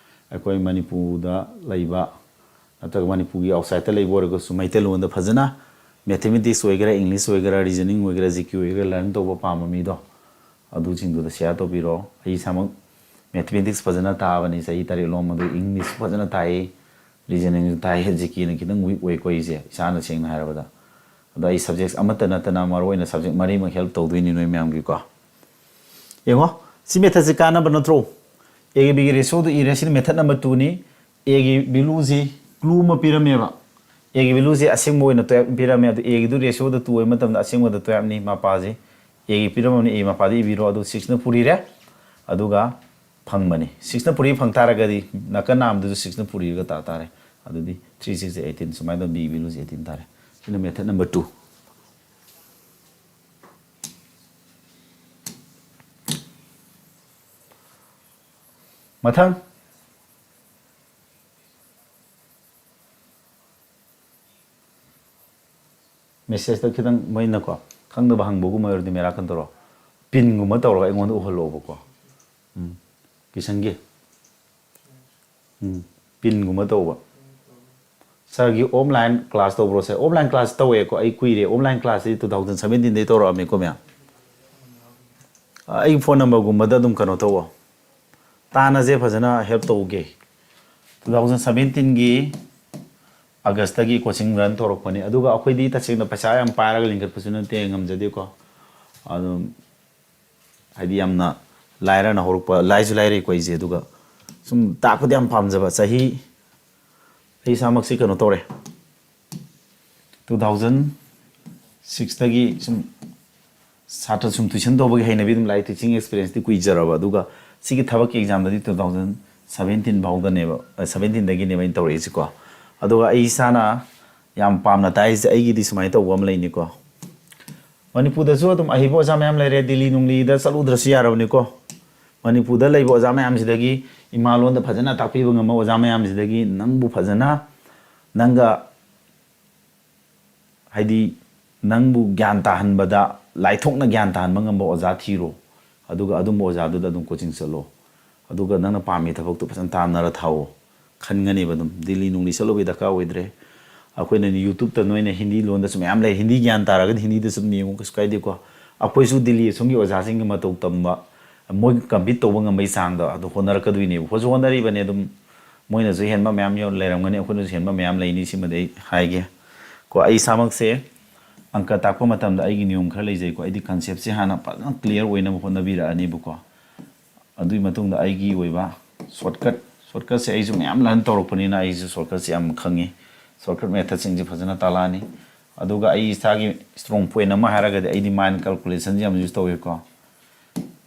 ꯑꯩꯈꯣꯏ ꯃꯅꯤꯄꯨꯔꯗ ꯂꯩꯕ ꯅꯠꯇ꯭ꯔꯒ ꯃꯅꯤꯄꯨꯔꯒꯤ ꯑꯥꯎꯠꯁꯥꯏꯠꯇ ꯂꯩꯕ ꯑꯣꯏꯔꯒꯁꯨ ꯃꯩꯇꯩꯂꯣꯟꯗ ꯐꯖꯅ ꯃꯦꯊꯃꯦꯇꯤꯛꯁ ꯑꯣꯏꯒꯦꯔꯥ, ꯏꯪꯂꯤꯁ ꯑꯣꯏꯒꯦꯔꯥ, ꯔꯤꯖꯅꯤꯡ ꯑꯣꯏꯒꯦꯔꯥ, ꯖꯤ ꯀꯦ ꯑꯣꯏꯒꯦꯔꯥ, ꯂꯔꯟ ꯇꯧꯕ ꯄꯥꯝꯕ ꯃꯤꯗꯣ ꯑꯗꯨꯁꯤꯡꯗꯨꯗ ꯁꯤꯌꯥꯔ ꯇꯧꯕꯤꯔꯣ꯫ ꯑꯩ ꯏꯁꯥꯃꯛ ꯃꯦꯊꯃꯦꯇꯤꯛꯁ ꯐꯖꯅ ꯇꯥꯕꯅꯤ, ꯆꯍꯤ ꯇꯔꯦꯠ ꯂꯣꯝ, ꯑꯗꯨ ꯏꯪꯂꯤꯁ ꯐꯖꯅ ꯇꯥꯏ, ꯔꯤꯖꯅꯤꯡꯁꯨ ꯇꯥꯏ, ꯖꯤ ꯀꯦꯅ ꯈꯤꯇꯪ ꯋꯤꯛ ꯑꯣꯏꯀꯣ ꯑꯩꯁꯦ, ꯏꯁꯥꯅ ꯁꯦꯡꯅ ꯍꯥꯏꯔꯕꯗ꯫ ꯑꯗꯣ ꯑꯩ ꯁꯕꯖꯦꯛ ꯑꯃꯠꯇ ꯅꯠꯇꯅ ꯃꯔꯨ ꯑꯣꯏꯅ ꯁꯕꯖꯦꯛ ꯃꯔꯤꯃꯛ ꯍꯦꯜꯞ ꯇꯧꯗꯣꯏꯅꯤ ꯅꯣꯏ ꯃꯌꯥꯝꯒꯤꯀꯣ꯫ ꯌꯦꯡꯉꯣ, ꯁꯤ ꯃꯦꯊꯠꯁꯦ ꯀꯥꯟꯅꯕ ꯅꯠꯇ꯭ꯔꯣ? ꯑꯦꯒꯤ ꯕꯤꯒꯤ ꯔꯦꯁꯤꯌꯣꯗꯨ ꯏꯔꯦ, ꯁꯤꯅ ꯃꯦꯊꯠ ꯅꯝꯕꯔ ꯇꯨꯅꯤ꯫ ꯑꯦꯒꯤ ꯚꯦꯂꯨꯁꯤ ꯀ꯭ꯂꯨ ꯑꯃ ꯄꯤꯔꯝꯃꯦꯕ꯫ ꯑꯦꯒꯤ ꯚꯦꯂꯨꯁꯤ ꯑꯁꯦꯡꯕ ꯑꯣꯏꯅ ꯇꯨꯌꯦꯜꯞ ꯄꯤꯔꯝꯃꯦ, ꯑꯗꯨ ꯑꯦꯒꯤꯗꯨ ꯔꯦꯁꯤꯌꯣꯗ ꯇꯨ ꯑꯣꯏꯕ ꯃꯇꯝꯗ ꯑꯁꯦꯡꯕꯗ ꯇꯨꯌꯦꯜꯞꯅꯤ ꯃꯄꯥꯁꯤ꯫ ꯑꯦꯒꯤ ꯄꯤꯔꯝꯃꯕꯅꯤ, ꯑꯦ ꯃꯄꯥꯗ ꯏꯕꯤꯔꯣ, ꯑꯗꯨ ꯁꯤꯛꯁꯅ ꯄꯨꯔꯤꯔꯦ꯫ ꯑꯗꯨꯒ ꯐꯪꯕꯅꯤ꯫ ꯁꯤꯛꯁꯅ ꯄꯨꯔꯤ ꯐꯪ ꯇꯥꯔꯒꯗꯤ ꯅꯥꯀꯟ ꯅꯥꯝꯗꯨꯁꯨ ꯁꯤꯛꯁꯅ ꯄꯨꯔꯤꯔꯒ ꯇꯥ ꯇꯥꯔꯦ꯫ ꯑꯗꯨꯗꯤ ꯊ꯭ꯔꯤ ꯁꯤꯛꯁ ꯑꯩꯠꯇꯤꯟ, ꯁꯨꯃꯥꯏꯅ ꯇꯧꯗꯅ ꯕꯤ ꯚꯦꯂꯨꯁꯦ ꯑꯩꯠꯇꯤꯟ ꯇꯥꯔꯦ꯫ ꯁꯤꯅ ꯃꯦꯊꯠ ꯅꯝꯕꯔ ꯇꯨ꯫ ꯃꯊꯪ꯫ ꯃꯦꯁꯦꯖꯇ ꯈꯤꯇꯪ ꯃꯣꯏꯅꯀꯣ, ꯈꯪꯗꯕ ꯍꯪꯕꯒꯨꯝꯕ ꯑꯣꯏꯔꯗꯤ ꯃꯦꯔꯥ ꯀꯟ ꯇꯧꯔꯣ꯫ ꯄꯤꯟꯒꯨꯝꯕ ꯇꯧꯔꯒ ꯑꯩꯉꯣꯟꯗ ꯎꯍꯜꯂꯛꯑꯣꯕꯀꯣ꯫ ꯎꯝ꯫ ꯀꯤꯁꯟꯒꯤ꯫ ꯎꯝ꯫ ꯄꯤꯟꯒꯨꯝꯕ ꯇꯧꯕ꯫ ꯁꯥꯔꯒꯤ ꯑꯣꯐꯂꯥꯏꯟ ꯀ꯭ꯂꯥꯁ ꯇꯧꯕ꯭ꯔꯣ ꯁꯥꯔ? ꯑꯣꯐꯂꯥꯏꯟ ꯀ꯭ꯂꯥꯁ ꯇꯧꯋꯦꯀꯣ꯫ ꯑꯩ ꯀꯨꯏꯔꯦ꯫ ꯑꯣꯐꯂꯥꯏꯟ ꯀ꯭ꯂꯥꯁꯁꯤ ꯇꯨ ꯊꯥꯎꯖꯟ ꯁꯕꯦꯟꯇꯤꯟꯗꯩ ꯇꯧꯔꯛꯑꯝꯃꯦꯀꯣ ꯃꯌꯥꯝ꯫ ꯑꯩꯒꯤ ꯐꯣꯟ ꯅꯝꯕꯔꯒꯨꯝꯕꯗ ꯑꯗꯨꯝ ꯀꯩꯅꯣ ꯇꯧꯋꯣ꯫ ꯇꯥꯟꯅꯁꯦ, ꯐꯖꯅ ꯍꯦꯜꯞ ꯇꯧꯒꯦ꯫ ꯇꯨ ꯊꯥꯎꯖꯟ ꯁꯕꯦꯟꯇꯤꯟꯒꯤ ꯑꯥꯒꯁꯇꯒꯤ ꯀꯣꯆꯤꯡ ꯔꯟ ꯇꯧꯔꯛꯄꯅꯤ꯫ ꯑꯗꯨꯒ ꯑꯩꯈꯣꯏꯗꯤ ꯇꯁꯦꯡꯅ ꯄꯩꯁꯥ ꯌꯥꯝ ꯄꯥꯏꯔꯒ ꯂꯤꯡꯈꯠꯄꯁꯨ ꯅꯠꯇꯦ, ꯉꯝꯖꯗꯦꯀꯣ꯫ ꯑꯗꯨꯝ ꯍꯥꯏꯗꯤ ꯌꯥꯝꯅ ꯂꯥꯏꯔꯅ ꯍꯧꯔꯛꯄ, ꯂꯥꯏꯁꯨ ꯂꯥꯏꯔꯩꯀꯣ ꯑꯩꯁꯦ꯫ ꯑꯗꯨꯒ ꯁꯨꯝ ꯇꯥꯛꯄꯗꯤ ꯌꯥꯝ ꯄꯥꯝꯖꯕ꯫ ꯆꯍꯤ, ꯑꯩ ꯏꯁꯥꯃꯛꯁꯤ ꯀꯩꯅꯣ ꯇꯧꯔꯦ, ꯇꯨ ꯊꯥꯎꯖꯟ ꯁꯤꯛꯁꯇꯒꯤ ꯁꯨꯝ ꯁꯥꯇ꯭ꯔ ꯁꯨꯝ ꯇꯨꯏꯁꯟ ꯇꯧꯕꯒꯤ ꯍꯩꯅꯕꯤ, ꯑꯗꯨꯝ ꯂꯥꯏꯔꯤꯛ ꯇꯤꯆꯤꯡ ꯑꯦꯛꯁꯄꯤꯔꯤꯌꯦꯟꯁꯇꯤ ꯀꯨꯏꯖꯔꯕ꯫ ꯑꯗꯨꯒ ꯁꯤꯒꯤ ꯊꯕꯛꯀꯤ ꯑꯦꯛꯖꯥꯝꯗꯗꯤ ꯇꯨ ꯊꯥꯎꯖꯟ ꯁꯕꯦꯟꯇꯤꯟ ꯐꯥꯎꯗꯅꯦꯕ, ꯑ, ꯁꯕꯦꯟꯇꯤꯟꯗꯒꯤꯅꯦꯕ ꯑꯩꯅ ꯇꯧꯔꯛꯏꯁꯤꯀꯣ꯫ ꯑꯗꯨꯒ ꯑꯩ ꯏꯁꯥꯅ ꯌꯥꯝ ꯄꯥꯝꯅ ꯇꯥꯏꯁꯦ ꯑꯩꯒꯤꯗꯤ ꯁꯨꯃꯥꯏꯅ ꯇꯧꯕ ꯑꯃ ꯂꯩꯅꯤꯀꯣ꯫ ꯃꯅꯤꯄꯨꯔꯗꯁꯨ ꯑꯗꯨꯝ ꯑꯍꯩꯕ ꯑꯣꯖꯥ ꯃꯌꯥꯝ ꯂꯩꯔꯦ, ꯗꯤꯜꯂꯤ ꯅꯨꯡꯂꯤꯗ ꯆꯠꯂꯨꯗ꯭ꯔꯁꯨ ꯌꯥꯔꯕꯅꯤꯀꯣ꯫ ꯃꯅꯤꯄꯨꯔꯗ ꯂꯩꯕ ꯑꯣꯖꯥ ꯃꯌꯥꯝꯁꯤꯗꯒꯤ, ꯏꯃꯥ ꯂꯣꯟꯗ ꯐꯖꯅ ꯇꯥꯛꯄꯤꯕ ꯉꯝꯕ ꯑꯣꯖꯥ ꯃꯌꯥꯝꯁꯤꯗꯒꯤ ꯅꯪꯕꯨ ꯐꯖꯅ, ꯅꯪꯒ, ꯍꯥꯏꯗꯤ, ꯅꯪꯕꯨ ꯒ꯭ꯌꯥꯟ ꯇꯥꯍꯟꯕꯗ, ꯂꯥꯏꯊꯣꯛꯅ ꯒ꯭ꯌꯥꯟ ꯇꯥꯍꯟꯕ ꯉꯝꯕ ꯑꯣꯖꯥ ꯊꯤꯔꯣ꯫ ꯑꯗꯨꯒ ꯑꯗꯨꯝꯕ ꯑꯣꯖꯥꯗꯨꯗ ꯑꯗꯨꯝ ꯀꯣꯆꯤꯡ ꯆꯠꯂꯣ꯫ ꯑꯗꯨꯒ ꯅꯪꯅ ꯄꯥꯝꯃꯤ ꯊꯕꯛꯇꯣ ꯐꯖꯅ ꯇꯥꯟꯅꯔ ꯊꯥꯎꯑꯣ꯫ ꯈꯟꯒꯅꯦꯕ ꯑꯗꯨꯝ꯫ ꯗꯤꯜꯂꯤ ꯅꯨꯡꯂꯤ ꯆꯠꯂꯨꯕꯒꯤ ꯗꯔꯀꯥꯔ ꯑꯣꯏꯗ꯭ꯔꯦ꯫ ꯑꯩꯈꯣꯏꯅ YouTubeꯇ, ꯅꯣꯏꯅ ꯍꯤꯟꯗꯤ ꯂꯣꯟꯗꯁꯨ ꯃꯌꯥꯝ ꯂꯩ, ꯍꯤꯟꯗꯤ ꯒ꯭ꯌꯥꯟ ꯇꯥꯔꯒꯗꯤ ꯍꯤꯟꯗꯤꯗꯁꯨ ꯑꯗꯨꯝ ꯌꯦꯡꯉꯨ, ꯀꯩꯁꯨ ꯀꯥꯏꯗꯦꯀꯣ꯫ ꯑꯩꯈꯣꯏꯁꯨ ꯗꯤꯜꯂꯤ ꯑꯁꯣꯝꯒꯤ ꯑꯣꯖꯥꯁꯤꯡꯒ ꯃꯇꯧ ꯇꯝꯕ, ꯃꯣꯏ compete ꯇꯧꯕ ꯉꯝꯕꯒꯤ ꯆꯥꯡꯗ ꯑꯗꯨ ꯍꯣꯠꯅꯔꯛꯀꯗꯣꯏꯅꯦꯕ꯫ ꯍꯣꯠꯁꯨ ꯍꯣꯠꯅꯔꯤꯕꯅꯦ ꯑꯗꯨꯝ꯫ ꯃꯣꯏꯅꯁꯨ ꯍꯦꯟꯕ ꯃꯌꯥꯝ ꯌꯥꯎ-, ꯂꯩꯔꯝꯒꯅꯤ, ꯑꯩꯈꯣꯏꯅꯁꯨ ꯍꯦꯟꯕ ꯃꯌꯥꯝ ꯂꯩꯅꯤ, ꯁꯤꯃꯗꯤ ꯑꯩ ꯍꯥꯏꯒꯦ꯫ ꯀꯣ, ꯑꯩ ꯏꯁꯥꯃꯛꯁꯦ ꯑꯪꯀ ꯇꯥꯛꯄ ꯃꯇꯝꯗ ꯑꯩꯒꯤ ꯅꯤꯌꯣꯝ ꯈꯔ ꯂꯩꯖꯩꯀꯣ꯫ ꯑꯩꯗꯤ conceptꯁꯦ ꯍꯥꯟꯅ ꯐꯖꯅ clear ꯑꯣꯏꯅꯕ ꯍꯣꯠꯅꯕꯤꯔꯛꯑꯅꯦꯕꯀꯣ꯫ ꯑꯗꯨꯒꯤ ꯃꯇꯨꯡꯗ ꯑꯩꯒꯤ ꯑꯣꯏꯕ shortcut, shortcutꯁꯦ ꯑꯩꯁꯨ ꯃꯌꯥꯝ learn ꯇꯧꯔꯛꯄꯅꯤꯅ ꯑꯩꯁꯨ shortcutꯁꯦ ꯌꯥꯝ ꯈꯪꯉꯤ꯫ Shortcut methodꯁꯤꯡꯁꯦ ꯐꯖꯅ ꯇꯥꯛꯂꯛꯑꯅꯤ꯫ ꯑꯗꯨꯒ ꯑꯩ ꯏꯁꯥꯒꯤ strong point ꯑꯃ ꯍꯥꯏꯔꯒꯗꯤ ꯑꯩꯗꯤ mind calculationꯁꯦ ꯌꯥꯝ use ꯇꯧꯋꯦꯀꯣ꯫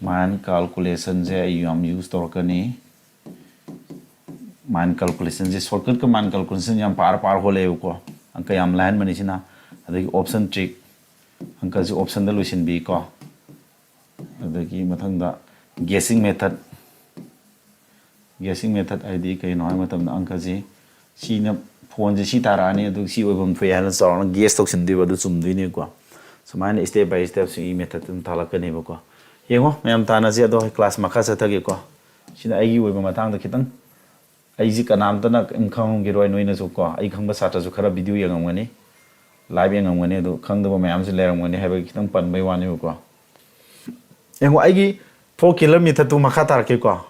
Mind calculationꯁꯦ ꯑꯩ ꯌꯥꯝ use ꯇꯧꯔꯛꯀꯅꯤ꯫ Mind calculationꯁꯦ, shortcutꯀ mind calculation ꯌꯥꯝ ꯄꯥꯔ ꯄꯥꯔ ꯍꯣꯠꯂꯛꯑꯦꯕꯀꯣ꯫ ꯑꯪꯀ ꯌꯥꯝ ꯂꯥꯏꯍꯟꯕꯅꯤ ꯁꯤꯅ꯫ ꯑꯗꯒꯤ option trick, ꯑꯪꯀꯁꯦ optionꯗ ꯂꯣꯏꯁꯤꯟꯕꯤꯀꯣ꯫ ꯑꯗꯒꯤ ꯃꯊꯪꯗ guessing method꯫ Guessing method ꯍꯥꯏꯗꯤ ꯀꯩꯅꯣ ꯍꯥꯏꯕ ꯃꯇꯝꯗ, ꯑꯪꯀꯁꯤ ꯁꯤꯅ, ꯐꯣꯟꯁꯦ ꯁꯤ ꯇꯥꯔꯛꯑꯅꯤ, ꯑꯗꯨꯒ ꯁꯤ ꯑꯣꯏꯐꯝ ꯊꯣꯛꯑꯦ ꯍꯥꯏꯅ ꯆꯥꯎꯔꯥꯛꯅ guess ꯇꯧꯁꯤꯟꯗꯣꯏꯕ, ꯑꯗꯨ ꯆꯨꯝꯗꯣꯏꯅꯦꯀꯣ꯫ ꯁꯨꯃꯥꯏꯅ step by step ꯁꯤꯒꯤ method ꯑꯗꯨꯝ ꯇꯥꯛꯂꯛꯀꯅꯦꯕꯀꯣ꯫ ꯌꯦꯡꯉꯣ, ꯃꯌꯥꯝ ꯇꯥꯟꯅꯁꯤ꯫ ꯑꯗꯣ ꯑꯩ class ꯃꯈꯥ ꯆꯠꯊꯒꯦꯀꯣ꯫ ꯁꯤꯅ ꯑꯩꯒꯤ ꯑꯣꯏꯕ ꯃꯇꯥꯡꯗ ꯈꯤꯇꯪ, ꯑꯩꯁꯤ ꯀꯅꯥꯝꯇꯅ ꯀꯔꯤꯝ ꯈꯪꯉꯝꯈꯤꯔꯣꯏ, ꯅꯣꯏꯅꯁꯨ ꯀꯣ꯫ ꯑꯩ ꯈꯪꯕ ꯁꯥꯇ꯭ꯔꯁꯨ ꯈꯔ video ꯌꯦꯡꯉꯝꯒꯅꯤ, live ꯌꯦꯡꯉꯝꯒꯅꯤ, ꯑꯗꯣ ꯈꯪꯗꯕ ꯃꯌꯥꯝꯁꯨ ꯂꯩꯔꯝꯒꯅꯤ ꯍꯥꯏꯕꯒꯤ ꯈꯤꯇꯪ ꯄꯟꯕꯩ ꯋꯥꯅꯦꯕꯀꯣ꯫ ꯌꯦꯡꯉꯣ, ꯑꯩꯒꯤ four killer methodꯇꯨ ꯃꯈꯥ ꯇꯥꯔꯛꯀꯦꯀꯣ꯫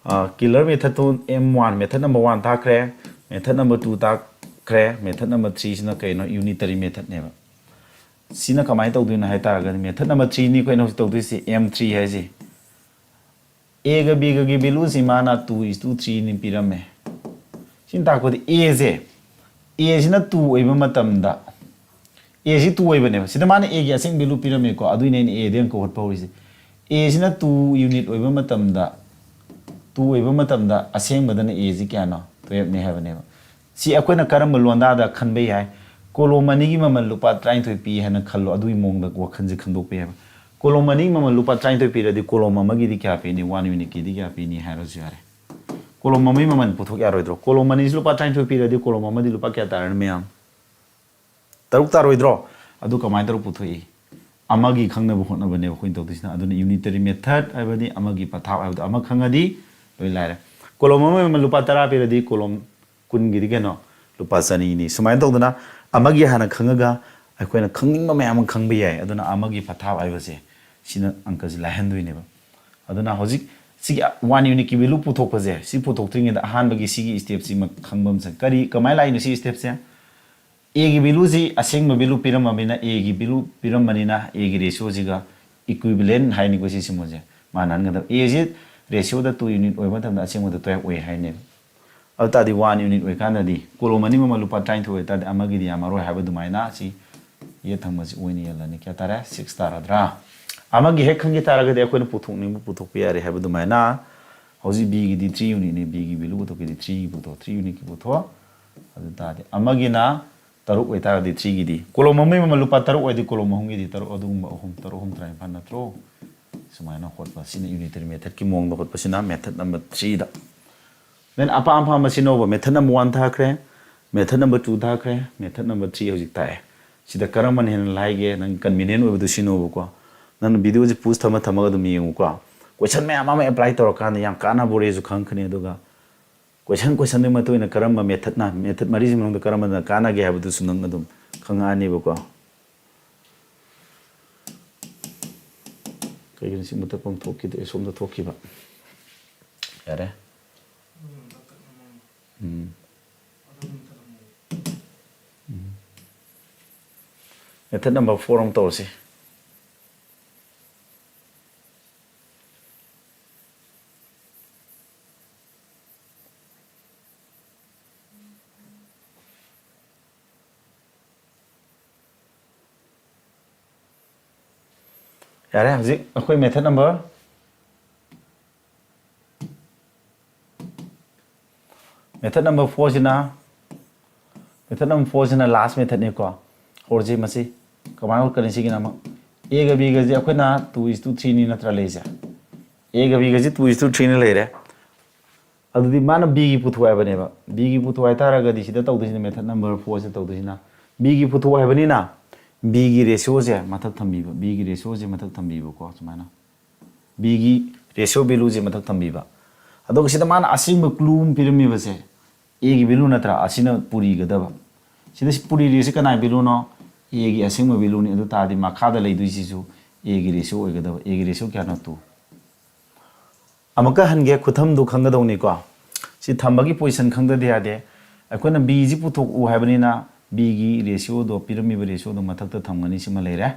ꯑ, killer methodꯇꯨ M one, method number one ꯇꯥꯛꯈ꯭ꯔꯦ, method number two ꯇꯥꯛꯈ꯭ꯔꯦ, method number threeꯁꯤꯅ ꯀꯩꯅꯣ? Unitary methodꯅꯦꯕ꯫ ꯁꯤꯅ ꯀꯃꯥꯏꯅ ꯇꯧꯗꯣꯏꯅꯣ ꯍꯥꯏ ꯇꯥꯔꯒꯗꯤ, method number threeꯅꯤ ꯑꯩꯈꯣꯏꯅ ꯍꯧꯖꯤꯛ ꯇꯧꯗꯣꯏꯁꯤ, M three ꯍꯥꯏꯁꯤ꯫ Aꯒ Bꯒꯒꯤ valueꯁꯤ ꯃꯥꯅ two is to threeꯅꯤ ꯄꯤꯔꯝꯃꯦ꯫ ꯁꯤꯅ ꯇꯥꯛꯄꯗꯤ Aꯁꯦ, Aꯁꯤꯅ two ꯑꯣꯏꯕ ꯃꯇꯝꯗ, Aꯁꯤ two ꯑꯣꯏꯕꯅꯦꯕ꯫ ꯁꯤꯗ ꯃꯥꯅ Aꯒꯤ ꯑꯁꯦꯡꯕ value ꯄꯤꯔꯝꯃꯦꯀꯣ, ꯑꯗꯨꯏꯅꯦ ꯑꯩꯅ Aꯗ ꯑꯃꯨꯛ ꯀꯧꯈꯠꯄ ꯍꯧꯔꯤꯁꯦ꯫ Aꯁꯤꯅ two unit ꯑꯣꯏꯕ ꯃꯇꯝꯗ, two ꯑꯣꯏꯕ ꯃꯇꯝꯗ ꯑꯁꯦꯡꯕꯗꯅ Aꯁꯤ ꯀꯌꯥꯅꯣ? Twelveꯅꯤ ꯍꯥꯏꯕꯅꯦꯕ꯫ ꯁꯤ ꯑꯩꯈꯣꯏꯅ ꯀꯔꯝꯕ ꯂꯣꯟꯗꯥꯗ ꯈꯟꯕ ꯌꯥꯏ? ꯀꯣꯂꯣꯝ ꯑꯅꯤꯒꯤ ꯃꯃꯜ ꯂꯨꯄꯥ ꯇꯔꯥꯅꯤꯊꯣꯏ ꯄꯤ ꯍꯥꯏꯅ ꯈꯜꯂꯣ, ꯑꯗꯨꯒꯤ ꯃꯑꯣꯡꯗ ꯋꯥꯈꯜꯁꯦ ꯈꯟꯗꯣꯛꯄ ꯌꯥꯏꯕ꯫ ꯀꯣꯂꯣꯝ ꯑꯅꯤꯒꯤ ꯃꯃꯜ ꯂꯨꯄꯥ ꯇꯔꯥꯅꯤꯊꯣꯏ ꯄꯤꯔꯗꯤ ꯀꯣꯂꯣꯝ ꯑꯃꯒꯤꯗꯤ ꯀꯌꯥ ꯄꯤꯅꯤ? ꯋꯥꯟ ꯌꯨꯅꯤꯠꯀꯤꯗꯤ ꯀꯌꯥ ꯄꯤꯅꯤ ꯍꯥꯏꯔꯁꯨ ꯌꯥꯔꯦ꯫ ꯀꯣꯂꯣꯝ ꯑꯃꯒꯤ ꯃꯃꯜ ꯄꯨꯊꯣꯛ ꯌꯥꯔꯣꯏꯗ꯭ꯔꯣ? ꯀꯣꯂꯣꯝ ꯑꯅꯤꯁꯤ ꯂꯨꯄꯥ ꯇꯔꯥꯅꯤꯊꯣꯏ ꯄꯤꯔꯗꯤ ꯀꯣꯂꯣꯝ ꯑꯃꯗꯤ ꯂꯨꯄꯥ ꯀꯌꯥ ꯇꯥꯔꯅꯤ ꯃꯌꯥꯝ? ꯇꯔꯨꯛ ꯇꯥꯔꯣꯏꯗ꯭ꯔꯣ? ꯑꯗꯨ ꯀꯃꯥꯏꯅ ꯇꯧꯔ ꯄꯨꯊꯣꯛꯏ? ꯑꯃꯒꯤ ꯈꯪꯅꯕ ꯍꯣꯠꯅꯕꯅꯦꯕ ꯑꯩꯈꯣꯏꯅ ꯇꯧꯗꯣꯏꯁꯤꯅ꯫ ꯑꯗꯨꯅ unitary method ꯍꯥꯏꯕꯗꯤ ꯑꯃꯒꯤ ꯄꯊꯥꯞ ꯍꯥꯏꯕꯗꯣ ꯑꯃ ꯈꯪꯉꯗꯤ ꯂꯣꯏ ꯂꯥꯏꯔꯦ꯫ ꯀꯣꯂꯣꯝ ꯑꯃꯒꯤ ꯃꯃꯜ ꯂꯨꯄꯥ ꯇꯔꯥ ꯄꯤꯔꯗꯤ ꯀꯣꯂꯣꯝ ꯀꯨꯟꯒꯤꯗꯤ ꯀꯩꯅꯣ? ꯂꯨꯄꯥ ꯆꯅꯤꯅꯤ꯫ ꯁꯨꯃꯥꯏꯅ ꯇꯧꯗꯅ ꯑꯃꯒꯤ ꯍꯥꯟꯅ ꯈꯪꯉꯒ ꯑꯩꯈꯣꯏꯅ ꯈꯪꯅꯤꯡꯕ ꯃꯌꯥꯝ ꯑꯃ ꯈꯪꯕ ꯌꯥꯏ꯫ ꯑꯗꯨꯅ ꯑꯃꯒꯤ ꯄꯊꯥꯞ ꯍꯥꯏꯕꯁꯦ ꯁꯤꯅ ꯑꯪꯀꯁꯦ ꯂꯥꯏꯍꯟꯗꯣꯏꯅꯦꯕ꯫ ꯑꯗꯨꯅ ꯍꯧꯖꯤꯛ ꯁꯤꯒꯤ ꯋꯥꯟ ꯌꯨꯅꯤꯠꯀꯤ value ꯄꯨꯊꯣꯛꯄꯁꯦ, ꯁꯤ ꯄꯨꯊꯣꯛꯇ꯭ꯔꯤꯉꯩꯗ ꯑꯍꯥꯟꯕꯒꯤ ꯁꯤꯒꯤ step ꯁꯤꯃ ꯈꯪꯕ ꯑꯃ ꯆꯪꯉꯤ꯫ ꯀꯔꯤ, ꯀꯃꯥꯏꯅ ꯂꯥꯛꯏꯅꯣ ꯁꯤ step ꯁꯦ? ꯑꯦꯒꯤ value ꯁꯤ ꯑꯁꯦꯡꯕ value ꯄꯤꯔꯝꯃꯕꯅꯤꯅ, ꯑꯦꯒꯤ value ꯄꯤꯔꯝꯕꯅꯤꯅ ꯑꯦꯒꯤ ratio ꯁꯤꯒ equivalent ꯍꯥꯏꯅꯤꯀꯣ, ꯁꯤ ꯁꯤꯃꯁꯦ ꯃꯥꯟꯅꯍꯟꯒꯗꯕ꯫ ꯑꯦꯁꯤ ratio ꯗ two unit ꯑꯣꯏꯕ ꯃꯇꯝꯗ ꯑꯁꯦꯡꯕꯗ twelve ꯑꯣꯏ ꯍꯥꯏꯅꯦꯕ꯫ ꯑꯗꯨ ꯇꯥꯔꯗꯤ one unit ꯑꯣꯏꯀꯥꯟꯗꯗꯤ ꯀꯣꯂꯣꯝ ꯑꯅꯤ ꯃꯃꯜ ꯂꯨꯄꯥ ꯇꯔꯥꯅꯤꯊꯣꯏ ꯑꯣꯏꯇꯥꯔꯗꯤ ꯑꯃꯒꯤꯗꯤ ꯌꯥꯝꯃꯔꯣꯏ ꯍꯥꯏꯕ ꯑꯗꯨꯃꯥꯏꯅ ꯁꯤ ꯌꯦꯠ ꯊꯪꯕꯁꯤ ꯑꯣꯏꯅ ꯌꯦꯜꯂꯅꯤ꯫ ꯀꯌꯥ ꯇꯥꯔꯦ? Six ꯇꯥꯔꯗ꯭ꯔꯥ? ꯑꯃꯒꯤ ꯍꯦꯛ ꯈꯪꯈꯤ ꯇꯥꯔꯒꯗꯤ ꯑꯩꯈꯣꯏꯅ ꯄꯨꯊꯣꯛꯅꯤꯡꯕ ꯄꯨꯊꯣꯛꯄ ꯌꯥꯔꯦ ꯍꯥꯏꯕ ꯑꯗꯨꯃꯥꯏꯅ꯫ ꯍꯧꯖꯤꯛ ꯕꯤꯒꯤꯗꯤ three unit ꯅꯤ, ꯕꯤꯒꯤ value ꯄꯨꯊꯣꯛꯀꯦꯗꯤ three ꯒꯤ ꯄꯨꯊꯣꯛ, three unit ꯀꯤ ꯄꯨꯊꯣꯛ꯫ ꯑꯗꯨ ꯇꯥꯔꯗꯤ ꯑꯃꯒꯤꯅ ꯇꯔꯨꯛ ꯑꯣꯏꯇꯥꯔꯒꯗꯤ three ꯒꯤꯗꯤ, ꯀꯣꯂꯣꯝ ꯑꯃꯒꯤ ꯃꯃꯜ ꯂꯨꯄꯥ ꯇꯔꯨꯛ ꯑꯣꯏꯔꯗꯤ ꯀꯣꯂꯣꯝ ꯑꯍꯨꯝꯒꯤꯗꯤ ꯇꯔꯨꯛ, ꯑꯗꯨꯒꯨꯝꯕ ꯑꯍꯨꯝ, ꯇꯔꯨꯛ ꯑꯍꯨꯝ ꯇꯔꯥꯅꯤꯄꯥꯟ ꯅꯠꯇ꯭ꯔꯣ? ꯁꯨꯃꯥꯏꯅ ꯍꯣꯠꯄ, ꯁꯤꯅ unitary method ꯀꯤ ꯃꯑꯣꯡꯗ ꯍꯣꯠꯄꯁꯤꯅ method number three ꯗ꯫ Then ꯑꯄꯥꯝ ꯑꯄꯥꯝꯕ ꯁꯤꯟꯅꯧꯕ꯫ Method number one ꯊꯥꯈ꯭ꯔꯦ, method number two ꯊꯥꯈ꯭ꯔꯦ, method number three ꯍꯧꯖꯤꯛ ꯇꯥꯛꯑꯦ꯫ ꯁꯤꯗ ꯀꯔꯝꯕꯅ ꯍꯦꯟꯅ ꯂꯥꯏꯒꯦ? ꯅꯪ convenient ꯑꯣꯏꯕꯗꯨ ꯁꯤꯟꯅꯧꯕꯀꯣ꯫ ꯅꯪꯅ video ꯁꯤ pause ꯊꯝꯃ ꯊꯝꯃꯒ ꯑꯗꯨꯝ ꯌꯦꯡꯉꯨꯀꯣ꯫ Question ꯃꯌꯥꯝ ꯑꯃ apply ꯇꯧꯔꯀꯥꯟꯗ ꯌꯥꯝ ꯀꯥꯟꯅꯕ ꯑꯣꯏꯔꯦꯁꯨ ꯈꯪꯉꯛꯀꯅꯤ꯫ ꯑꯗꯨꯒ question, question ꯗꯨꯒꯤ ꯃꯇꯨꯡ ꯏꯟꯅ ꯀꯔꯝꯕ method ꯅ, method ꯃꯔꯤꯁꯤ ꯃꯅꯨꯡꯗ ꯀꯔꯝꯕꯅ ꯀꯥꯟꯅꯒꯦ ꯍꯥꯏꯕꯗꯨꯁꯨ ꯅꯪ ꯑꯗꯨꯝ ꯈꯪꯉꯛꯑꯅꯦꯕꯀꯣ꯫ ꯀꯩꯒꯤꯅꯣ ꯁꯤ ꯃꯨꯊꯠꯐꯝ ꯊꯣꯛꯈꯤꯗꯦ? ꯁꯣꯝꯗ ꯊꯣꯛꯈꯤꯕ꯫ ꯌꯥꯔꯦ꯫ ꯎꯝ꯫ ꯎꯝ꯫ Method number four ꯑꯃꯨꯛ ꯇꯧꯔꯁꯤ꯫ ꯌꯥꯔꯦ, ꯍꯧꯖꯤꯛ ꯑꯩꯈꯣꯏ method number, method number four ꯁꯤꯅ Method number four ꯁꯤꯅ last methodꯅꯤꯀꯣ꯫ ꯍꯧꯔꯁꯤ ꯃꯁꯤ꯫ ꯀꯃꯥꯏꯅ ꯍꯣꯠꯀꯅꯤ ꯁꯤꯒꯤꯅ ꯑꯃꯨꯛ? Aꯒ Bꯒꯁꯦ ꯑꯩꯈꯣꯏꯅ two is to threeꯅꯤ ꯅꯠꯇ꯭ꯔꯥ ꯂꯩꯔꯤꯁꯦ? Aꯒ Bꯒꯁꯦ two is to threeꯅꯤ ꯂꯩꯔꯦ꯫ ꯑꯗꯨꯗꯤ ꯃꯥꯅ Bꯒꯤ ꯄꯨꯊꯣꯛ ꯍꯥꯏꯕꯅꯦꯕ꯫ Bꯒꯤ ꯄꯨꯊꯣꯛ ꯍꯥꯏꯇꯥꯔꯒꯗꯤ ꯁꯤꯗ ꯇꯧꯗꯣꯏꯁꯤꯅ method number fourꯁꯤꯗ ꯇꯧꯗꯣꯏꯁꯤꯅ Bꯒꯤ ꯄꯨꯊꯣꯛ ꯍꯥꯏꯕꯅꯤꯅ Bꯒꯤ ratioꯁꯦ ꯃꯊꯛ ꯊꯝꯕꯤꯕ, Bꯒꯤ ratioꯁꯦ ꯃꯊꯛ ꯊꯝꯕꯤꯕꯀꯣ, ꯁꯨꯃꯥꯏꯅ꯫ Bꯒꯤ ratio valueꯁꯦ ꯃꯊꯛ ꯊꯝꯕꯤꯕ꯫ ꯑꯗꯨꯒ ꯁꯤꯗ ꯃꯥꯅ ꯑꯁꯦꯡꯕ clue ꯑꯃ ꯄꯤꯔꯝꯃꯤꯕꯁꯦ Aꯒꯤ value ꯅꯠꯇ꯭ꯔꯥ? ꯑꯁꯤꯅ ꯄꯨꯔꯤꯒꯗꯕ꯫ ꯁꯤꯗ ꯁꯤ ꯄꯨꯔꯤꯔꯤꯁꯤ ꯀꯅꯥꯒꯤ valueꯅꯣ? Aꯒꯤ ꯑꯁꯦꯡꯕ valueꯅꯤ꯫ ꯑꯗꯨ ꯇꯥꯔꯗꯤ ꯃꯈꯥꯗ ꯂꯩꯗꯣꯏꯁꯤꯁꯨ Aꯒꯤ ratio ꯑꯣꯏꯒꯗꯕ꯫ Aꯒꯤ ratio ꯀꯌꯥꯅꯣ? Two꯫ ꯑꯃꯨꯛꯀ ꯍꯟꯒꯦ, ꯈꯨꯊꯝꯗꯨ ꯈꯪꯒꯗꯧꯅꯤꯀꯣ꯫ ꯁꯤ ꯊꯝꯕꯒꯤ position ꯈꯪꯗꯗꯤ ꯌꯥꯗꯦ꯫ ꯑꯩꯈꯣꯏꯅ Bꯁꯤ ꯄꯨꯊꯣꯛꯎ ꯍꯥꯏꯕꯅꯤꯅ Bꯒꯤ ratioꯗꯣ, ꯄꯤꯔꯝꯃꯤꯕ ratioꯗꯣ ꯃꯊꯛꯇ ꯊꯝꯒꯅꯤ, ꯁꯤꯃ ꯂꯩꯔꯦ꯫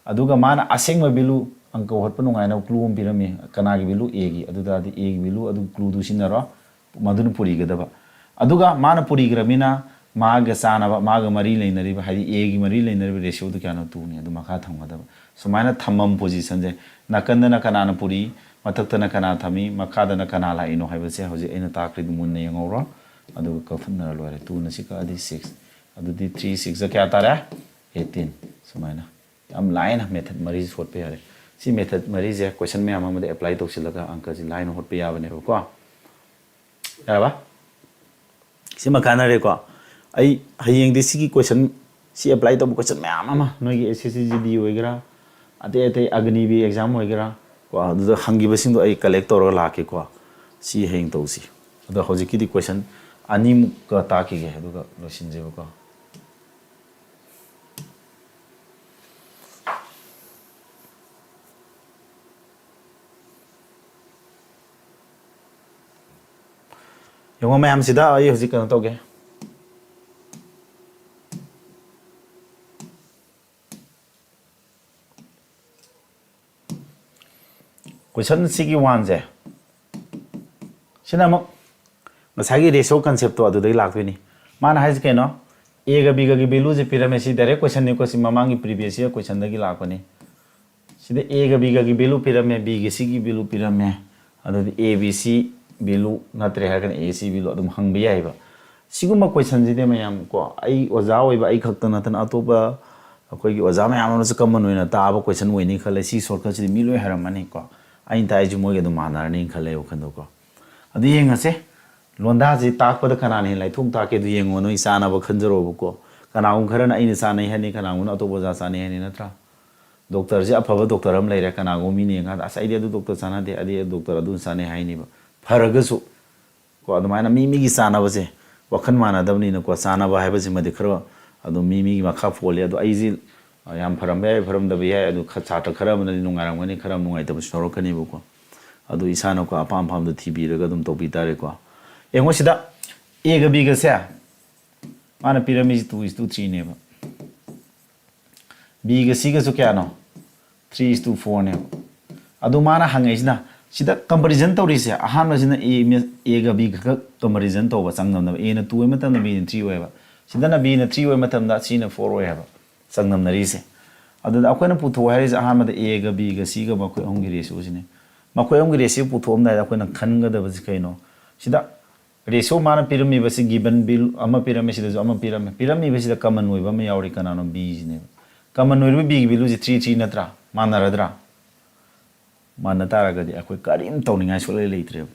ꯑꯗꯨꯒ ꯃꯥꯅ ꯑꯁꯦꯡꯕ value, ꯑꯪꯀ ꯍꯣꯠꯄ ꯅꯨꯡꯉꯥꯏꯅꯕ clue ꯑꯃ ꯄꯤꯔꯝꯃꯤ꯫ ꯀꯅꯥꯒꯤ value? Aꯒꯤ꯫ ꯑꯗꯨ ꯇꯥꯔꯗꯤ Aꯒꯤ value ꯑꯗꯨ clueꯗꯨ ꯁꯤꯖꯤꯟꯅꯔꯣ, ꯃꯗꯨꯅ ꯄꯨꯔꯤꯒꯗꯕ꯫ ꯑꯗꯨꯒ ꯃꯥꯅ ꯄꯨꯔꯤꯈ꯭ꯔꯃꯤꯅ ꯃꯥꯒ ꯆꯥꯅꯕ, ꯃꯥꯒ ꯃꯔꯤ ꯂꯩꯅꯔꯤꯕ, ꯍꯥꯏꯗꯤ Aꯒꯤ ꯃꯔꯤ ꯂꯩꯅꯔꯤꯕ ratioꯗꯨ ꯀꯌꯥꯅꯣ? Twoꯅꯤ꯫ ꯑꯗꯨ ꯃꯈꯥ ꯊꯝꯒꯗꯕ꯫ ꯁꯨꯃꯥꯏꯅ ꯊꯝꯐꯝ positionꯁꯦ, ꯅꯥꯀꯟꯗꯅ ꯀꯅꯥꯅ ꯄꯨꯔꯤ, ꯃꯊꯛꯇꯅ ꯀꯅꯥ ꯊꯝꯃꯤ, ꯃꯈꯥꯗꯅ ꯀꯅꯥ ꯂꯥꯛꯏꯅꯣ ꯍꯥꯏꯕꯁꯦ ꯍꯧꯖꯤꯛ ꯑꯩꯅ ꯇꯥꯛꯈ꯭ꯔꯤꯗꯨ ꯃꯨꯟꯅ ꯌꯦꯡꯍꯧꯔꯣ꯫ ꯑꯗꯨꯒ ꯀꯛꯊꯠꯅꯔ ꯂꯣꯏꯔꯦ꯫ Twoꯅ ꯁꯤ ꯀꯛꯑꯗꯤ six꯫ ꯑꯗꯨꯗꯤ three six ꯀꯌꯥ ꯇꯥꯔꯦ? Eighteen꯫ ꯁꯨꯃꯥꯏꯅ꯫ ꯌꯥꯝ ꯂꯥꯏꯅ method ꯃꯔꯤ ꯍꯣꯠꯄ ꯌꯥꯔꯦ꯫ ꯁꯤ method ꯃꯔꯤꯁꯦ question ꯃꯌꯥꯝ ꯑꯃꯗ apply ꯇꯧꯁꯤꯜꯂꯒ ꯑꯪꯀꯁꯤ ꯂꯥꯏꯅ ꯍꯣꯠꯄ ꯌꯥꯕꯅꯦꯕꯀꯣ꯫ ꯌꯥꯔꯕ? ꯁꯤꯃ ꯀꯥꯟꯅꯔꯦꯀꯣ꯫ ꯑꯩ ꯍꯌꯦꯡꯗꯤ ꯁꯤꯒꯤ question, ꯁꯤ apply ꯇꯧꯕ question ꯃꯌꯥꯝ ꯑꯃ ꯅꯣꯏꯒꯤ S S C G D ꯑꯣꯏꯒꯦꯔꯥ, ꯑꯇꯩ ꯑꯇꯩ ꯑꯒꯅꯤꯕꯤ exam ꯑꯣꯏꯒꯦꯔꯥ ꯀꯣ, ꯑꯗꯨꯗ ꯍꯪꯈꯤꯕꯁꯤꯡꯗꯣ ꯑꯩ collect ꯇꯧꯔꯒ ꯂꯥꯛꯀꯦꯀꯣ꯫ ꯁꯤ ꯍꯌꯦꯡ ꯇꯧꯁꯤ꯫ ꯑꯗꯣ ꯍꯧꯖꯤꯛꯀꯤꯗꯤ question ꯑꯅꯤꯃꯨꯛꯀ ꯇꯥꯛꯈꯤꯒꯦ, ꯑꯗꯨꯒ ꯂꯣꯏꯁꯤꯟꯁꯦꯕꯀꯣ꯫ ꯌꯦꯡꯉꯣ ꯃꯌꯥꯝꯁꯤꯗ ꯑꯩ ꯍꯧꯖꯤꯛ ꯀꯩꯅꯣ ꯇꯧꯒꯦ꯫ Question ꯁꯤꯒꯤ oneꯁꯦ, ꯁꯤꯅ ꯑꯃꯨꯛ ꯉꯁꯥꯏꯒꯤ ratio conceptꯇꯣ ꯑꯗꯨꯗꯒꯤ ꯂꯥꯛꯇꯣꯏꯅꯤ꯫ ꯃꯥꯅ ꯍꯥꯏꯁꯦ ꯀꯩꯅꯣ? Aꯒ Bꯒꯒꯤ valueꯁꯦ ꯄꯤꯔꯝꯃꯦ꯫ ꯁꯤ direct questionꯅꯤꯀꯣ, ꯁꯤ ꯃꯃꯥꯡꯒꯤ previous year questionꯗꯒꯤ ꯂꯥꯛꯄꯅꯤ꯫ ꯁꯤꯗ Aꯒ Bꯒꯒꯤ value ꯄꯤꯔꯝꯃꯦ, Bꯒꯤ ꯁꯤꯒꯤ value ꯄꯤꯔꯝꯃꯦ꯫ ꯑꯗꯨꯗꯤ A B C value ꯅꯠꯇ꯭ꯔꯦ ꯍꯥꯏꯔꯒꯅ A C value ꯑꯗꯨꯝ ꯍꯪꯕ ꯌꯥꯏꯑꯕ꯫ ꯁꯤꯒꯨꯝꯕ ꯀꯣꯏꯁꯟꯁꯤꯗꯤ ꯃꯌꯥꯝ ꯀꯣ, ꯑꯩ ꯑꯣꯖꯥ ꯑꯣꯏꯕ ꯑꯩ ꯈꯛꯇ ꯅꯠꯇꯅ ꯑꯇꯣꯞꯄ ꯑꯩꯈꯣꯏꯒꯤ ꯑꯣꯖꯥ ꯃꯌꯥꯝ ꯑꯃꯅꯁꯨ ꯀꯃꯟ ꯑꯣꯏꯅ ꯇꯥꯕ ꯀꯣꯏꯁꯟ ꯑꯣꯏꯅꯤ ꯈꯜꯂꯦ꯫ ꯁꯤ ꯁꯣꯔꯠꯀꯠꯁꯤꯗꯤ ꯃꯤ ꯂꯣꯏ ꯍꯩꯔꯝꯃꯅꯤ ꯀꯣ꯫ ꯑꯩꯅ ꯇꯥꯛꯏꯁꯦ ꯃꯣꯏꯒ ꯑꯗꯨꯝ ꯃꯥꯟꯅꯔꯅꯤ ꯈꯜꯂꯦ ꯋꯥꯈꯜꯗꯣꯀꯣ꯫ ꯑꯗꯨ ꯌꯦꯡꯉꯁꯦ꯫ ꯂꯣꯟꯗꯥꯁꯦ ꯇꯥꯛꯄꯗ ꯀꯅꯥꯅ ꯍꯦꯟꯅ ꯂꯥꯏꯊꯣꯛ ꯇꯥꯛꯀꯦ ꯑꯗꯨ ꯌꯦꯡꯉꯣ, ꯅꯣꯏ ꯆꯥꯅꯕ ꯈꯟꯖꯔꯣꯕꯀꯣ꯫ ꯀꯅꯥꯒꯨꯝꯕ ꯈꯔꯅ ꯑꯩꯅ ꯆꯥꯅꯩ ꯍꯥꯏꯅꯤ, ꯀꯅꯥꯒꯨꯝꯕꯅ ꯑꯇꯣꯞꯄ ꯑꯣꯖꯥ ꯆꯥꯅꯩ ꯍꯥꯏꯅꯤ, ꯅꯠꯇ꯭ꯔꯥ? ꯗꯣꯛꯇꯔꯁꯦ ꯑꯐꯕ ꯗꯣꯛꯇꯔ ꯑꯃ ꯂꯩꯔꯦ, ꯀꯅꯥꯒꯨꯝꯕ ꯃꯤꯅ ꯌꯦꯡꯀꯥꯟꯗ "ꯑꯁ, ꯑꯩꯗꯤ ꯑꯗꯨ ꯗꯣꯛꯇꯔ ꯆꯥꯟꯅꯗꯦ, ꯑꯩꯗꯤ ꯑꯗꯨ ꯗꯣꯛꯇꯔ ꯑꯗꯨ ꯆꯥꯟꯅꯩ" ꯍꯥꯏꯅꯤꯕ꯫ ꯐꯔꯒꯁꯨ ꯀꯣ, ꯑꯗꯨꯃꯥꯏꯅ ꯃꯤ ꯃꯤꯒꯤ ꯆꯥꯟꯅꯕꯁꯦ, ꯋꯥꯈꯜ ꯃꯥꯟꯅꯗꯕꯅꯤꯅꯀꯣ, ꯆꯥꯟꯅꯕ ꯍꯥꯏꯕꯁꯤꯃꯗꯤ ꯈꯔ ꯑꯗꯨꯝ ꯃꯤ ꯃꯤꯒꯤ ꯃꯈꯥ ꯄꯣꯜꯂꯤ꯫ ꯑꯗꯣ ꯑꯩꯁꯤ ꯌꯥꯝ ꯐꯔꯝꯕ ꯌꯥꯏ, ꯐꯔꯝꯗꯕ ꯌꯥꯏ꯫ ꯑꯗꯨ ꯈ-, ꯁꯥꯇ꯭ꯔ ꯈꯔ ꯑꯃꯅꯗꯤ ꯅꯨꯡꯉꯥꯏꯔꯝꯒꯅꯤ, ꯈꯔ ꯑꯃ ꯅꯨꯡꯉꯥꯏꯇꯕꯁꯨ ꯌꯥꯎꯔꯛꯀꯅꯦꯕꯀꯣ꯫ ꯑꯗꯨ ꯏꯁꯥꯅꯀꯣ ꯑꯄꯥꯝ ꯑꯄꯥꯝꯕꯗ ꯊꯤꯕꯤꯔꯒ ꯑꯗꯨꯝ ꯇꯧꯕꯤ ꯇꯥꯔꯦꯀꯣ꯫ ꯌꯦꯡꯉꯣ ꯁꯤꯗ, ꯑꯦꯒ ꯕꯤꯒꯁꯦ ꯃꯥꯅ ꯄꯤꯔꯝꯃꯤꯁꯤ two is to threeꯅꯦꯕ꯫ ꯕꯤꯒ ꯁꯤꯒꯁꯨ ꯀꯌꯥꯅꯣ? Three is to fourꯅꯦꯕ꯫ ꯑꯗꯨ ꯃꯥꯅ ꯍꯪꯉꯛꯏꯁꯤꯅ, ꯁꯤꯗ ꯀꯝꯄꯦꯔꯤꯖꯟ ꯇꯧꯔꯤꯁꯦ, ꯑꯍꯥꯟꯕꯁꯤꯅ ꯑꯦ, ꯑꯦꯒ ꯕꯤ ꯈꯛ ꯀꯝꯄꯦꯔꯤꯖꯟ ꯇꯧꯕ ꯆꯥꯡꯗꯝꯅꯕ꯫ ꯑꯦꯅ two ꯑꯣꯏꯕ ꯃꯇꯝꯗ ꯕꯤꯅ three ꯑꯣꯏꯌꯦꯕ, ꯁꯤꯗꯅ ꯕꯤꯅ three ꯑꯣꯏꯕ ꯃꯇꯝꯗ ꯁꯤꯅ four ꯑꯣꯏ ꯍꯥꯏꯕ ꯆꯥꯡꯗꯝꯅꯔꯤꯁꯦ꯫ ꯑꯗꯨꯗ ꯑꯩꯈꯣꯏꯅ ꯄꯨꯊꯣꯛ ꯍꯥꯏꯔꯤꯁꯦ ꯑꯍꯥꯟꯕꯗ ꯑꯦꯒ ꯕꯤꯒ ꯁꯤꯒ ꯃꯈꯣꯏ ꯑꯍꯨꯝꯒꯤ ꯔꯦꯁꯤꯑꯣꯁꯤꯅꯦ꯫ ꯃꯈꯣꯏ ꯑꯍꯨꯝꯒꯤ ꯔꯦꯁꯤꯑꯣ ꯄꯨꯊꯣꯛꯑꯝꯗꯥꯏꯗ ꯑꯩꯈꯣꯏꯅ ꯈꯟꯒꯗꯕꯁꯤ ꯀꯩꯅꯣ? ꯁꯤꯗ ꯔꯦꯁꯤꯑꯣ ꯃꯥꯅ ꯄꯤꯔꯝꯃꯤꯕꯁꯤ ꯒꯤꯕꯟ ꯕꯤꯜ ꯑꯃ ꯄꯤꯔꯝꯃꯤ, ꯁꯤꯗꯁꯨ ꯑꯃ ꯄꯤꯔꯝꯃꯤ꯫ ꯄꯤꯔꯝꯃꯤꯕꯁꯤꯗ ꯀꯃꯟ ꯑꯣꯏꯕ ꯑꯃ ꯌꯥꯎꯔꯤ, ꯀꯅꯥꯅꯣ? ꯕꯤꯁꯤꯅꯦꯕ꯫ ꯀꯃꯟ ꯑꯣꯏꯔꯤꯕ ꯕꯤꯒꯤ ꯚꯦꯂꯨꯁꯤ three three ꯅꯠꯇ꯭ꯔꯥ? ꯃꯥꯟꯅꯔꯗ꯭ꯔꯥ? ꯃꯥꯟꯅ ꯇꯥꯔꯒꯗꯤ ꯑꯩꯈꯣꯏ ꯀꯔꯤꯝ ꯇꯧꯅꯤꯡꯉꯥꯏ ꯁꯨꯛꯂꯩ ꯂꯩꯇ꯭ꯔꯦꯕ꯫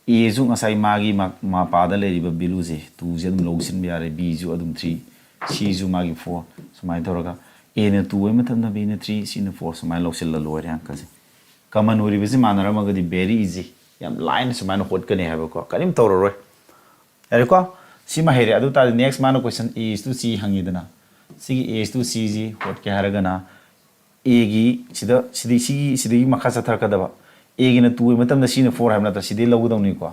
ꯑꯦꯁꯨ ꯉꯁꯥꯏ ꯃꯥꯒꯤ ꯃ-, ꯃꯄꯥꯗ ꯂꯩꯔꯤꯕ ꯚꯦꯂꯨꯁꯦ twoꯁꯦ ꯑꯗꯨꯝ ꯂꯧꯁꯤꯟꯕ ꯌꯥꯔꯦ, ꯕꯤꯁꯨ ꯑꯗꯨꯝ three, ꯁꯤꯁꯨ ꯃꯥꯒꯤ four, ꯁꯨꯃꯥꯏꯅ ꯇꯧꯔꯒ ꯑꯦꯅ two ꯑꯣꯏꯕ ꯃꯇꯝꯗ ꯕꯤꯅ three, ꯁꯤꯅ four, ꯁꯨꯃꯥꯏꯅ ꯂꯧꯁꯤꯜꯂ ꯂꯣꯏꯔꯦ ꯑꯪꯀꯁꯦ꯫ ꯀꯃꯟ ꯑꯣꯏꯔꯤꯕꯁꯤ ꯃꯥꯟꯅꯔꯝꯃꯒꯗꯤ very easy, ꯌꯥꯝ ꯂꯥꯏꯅ ꯁꯨꯃꯥꯏꯅ ꯍꯣꯠꯀꯅꯤ ꯍꯥꯏꯕꯀꯣ, ꯀꯔꯤꯝ ꯇꯧꯔꯔꯣꯏ꯫ ꯌꯥꯔꯦꯀꯣ? ꯁꯤꯃ ꯍꯩꯔꯦ꯫ ꯑꯗꯨ ꯇꯥꯔꯗꯤ next ꯃꯥꯅ question A is to C ꯍꯪꯉꯤꯗꯅ, ꯁꯤꯒꯤ A is to Cꯁꯤ ꯍꯣꯠꯀꯦ ꯍꯥꯏꯔꯒꯅ Aꯒꯤ ꯁꯤꯗ, ꯁꯤꯗꯤ, ꯁꯤꯒꯤ, ꯁꯤꯗꯒꯤ ꯃꯈꯥ ꯆꯠꯊꯔꯛꯀꯗꯕ꯫ Aꯒꯤꯅ two ꯑꯣꯏꯕ ꯃꯇꯝꯗ ꯁꯤꯅ four ꯍꯥꯏꯕ ꯅꯠꯇ꯭ꯔꯥ? ꯁꯤꯗꯤ ꯂꯧꯒꯗꯧꯅꯤꯀꯣ꯫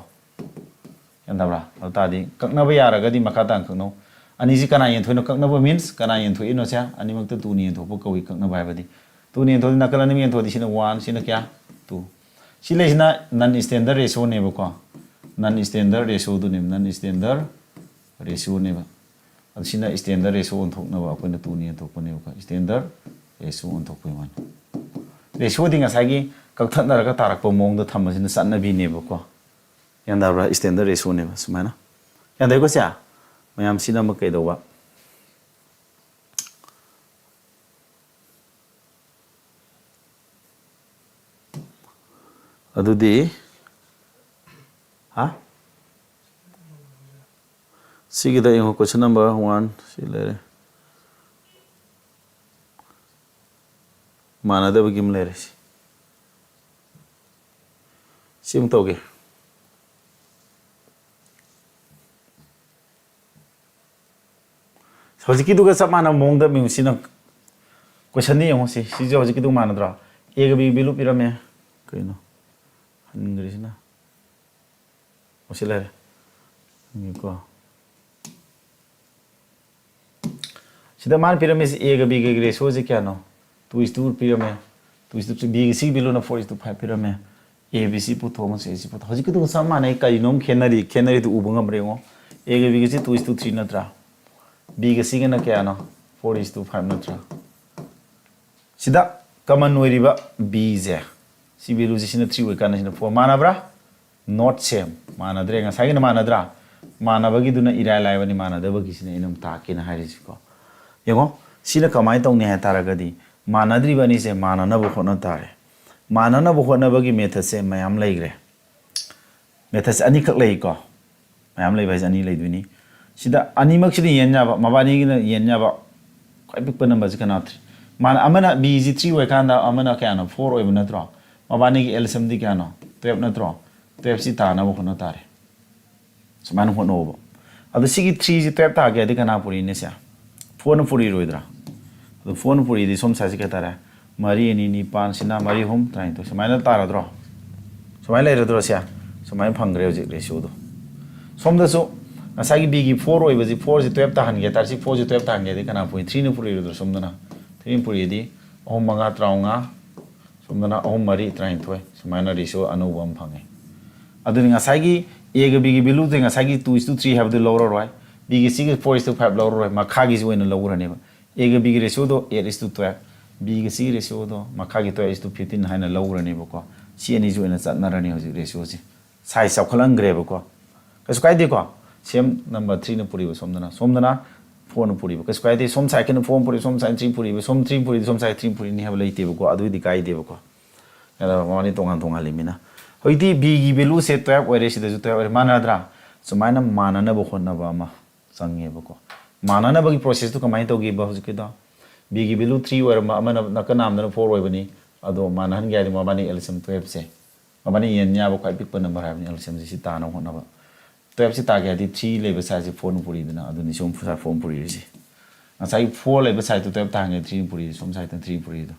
ꯒ꯭ꯌꯥꯟ ꯇꯥꯕ꯭ꯔꯥ? ꯑꯗꯨ ꯇꯥꯔꯗꯤ ꯀꯛꯅꯕ ꯌꯥꯔꯒꯗꯤ ꯃꯈꯥ ꯇꯥꯅ ꯀꯛꯅꯧ꯫ ꯑꯅꯤꯁꯤ ꯀꯅꯥ ꯌꯦꯟꯊꯣꯛꯏꯅꯣ? ꯀꯛꯅꯕ means ꯀꯅꯥ ꯌꯦꯟꯊꯣꯛꯏꯅꯣꯁꯦ? ꯑꯅꯤꯃꯛꯇ twoꯅ ꯌꯦꯟꯊꯣꯛꯄ ꯀꯧꯏ ꯀꯛꯅꯕ ꯍꯥꯏꯕꯗꯤ꯫ Twoꯅ ꯌꯦꯟꯊꯣꯛꯑꯗꯤ ꯅꯥꯀꯜ ꯑꯅꯤꯃꯛ ꯌꯦꯟꯊꯣꯛꯑꯗꯤ ꯁꯤꯅ one, ꯁꯤꯅ ꯀꯌꯥ? Two꯫ ꯁꯤ ꯂꯩꯁꯤꯅ non standard ratioꯅꯦꯕꯀꯣ꯫ Non standard ratioꯗꯨꯅꯦꯕ, non standard ratioꯅꯦꯕ꯫ ꯑꯗꯨ ꯁꯤꯅ standard ratio ꯑꯣꯟꯊꯣꯛꯅꯕ ꯑꯩꯈꯣꯏꯅ twoꯅ ꯌꯦꯟꯊꯣꯛꯄꯅꯦꯕꯀꯣ꯫ Standard ratio ꯑꯣꯟꯊꯣꯛꯄꯒꯤ ꯋꯥꯅꯤ꯫ Ratioꯗꯤ ꯉꯁꯥꯏꯒꯤ ꯀꯛꯊꯠꯅꯔꯒ ꯇꯥꯔꯛꯄ ꯃꯑꯣꯡꯗ ꯊꯝꯕꯁꯤꯅ ꯆꯠꯅꯕꯤꯅꯦꯕꯀꯣ꯫ ꯒ꯭ꯌꯥꯟ ꯇꯥꯕ꯭ꯔꯥ? Standard ratioꯅꯦꯕ ꯁꯨꯃꯥꯏꯅ꯫ ꯒ꯭ꯌꯥꯟ ꯇꯥꯏꯀꯣ ꯁꯦ? ꯃꯌꯥꯝꯁꯤꯅ ꯑꯃꯨꯛ ꯀꯩꯗꯧꯕ? ꯑꯗꯨꯗꯤ, ꯍꯥ? ꯁꯤꯒꯤꯗ ꯌꯦꯡꯉꯣ, question number one ꯁꯤ ꯂꯩꯔꯦ꯫ ꯃꯥꯟꯅꯗꯕꯒꯤ ꯑꯃ ꯂꯩꯔꯦ꯫ ꯁꯤ, ꯁꯤ ꯑꯃꯨꯛ ꯇꯧꯒꯦ꯫ ꯍꯧꯖꯤꯛꯀꯤꯗꯨꯒ ꯆꯞ ꯃꯥꯟꯅꯕ ꯃꯑꯣꯡꯗ ꯃꯤꯡꯁꯤꯅ questionꯗꯤ ꯌꯦꯡꯉꯣ꯫ ꯁꯤ, ꯁꯤꯁꯦ ꯍꯧꯖꯤꯛꯀꯤꯗꯨꯒ ꯃꯥꯟꯅꯗ꯭ꯔꯣ? Aꯒ Bꯒꯤ value ꯄꯤꯔꯝꯃꯦ꯫ ꯀꯩꯅꯣ? ꯍꯟꯈ꯭ꯔꯤꯁꯤꯅ꯫ ꯑꯣ, ꯁꯤ ꯂꯩꯔꯦ꯫ ꯌꯦꯡꯉꯨꯀꯣ꯫ ꯁꯤꯗ ꯃꯥꯅ ꯄꯤꯔꯝꯃꯤꯁꯤ Aꯒ Bꯒ ratioꯁꯤ ꯀꯌꯥꯅꯣ? Two is to ꯄꯤꯔꯝꯃꯦ꯫ Two is to three꯫ Bꯒ Cꯒꯤ valueꯅ four is to five ꯄꯤꯔꯝꯃꯦ꯫ A, B, C ꯄꯨꯊꯣꯛꯑꯃꯁꯦ, A, C ꯄꯨꯊꯣꯛ-, ꯍꯧꯖꯤꯛꯀꯤꯗꯨꯒ ꯆꯞ ꯃꯥꯟꯅꯩ꯫ ꯀꯔꯤꯅꯣꯝ ꯈꯦꯠꯅꯔꯤ? ꯈꯦꯠꯅꯔꯤꯗꯨ ꯎꯕ ꯉꯝꯕ꯭ꯔꯥ ꯌꯦꯡꯉꯣ꯫ Aꯒ Bꯒꯁꯤ two is to three ꯅꯠꯇ꯭ꯔꯥ? Bꯒ Cꯒꯅ ꯀꯌꯥꯅꯣ? Four is to five ꯅꯠꯇ꯭ꯔꯥ? ꯁꯤꯗ common ꯑꯣꯏꯔꯤꯕ Bꯁꯦ, ꯁꯤ valueꯁꯦ, ꯁꯤꯅ three ꯑꯣꯏꯀꯥꯟꯗ ꯁꯤꯅ four꯫ ꯃꯥꯟꯅꯕ꯭ꯔꯥ? Not same꯫ ꯃꯥꯟꯅꯗ꯭ꯔꯦ꯫ ꯉꯁꯥꯏꯒꯤꯅ ꯃꯥꯟꯅꯗ꯭ꯔꯥ? ꯃꯥꯟꯅꯕꯒꯤꯗꯨꯅ ꯏꯔꯥꯏ ꯂꯥꯏꯕꯅꯤ, ꯃꯥꯟꯅꯗꯕꯒꯤꯁꯤꯅ ꯑꯩꯅ ꯑꯃꯨꯛ ꯇꯥꯛꯀꯦꯅ ꯍꯥꯏꯔꯤꯁꯤꯀꯣ꯫ ꯌꯦꯡꯉꯣ, ꯁꯤꯅ ꯀꯃꯥꯏꯅ ꯇꯧꯅꯤ ꯍꯥꯏ ꯇꯥꯔꯒꯗꯤ, ꯃꯥꯟꯅꯗ꯭ꯔꯤꯕ ꯑꯅꯤꯁꯦ ꯃꯥꯟꯅꯅꯕ ꯍꯣꯠꯅ ꯇꯥꯔꯦ꯫ ꯃꯥꯟꯅꯅꯕ ꯍꯣꯠꯅꯕꯒꯤ methodꯁꯦ ꯃꯌꯥꯝ ꯂꯩꯈ꯭ꯔꯦ꯫ Methodꯁꯦ ꯑꯅꯤꯈꯛ ꯂꯩꯀꯣ꯫ ꯃꯌꯥꯝ ꯂꯩꯕ ꯍꯥꯏꯁꯦ ꯑꯅꯤ ꯂꯩꯗꯣꯏꯅꯤ꯫ ꯁꯤꯗ ꯑꯅꯤꯃꯛꯁꯤꯅ ꯌꯦꯟ ꯌꯥꯕ, ꯃꯕꯥꯅꯤꯒꯤꯅ ꯌꯦꯟ ꯌꯥꯕ ꯈ꯭ꯋꯥꯏ ꯄꯤꯛꯄ numberꯁꯤ ꯀꯅꯥ? Three꯫ ꯃꯥꯅ, ꯑꯃꯅ, Bꯁꯤ three ꯑꯣꯏꯀꯥꯟꯗ ꯑꯃꯅ ꯀꯌꯥꯅꯣ? Four ꯑꯣꯏꯕ ꯅꯠꯇ꯭ꯔꯣ? ꯃꯕꯥꯅꯤꯒꯤ L C Mꯗꯤ ꯀꯌꯥꯅꯣ? Twelve ꯅꯠꯇ꯭ꯔꯣ? Twelveꯁꯤ ꯇꯥꯅꯕ ꯍꯣꯠꯅ ꯇꯥꯔꯦ꯫ ꯁꯨꯃꯥꯏꯅ ꯍꯣꯠꯅꯧꯕ꯫ ꯑꯗꯣ ꯁꯤꯒꯤ threeꯁꯤ twelve ꯇꯥꯒꯦ ꯍꯥꯏꯗꯤ ꯀꯅꯥ ꯄꯨꯔꯤꯅꯤ ꯁꯦ? Fourꯅ ꯄꯨꯔꯤꯔꯣꯏꯗ꯭ꯔꯥ? ꯑꯗꯣ fourꯅ ꯄꯨꯔꯤꯗꯤ ꯁꯣꯝ sideꯁꯤ ꯀꯌꯥ ꯇꯥꯔꯦ? ꯃꯔꯤ ꯑꯅꯤ ꯅꯤꯄꯥꯟ, ꯁꯤꯅ ꯃꯔꯤ ꯑꯍꯨꯝ ꯇꯔꯥꯅꯤꯊꯣꯏ꯫ ꯁꯨꯃꯥꯏꯅ ꯇꯥꯔꯗ꯭ꯔꯣ? ꯁꯨꯃꯥꯏꯅ ꯂꯩꯔꯗ꯭ꯔꯣ ꯁꯦ? ꯁꯨꯃꯥꯏꯅ ꯐꯪꯈ꯭ꯔꯦ ꯍꯧꯖꯤꯛ ratioꯗꯣ꯫ ꯁꯣꯝꯗꯁꯨ ꯉꯁꯥꯏꯒꯤ Bꯒꯤ four ꯑꯣꯏꯕꯁꯤ, fourꯁꯤ twelve ꯇꯥꯍꯟꯒꯦ ꯍꯥꯏ ꯇꯥꯔꯗꯤ, ꯁꯤ fourꯁꯤ twelve ꯇꯥꯍꯟꯒꯦ ꯍꯥꯏꯗꯤ ꯀꯅꯥ ꯄꯨꯏ? Threeꯅ ꯄꯨꯔꯤꯔꯣꯏꯗ꯭ꯔꯣ ꯁꯣꯝꯗꯅ? Threeꯅ ꯄꯨꯔꯤꯗꯤ ꯑꯍꯨꯝ ꯃꯉꯥ ꯇꯔꯥꯃꯉꯥ, ꯁꯣꯝꯗꯅ ꯑꯍꯨꯝ ꯃꯔꯤ ꯇꯔꯥꯅꯤꯊꯣꯏ꯫ ꯁꯨꯃꯥꯏꯅ ratio ꯑꯅꯧꯕ ꯑꯃ ꯐꯪꯉꯦ꯫ ꯑꯗꯨꯅꯤ ꯉꯁꯥꯏꯒꯤ Aꯒ Bꯒꯤ valueꯁꯦ ꯉꯁꯥꯏꯒꯤ two is to three ꯍꯥꯏꯕꯗꯨ ꯂꯧꯔꯔꯣꯏ, Bꯒ Cꯒꯤ four is to five ꯂꯧꯔꯔꯣꯏ, ꯃꯈꯥꯒꯤꯁꯤ ꯑꯣꯏꯅ ꯂꯧꯔꯅꯦꯕ꯫ Aꯒ Bꯒꯤ ratioꯗꯣ eight is to twelve, Bꯒ Cꯒꯤ ratioꯗꯣ ꯃꯈꯥꯒꯤ twelve is to fifteen ꯍꯥꯏꯅ ꯂꯧꯔꯅꯦꯕꯀꯣ꯫ ꯁꯤ ꯑꯅꯤꯁꯤ ꯑꯣꯏꯅ ꯆꯠꯅꯔꯅꯤ ꯍꯧꯖꯤꯛ ratioꯁꯦ꯫ Size ꯆꯥꯎꯈꯠꯍꯟꯈ꯭ꯔꯦꯕꯀꯣ꯫ ꯀꯩꯁꯨ ꯀꯥꯏꯗꯦꯀꯣ꯫ ꯁꯦꯝ ꯅꯝꯕꯔ ꯊ꯭ꯔꯤꯅ ꯄꯨꯔꯤꯕ ꯁꯣꯝꯗꯅ, ꯁꯣꯝꯗꯅ ꯐꯣꯔꯅ ꯄꯨꯔꯤꯕ, ꯀꯩꯁꯨ ꯀꯥꯏꯗꯦ꯫ ꯁꯣꯝ ꯁꯥꯏꯠꯀꯤꯅ ꯐꯣꯔ ꯄꯨꯔꯤ, ꯁꯣꯝ ꯁꯥꯏꯠ ꯊ꯭ꯔꯤ ꯄꯨꯔꯤꯕ, ꯁꯣꯝ ꯊ꯭ꯔꯤ ꯄꯨꯔꯤꯗꯤ ꯁꯣꯝ ꯁꯥꯏꯠ ꯊ꯭ꯔꯤ ꯄꯨꯔꯤꯅꯤ ꯍꯥꯏꯕ ꯂꯩꯇꯦꯕꯀꯣ, ꯑꯗꯨꯏꯗꯤ ꯀꯥꯏꯗꯦꯕꯀꯣ꯫ ꯑꯗ ꯃꯕꯥꯅꯤ ꯇꯣꯉꯥꯟ ꯇꯣꯉꯥꯜꯂꯤꯃꯤꯅ꯫ ꯍꯧꯖꯤꯛꯇꯤ ꯕꯤꯒꯤ ꯚꯦꯂꯨꯁꯦ ꯇꯨꯌꯦꯜꯞ ꯑꯣꯏꯔꯦ, ꯁꯤꯗꯁꯨ ꯇꯨꯌꯦꯜꯞ ꯑꯣꯏꯔꯦ, ꯃꯥꯟꯅꯗ꯭ꯔꯥ? ꯁꯨꯃꯥꯏꯅ ꯃꯥꯟꯅꯅꯕ ꯍꯣꯠꯅꯕ ꯑꯃ ꯆꯪꯉꯦꯕꯀꯣ꯫ ꯃꯥꯟꯅꯅꯕꯒꯤ ꯄ꯭ꯔꯣꯁꯦꯁꯇꯨ ꯀꯃꯥꯏꯅ ꯇꯧꯒꯦꯕ? ꯍꯧꯖꯤꯛꯀꯤꯗꯣ ꯕꯤꯒꯤ ꯚꯦꯂꯨ ꯊ꯭ꯔꯤ ꯑꯣꯏꯔꯝꯕ, ꯑꯃꯅ ꯅꯥꯀꯟ ꯅꯥꯝꯗꯅ ꯐꯣꯔ ꯑꯣꯏꯕꯅꯤ꯫ ꯑꯗꯣ ꯃꯥꯟꯅꯍꯟꯒꯦ ꯍꯥꯏꯗꯤ ꯃꯕꯥꯅꯤ ꯑꯦꯜꯁꯤꯌꯝ ꯇꯨꯌꯦꯜꯞꯁꯦ, ꯃꯕꯥꯅꯤ ꯌꯦꯟ ꯌꯥꯕ ꯈ꯭ꯋꯥꯏ ꯄꯤꯛꯄ ꯅꯝꯕꯔ ꯍꯥꯏꯕꯅꯤ ꯑꯦꯜꯁꯤꯌꯝꯁꯦ, ꯁꯤ ꯇꯥꯅꯕ ꯍꯣꯠꯅꯕ꯫ ꯇꯨꯌꯦꯜꯞꯁꯤ ꯇꯥꯒꯦ ꯍꯥꯏꯗꯤ ꯊ꯭ꯔꯤ ꯂꯩꯕ ꯁꯥꯏꯠꯁꯦ ꯐꯣꯔꯅ ꯄꯨꯔꯤꯗꯅ, ꯑꯗꯨꯅꯤ ꯁꯣꯝ ꯁꯥꯏꯠ ꯐꯣꯔꯅ ꯄꯨꯔꯤꯁꯦ꯫ ꯉꯁꯥꯏꯒꯤ ꯐꯣꯔ ꯂꯩꯕ ꯁꯥꯏꯠꯇꯨ ꯇꯨꯌꯦꯜꯞ ꯇꯥꯍꯟꯒꯦ ꯊ꯭ꯔꯤꯅ ꯄꯨꯔꯤꯁꯦ, ꯁꯣꯝ ꯁꯥꯏꯠꯇ ꯊ꯭ꯔꯤꯅ ꯄꯨꯔꯤꯗꯣ꯫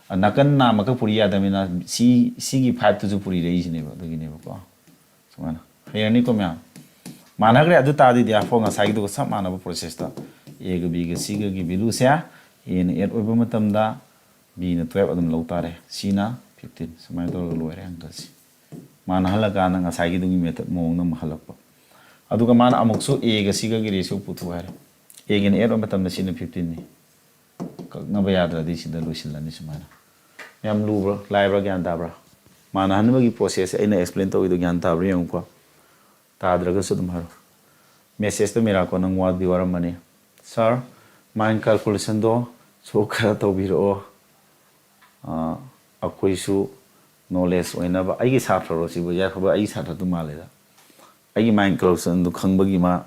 ꯑ, ꯅꯥꯀꯟ ꯅꯥꯝꯃꯈꯛ ꯄꯨꯔꯤ ꯌꯥꯗꯕꯅꯤꯅ ꯁꯤ, ꯁꯤꯒꯤ ꯐꯥꯏꯚꯇꯨꯁꯨ ꯄꯨꯔꯤꯔꯛꯏꯁꯤꯅꯦꯕ, ꯑꯗꯨꯒꯤꯅꯦꯕꯀꯣ꯫ ꯁꯨꯃꯥꯏꯅ ꯍꯩꯔꯅꯤꯀꯣ ꯃꯌꯥꯝ꯫ ꯃꯥꯟꯅꯈ꯭ꯔꯦ꯫ ꯑꯗꯨ ꯇꯥꯔꯗꯤ ꯗꯤꯌꯥꯔꯐꯣꯔ ꯉꯁꯥꯏꯒꯤꯗꯨꯒ ꯆꯞ ꯃꯥꯟꯅꯕ ꯄ꯭ꯔꯣꯁꯦꯁꯇ ꯑꯦꯒ ꯕꯤꯒ ꯁꯤꯒꯒꯤ ꯚꯦꯂꯨꯁꯦ, ꯑꯦꯅ ꯑꯦꯠ ꯑꯣꯏꯕ ꯃꯇꯝꯗ ꯕꯤꯅ ꯇꯨꯌꯦꯜꯞ ꯑꯗꯨꯝ ꯂꯧ ꯇꯥꯔꯦ, ꯁꯤꯅ ꯐꯤꯐꯇꯤꯟ꯫ ꯁꯨꯃꯥꯏꯅ ꯇꯧꯔꯒ ꯂꯣꯏꯔꯦ ꯑꯪꯀꯁꯤ꯫ ꯃꯥꯟꯅꯍꯜꯂꯀꯥꯟꯗ ꯉꯁꯥꯏꯒꯤꯗꯨꯒꯤ ꯃꯦꯊꯠ ꯃꯑꯣꯡꯗ ꯑꯃꯨꯛ ꯍꯜꯂꯛꯄ꯫ ꯑꯗꯨꯒ ꯃꯥꯅ ꯑꯃꯨꯛꯁꯨ ꯑꯦꯒ ꯁꯤꯒꯒꯤ ꯔꯦꯁꯤꯌꯣ ꯄꯨꯊꯣꯛ ꯍꯥꯏꯔꯦ꯫ ꯑꯦꯒꯤꯅ ꯑꯦꯠ ꯑꯣꯏꯕ ꯃꯇꯝꯗ ꯁꯤꯅ ꯐꯤꯐꯇꯤꯟꯅꯤ꯫ ꯀꯛꯅꯕ ꯌꯥꯗ꯭ꯔꯗꯤ ꯁꯤꯗ ꯂꯣꯏꯁꯤꯜꯂꯅꯤ ꯁꯨꯃꯥꯏꯅ꯫ ꯌꯥꯝ ꯂꯨꯕ꯭ꯔꯥ? ꯂꯥꯏꯕ꯭ꯔꯥ? ꯒ꯭ꯌꯥꯟ ꯇꯥꯕ꯭ꯔꯥ? ꯃꯥꯟꯅꯍꯟꯕꯒꯤ ꯄ꯭ꯔꯣꯁꯦꯁꯁꯦ ꯑꯩꯅ ꯑꯦꯛꯁꯄ꯭ꯂꯦꯟ ꯇꯧꯔꯤꯗꯣ ꯒ꯭ꯌꯥꯟ ꯇꯥꯕ꯭ꯔꯥ ꯌꯦꯡꯉꯨꯀꯣ꯫ ꯇꯥꯗ꯭ꯔꯒꯁꯨ ꯑꯗꯨꯝ ꯍꯥꯏꯔꯣ꯫ ꯃꯦꯁꯦꯖꯇꯣ ꯃꯤꯔꯥꯀꯣ, ꯅꯪ ꯋꯥꯗꯤ ꯋꯥꯔꯝꯃꯅꯤ꯫ "ꯁꯥꯔ, ꯃꯥꯏꯟ ꯀꯥꯜꯀꯨꯂꯦꯁꯟꯗꯣ ꯁꯣ ꯈꯔ ꯇꯧꯕꯤꯔꯛꯑꯣ꯫ ꯑꯥ, ꯑꯩꯈꯣꯏꯁꯨ ꯅꯣꯂꯦꯖ ꯑꯣꯏꯅꯕ"꯫ ꯑꯩꯒꯤ ꯁꯥꯇ꯭ꯔꯔꯣ ꯁꯤꯕꯨ? ꯌꯥꯏꯐꯕ ꯑꯩꯒꯤ ꯁꯥꯇ꯭ꯔꯗꯨ ꯃꯥꯜꯂꯦꯗ꯫ ꯑꯩꯒꯤ ꯃꯥꯏꯟ ꯀꯥꯜꯀꯨꯂꯦꯁꯟꯗꯨ ꯈꯪꯕꯒꯤ ꯃꯥ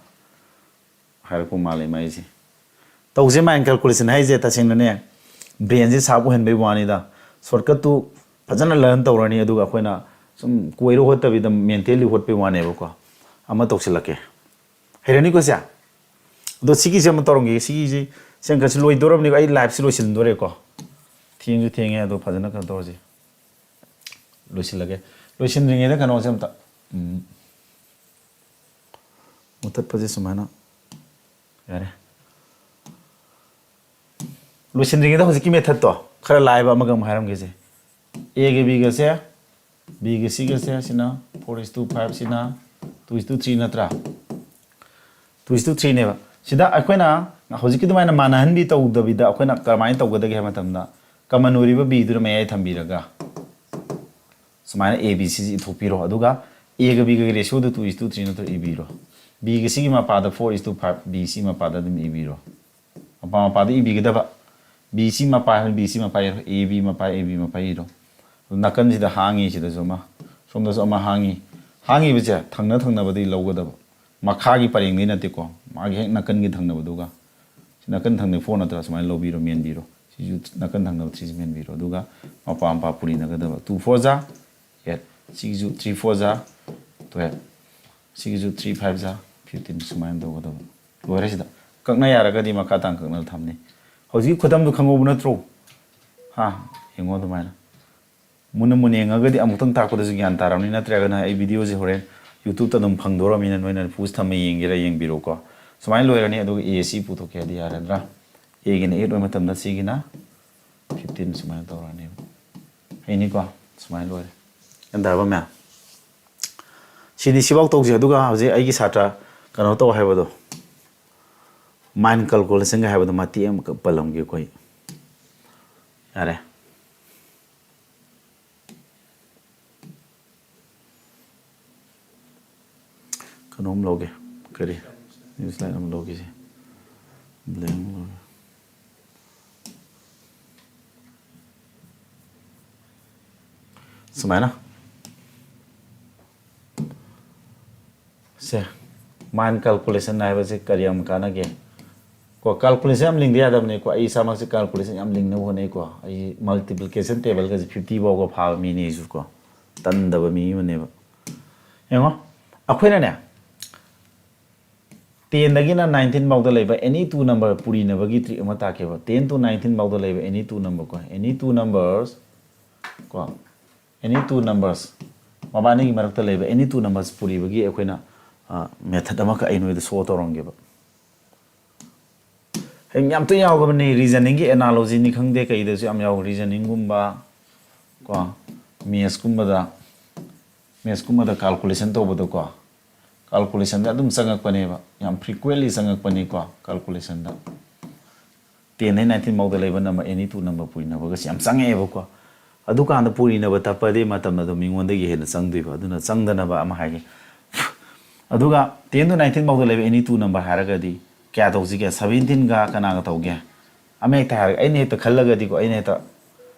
ꯍꯥꯏꯔꯛꯄ ꯃꯥꯜꯂꯦ ꯃꯥꯏꯁꯦ꯫ ꯇꯧꯁꯦ, ꯃꯥꯏꯟ ꯀꯥꯜꯀꯨꯂꯦꯁꯟ ꯍꯥꯏꯁꯦ ꯇꯁꯦꯡꯅꯅꯦ, ꯕ꯭ꯔꯦꯟꯁꯦ ꯁꯥꯔꯞ ꯑꯣꯏꯍꯟꯕꯩ ꯋꯥꯅꯤꯗ꯫ ꯁꯣꯔꯠꯀꯠꯇꯨ ꯐꯖꯅ ꯂꯔꯟ ꯇꯧꯔꯅꯤ, ꯑꯗꯨꯒ ꯑꯩꯈꯣꯏꯅ ꯁꯨꯝ ꯀꯣꯏꯔ ꯍꯣꯠꯇꯕꯤꯗ ꯃꯦꯟꯇꯦꯜꯂꯤ ꯍꯣꯠꯄꯩ ꯋꯥꯅꯦꯕꯀꯣ꯫ ꯑꯃ ꯇꯧꯁꯤꯜꯂꯛꯀꯦ꯫ ꯍꯩꯔꯅꯤꯀꯣ ꯁꯦ? ꯑꯗꯣ ꯁꯤꯒꯤꯁꯦ ꯑꯃ ꯇꯧꯔꯝꯒꯦ꯫ ꯁꯤꯒꯤꯁꯤ, ꯁꯤ ꯑꯪꯀꯁꯤ ꯂꯣꯏꯗꯣꯔꯕꯅꯤꯀꯣ꯫ ꯑꯩ ꯂꯥꯏꯐꯁꯤ ꯂꯣꯏꯁꯤꯟꯗꯣꯔꯦꯀꯣ꯫ ꯊꯦꯡꯁꯨ ꯊꯦꯡꯉꯦ, ꯑꯗꯣ ꯐꯖꯅ ꯀꯩꯅꯣ ꯇꯧꯔꯁꯤ꯫ ꯂꯣꯏꯁꯤꯜꯂꯒꯦ꯫ ꯂꯣꯏꯁꯤꯟꯗ꯭ꯔꯤꯉꯩꯗ ꯀꯩꯅꯣꯁꯦ ꯑꯝꯇ, ꯎꯝ, ꯃꯨꯊꯠꯄꯁꯦ ꯁꯨꯃꯥꯏꯅ꯫ ꯌꯥꯔꯦ꯫ ꯂꯣꯏꯁꯤꯟꯗ꯭ꯔꯤꯉꯩꯗ ꯍꯧꯖꯤꯛꯀꯤ ꯃꯦꯊꯠꯇꯣ ꯈꯔ ꯂꯥꯏꯕ ꯑꯃꯒ ꯑꯃꯨꯛ ꯍꯥꯏꯔꯝꯒꯦꯁꯦ꯫ ꯑꯦꯒ ꯕꯤꯒꯁꯦ, ꯕꯤꯒ ꯁꯤꯒꯁꯦ, ꯁꯤꯅ four is to five, ꯁꯤꯅ two is to three ꯅꯠꯇ꯭ꯔꯥ? Two is to three ꯅꯦꯕ꯫ ꯁꯤꯗ ꯑꯩꯈꯣꯏꯅ ꯍꯧꯖꯤꯛꯀꯤ ꯑꯗꯨꯃꯥꯏꯅ ꯃꯥꯟꯅꯍꯟꯕꯤ ꯇꯧꯗꯕꯤꯗ ꯑꯩꯈꯣꯏꯅ ꯀꯃꯥꯏꯅ ꯇꯧꯒꯗꯒꯦ ꯍꯥꯏꯕ ꯃꯇꯝꯗ, ꯀꯃꯟ ꯑꯣꯏꯔꯤꯕ ꯕꯤꯗꯨꯅ ꯃꯌꯥꯏ ꯊꯝꯕꯤꯔꯒ ꯁꯨꯃꯥꯏꯅ ꯑꯦ ꯕꯤ ꯁꯤꯁꯤ ꯏꯊꯣꯛꯄꯤꯔꯣ꯫ ꯑꯗꯨꯒ ꯑꯦꯒ ꯕꯤꯒꯒꯤ ꯔꯦꯁꯤꯌꯣꯗꯨ two is to three ꯅꯠꯇ꯭ꯔ ꯏꯕꯤꯔꯣ꯫ ꯕꯤꯒ ꯁꯤꯒꯤ ꯃꯄꯥꯗ four is to five, B C ꯃꯄꯥꯗ ꯑꯗꯨꯝ ꯏꯕꯤꯔꯣ꯫ ꯃꯄꯥ ꯃꯄꯥꯗ ꯏꯕꯤꯒꯗꯕ꯫ ꯕꯤ ꯁꯤ ꯃꯄꯥ ꯍꯥꯏꯔ ꯕꯤ ꯁꯤ ꯃꯄꯥ ꯏꯔꯣ, ꯑꯦ ꯕꯤ ꯃꯄꯥ ꯑꯦ ꯕꯤ ꯃꯄꯥ ꯏꯔꯣ꯫ ꯑꯗꯨ ꯅꯥꯀꯟꯁꯤꯗ ꯍꯥꯡꯉꯤ, ꯁꯤꯗꯁꯨ ꯑꯃ, ꯁꯣꯝꯗꯁꯨ ꯑꯃ ꯍꯥꯡꯉꯤ꯫ ꯍꯥꯡꯉꯤꯕꯁꯦ ꯊꯪꯅ ꯊꯪꯅꯕꯗꯒꯤ ꯂꯧꯒꯗꯕ, ꯃꯈꯥꯒꯤ ꯄꯔꯦꯡꯗꯒꯤ ꯅꯠꯇꯦꯀꯣ, ꯃꯥꯒꯤ ꯍꯦꯛ ꯅꯥꯀꯟꯒꯤ ꯊꯪꯅꯕꯗꯨꯒ꯫ ꯁꯤ ꯅꯥꯀꯟ ꯊꯪꯅ four ꯅꯠꯇ꯭ꯔꯥ? ꯁꯨꯃꯥꯏꯅ ꯂꯧꯕꯤꯔꯣ, ꯃꯦꯟꯕꯤꯔꯣ꯫ ꯁꯤꯁꯨ ꯅꯥꯀꯟ ꯊꯪꯅꯕ threeꯁꯤ ꯃꯦꯟꯕꯤꯔꯣ꯫ ꯑꯗꯨꯒ ꯃꯄꯥ ꯃꯄꯥ ꯄꯨꯔꯤꯅꯒꯗꯕ꯫ Two four ꯖꯥ eight, ꯁꯤꯒꯤꯁꯨ three four ꯖꯥ twelve, ꯁꯤꯒꯤꯁꯨ three five ꯖꯥ fifteen, ꯁꯨꯃꯥꯏꯅ ꯇꯧꯒꯗꯕ꯫ ꯂꯣꯏꯔꯦ꯫ ꯁꯤꯗ ꯀꯛꯅ ꯌꯥꯔꯒꯗꯤ ꯃꯈꯥ ꯇꯥꯅ ꯀꯛꯅꯕ ꯊꯝꯅꯤ꯫ ꯍꯧꯖꯤꯛꯀꯤ ꯈꯨꯗꯝꯗꯨ ꯈꯪꯍꯧꯕ ꯅꯠꯇ꯭ꯔꯣ? ꯍꯥ? ꯌꯦꯡꯉꯣ ꯑꯗꯨꯃꯥꯏꯅ꯫ ꯃꯨꯟꯅ ꯃꯨꯟꯅ ꯌꯦꯡꯉꯒꯗꯤ ꯑꯃꯨꯛꯇꯪ ꯇꯥꯛꯄꯗꯁꯨ ꯒ꯭ꯌꯥꯟ ꯇꯥꯔꯕꯅꯤ, ꯅꯠꯇ꯭ꯔꯒꯅ ꯑꯩ videoꯁꯦ ꯍꯣꯔꯦꯟ YouTubeꯇ ꯑꯗꯨꯝ ꯐꯪꯗꯣꯔꯕꯅꯤꯅ ꯅꯣꯏꯅ pause ꯊꯝꯃ ꯌꯦꯡꯒꯦꯔꯥ ꯌꯦꯡꯕꯤꯔꯣꯀꯣ꯫ ꯁꯨꯃꯥꯏꯅ ꯂꯣꯏꯔꯅꯤ꯫ ꯑꯗꯨꯒ ꯑꯦ ꯁꯤ ꯄꯨꯊꯣꯛꯀꯦ ꯍꯥꯏꯗꯤ ꯌꯥꯔꯗ꯭ꯔꯥ? ꯑꯦꯒꯤꯅ eight ꯑꯣꯏꯕ ꯃꯇꯝꯗ ꯁꯤꯒꯤꯅ fifteen ꯁꯨꯃꯥꯏꯅ ꯇꯧꯔꯅꯦꯕ꯫ ꯍꯩꯅꯤꯀꯣ? ꯁꯨꯃꯥꯏꯅ ꯂꯣꯏꯔꯦ꯫ ꯒ꯭ꯌꯥꯟ ꯇꯥꯔꯕ ꯃꯌꯥꯝ? ꯁꯤꯗꯤ ꯁꯤꯐꯥꯎ ꯇꯧꯁꯦ꯫ ꯑꯗꯨꯒ ꯍꯧꯖꯤꯛ ꯑꯩꯒꯤ ꯁꯥꯇ꯭ꯔ ꯀꯩꯅꯣ ꯇꯧ ꯍꯥꯏꯕꯗꯣ, mind calculationꯒ ꯍꯥꯏꯕꯗꯣ ꯃꯇꯦꯛ ꯑꯃꯈꯛ ꯄꯜꯂꯝꯒꯦ ꯑꯩꯈꯣꯏ꯫ ꯌꯥꯔꯦ꯫ ꯀꯩꯅꯣꯝ ꯂꯧꯒꯦ꯫ ꯀꯔꯤ? New slide ꯑꯃ ꯂꯧꯒꯦꯁꯦ꯫ Blank ꯂꯧꯒꯦ꯫ ꯁꯨꯃꯥꯏꯅ꯫ ꯁꯦ, mind calculation ꯍꯥꯏꯕꯁꯦ ꯀꯔꯤ ꯌꯥꯝ ꯀꯥꯟꯅꯒꯦ? ꯀꯣ, calculation ꯌꯥꯝ ꯂꯤꯡꯗ ꯌꯥꯗꯕꯅꯤꯀꯣ꯫ ꯑꯩ ꯏꯁꯥꯃꯛꯁꯦ calculation ꯌꯥꯝ ꯂꯤꯡꯅꯕ ꯍꯣꯠꯅꯩꯀꯣ꯫ ꯑꯩ multiplication tableꯒꯁꯦ fifty ꯐꯥꯎꯕ ꯐꯥꯕ ꯃꯤꯅꯤ ꯑꯩꯁꯨ ꯀꯣ꯫ ꯇꯟꯗꯕ ꯃꯤ ꯑꯃꯅꯦꯕ꯫ ꯌꯦꯡꯉꯣ, ꯑꯩꯈꯣꯏꯅꯅꯦ, tenꯗꯒꯤꯅ nineteen ꯐꯥꯎꯗ ꯂꯩꯕ any two number ꯄꯨꯔꯤꯅꯕꯒꯤ trick ꯑꯃ ꯇꯥꯛꯀꯦꯕ꯫ Ten to nineteen ꯐꯥꯎꯗ ꯂꯩꯕ any two number ꯀꯣ, any two numbers ꯀꯣ, any two numbers, ꯃꯕꯥꯅꯤꯒꯤ ꯃꯔꯛꯇ ꯂꯩꯕ any two numbers ꯄꯨꯔꯤꯕꯒꯤ ꯑꯩꯈꯣꯏꯅ, ꯑ, method ꯑꯃꯈꯛ ꯑꯩ ꯅꯣꯏꯗ show ꯇꯧꯔꯝꯒꯦꯕ꯫ ꯍꯌꯦꯡ ꯌꯥꯝ ꯇꯣꯏꯅ ꯌꯥꯎꯈ꯭ꯔꯕꯅꯤ, reasoningꯒꯤ analogyꯅꯤ ꯈꯪꯗꯦ, ꯀꯩꯗꯁꯨ ꯌꯥꯝ ꯌꯥꯎ, reasoningꯒꯨꯝꯕ ꯀꯣ, mathsꯀꯨꯝꯕꯗ, mathsꯀꯨꯝꯕꯗ calculation ꯇꯧꯕꯗꯀꯣ, calculationꯗ ꯑꯗꯨꯝ ꯆꯪꯉꯛꯄꯅꯦꯕ, ꯌꯥꯝ frequently ꯆꯪꯉꯛꯄꯅꯤꯀꯣ calculationꯗ꯫ Tenꯗꯒꯤ nineteen ꯐꯥꯎꯗ ꯂꯩꯕ number any two number ꯄꯨꯔꯤꯅꯕꯒꯁꯦ ꯌꯥꯝ ꯆꯪꯉꯛꯑꯦꯕꯀꯣ꯫ ꯑꯗꯨꯀꯥꯟꯗ ꯄꯨꯔꯤꯅꯕ ꯇꯞꯄꯗꯤ ꯃꯇꯝ ꯑꯗꯨꯝ ꯃꯤꯉꯣꯟꯗꯒꯤ ꯍꯦꯟꯅ ꯆꯪꯗꯣꯏꯕ꯫ ꯑꯗꯨꯅ ꯆꯪꯗꯅꯕ ꯑꯃ ꯍꯥꯏꯒꯦ꯫ ꯑꯗꯨꯒ ten to nineteen ꯐꯥꯎꯗ ꯂꯩꯕ any two number ꯍꯥꯏꯔꯒꯗꯤ ꯀꯌꯥ ꯇꯧꯁꯤꯒꯦ? Seventeenꯒ ꯀꯅꯥꯒ ꯇꯧꯒꯦ? ꯑꯃ ꯍꯦꯛꯇ ꯍꯥꯏꯔꯒ, ꯑꯩꯅ ꯍꯦꯛꯇ ꯈꯜꯂꯒꯗꯤꯀꯣ, ꯑꯩꯅ ꯍꯦꯛꯇ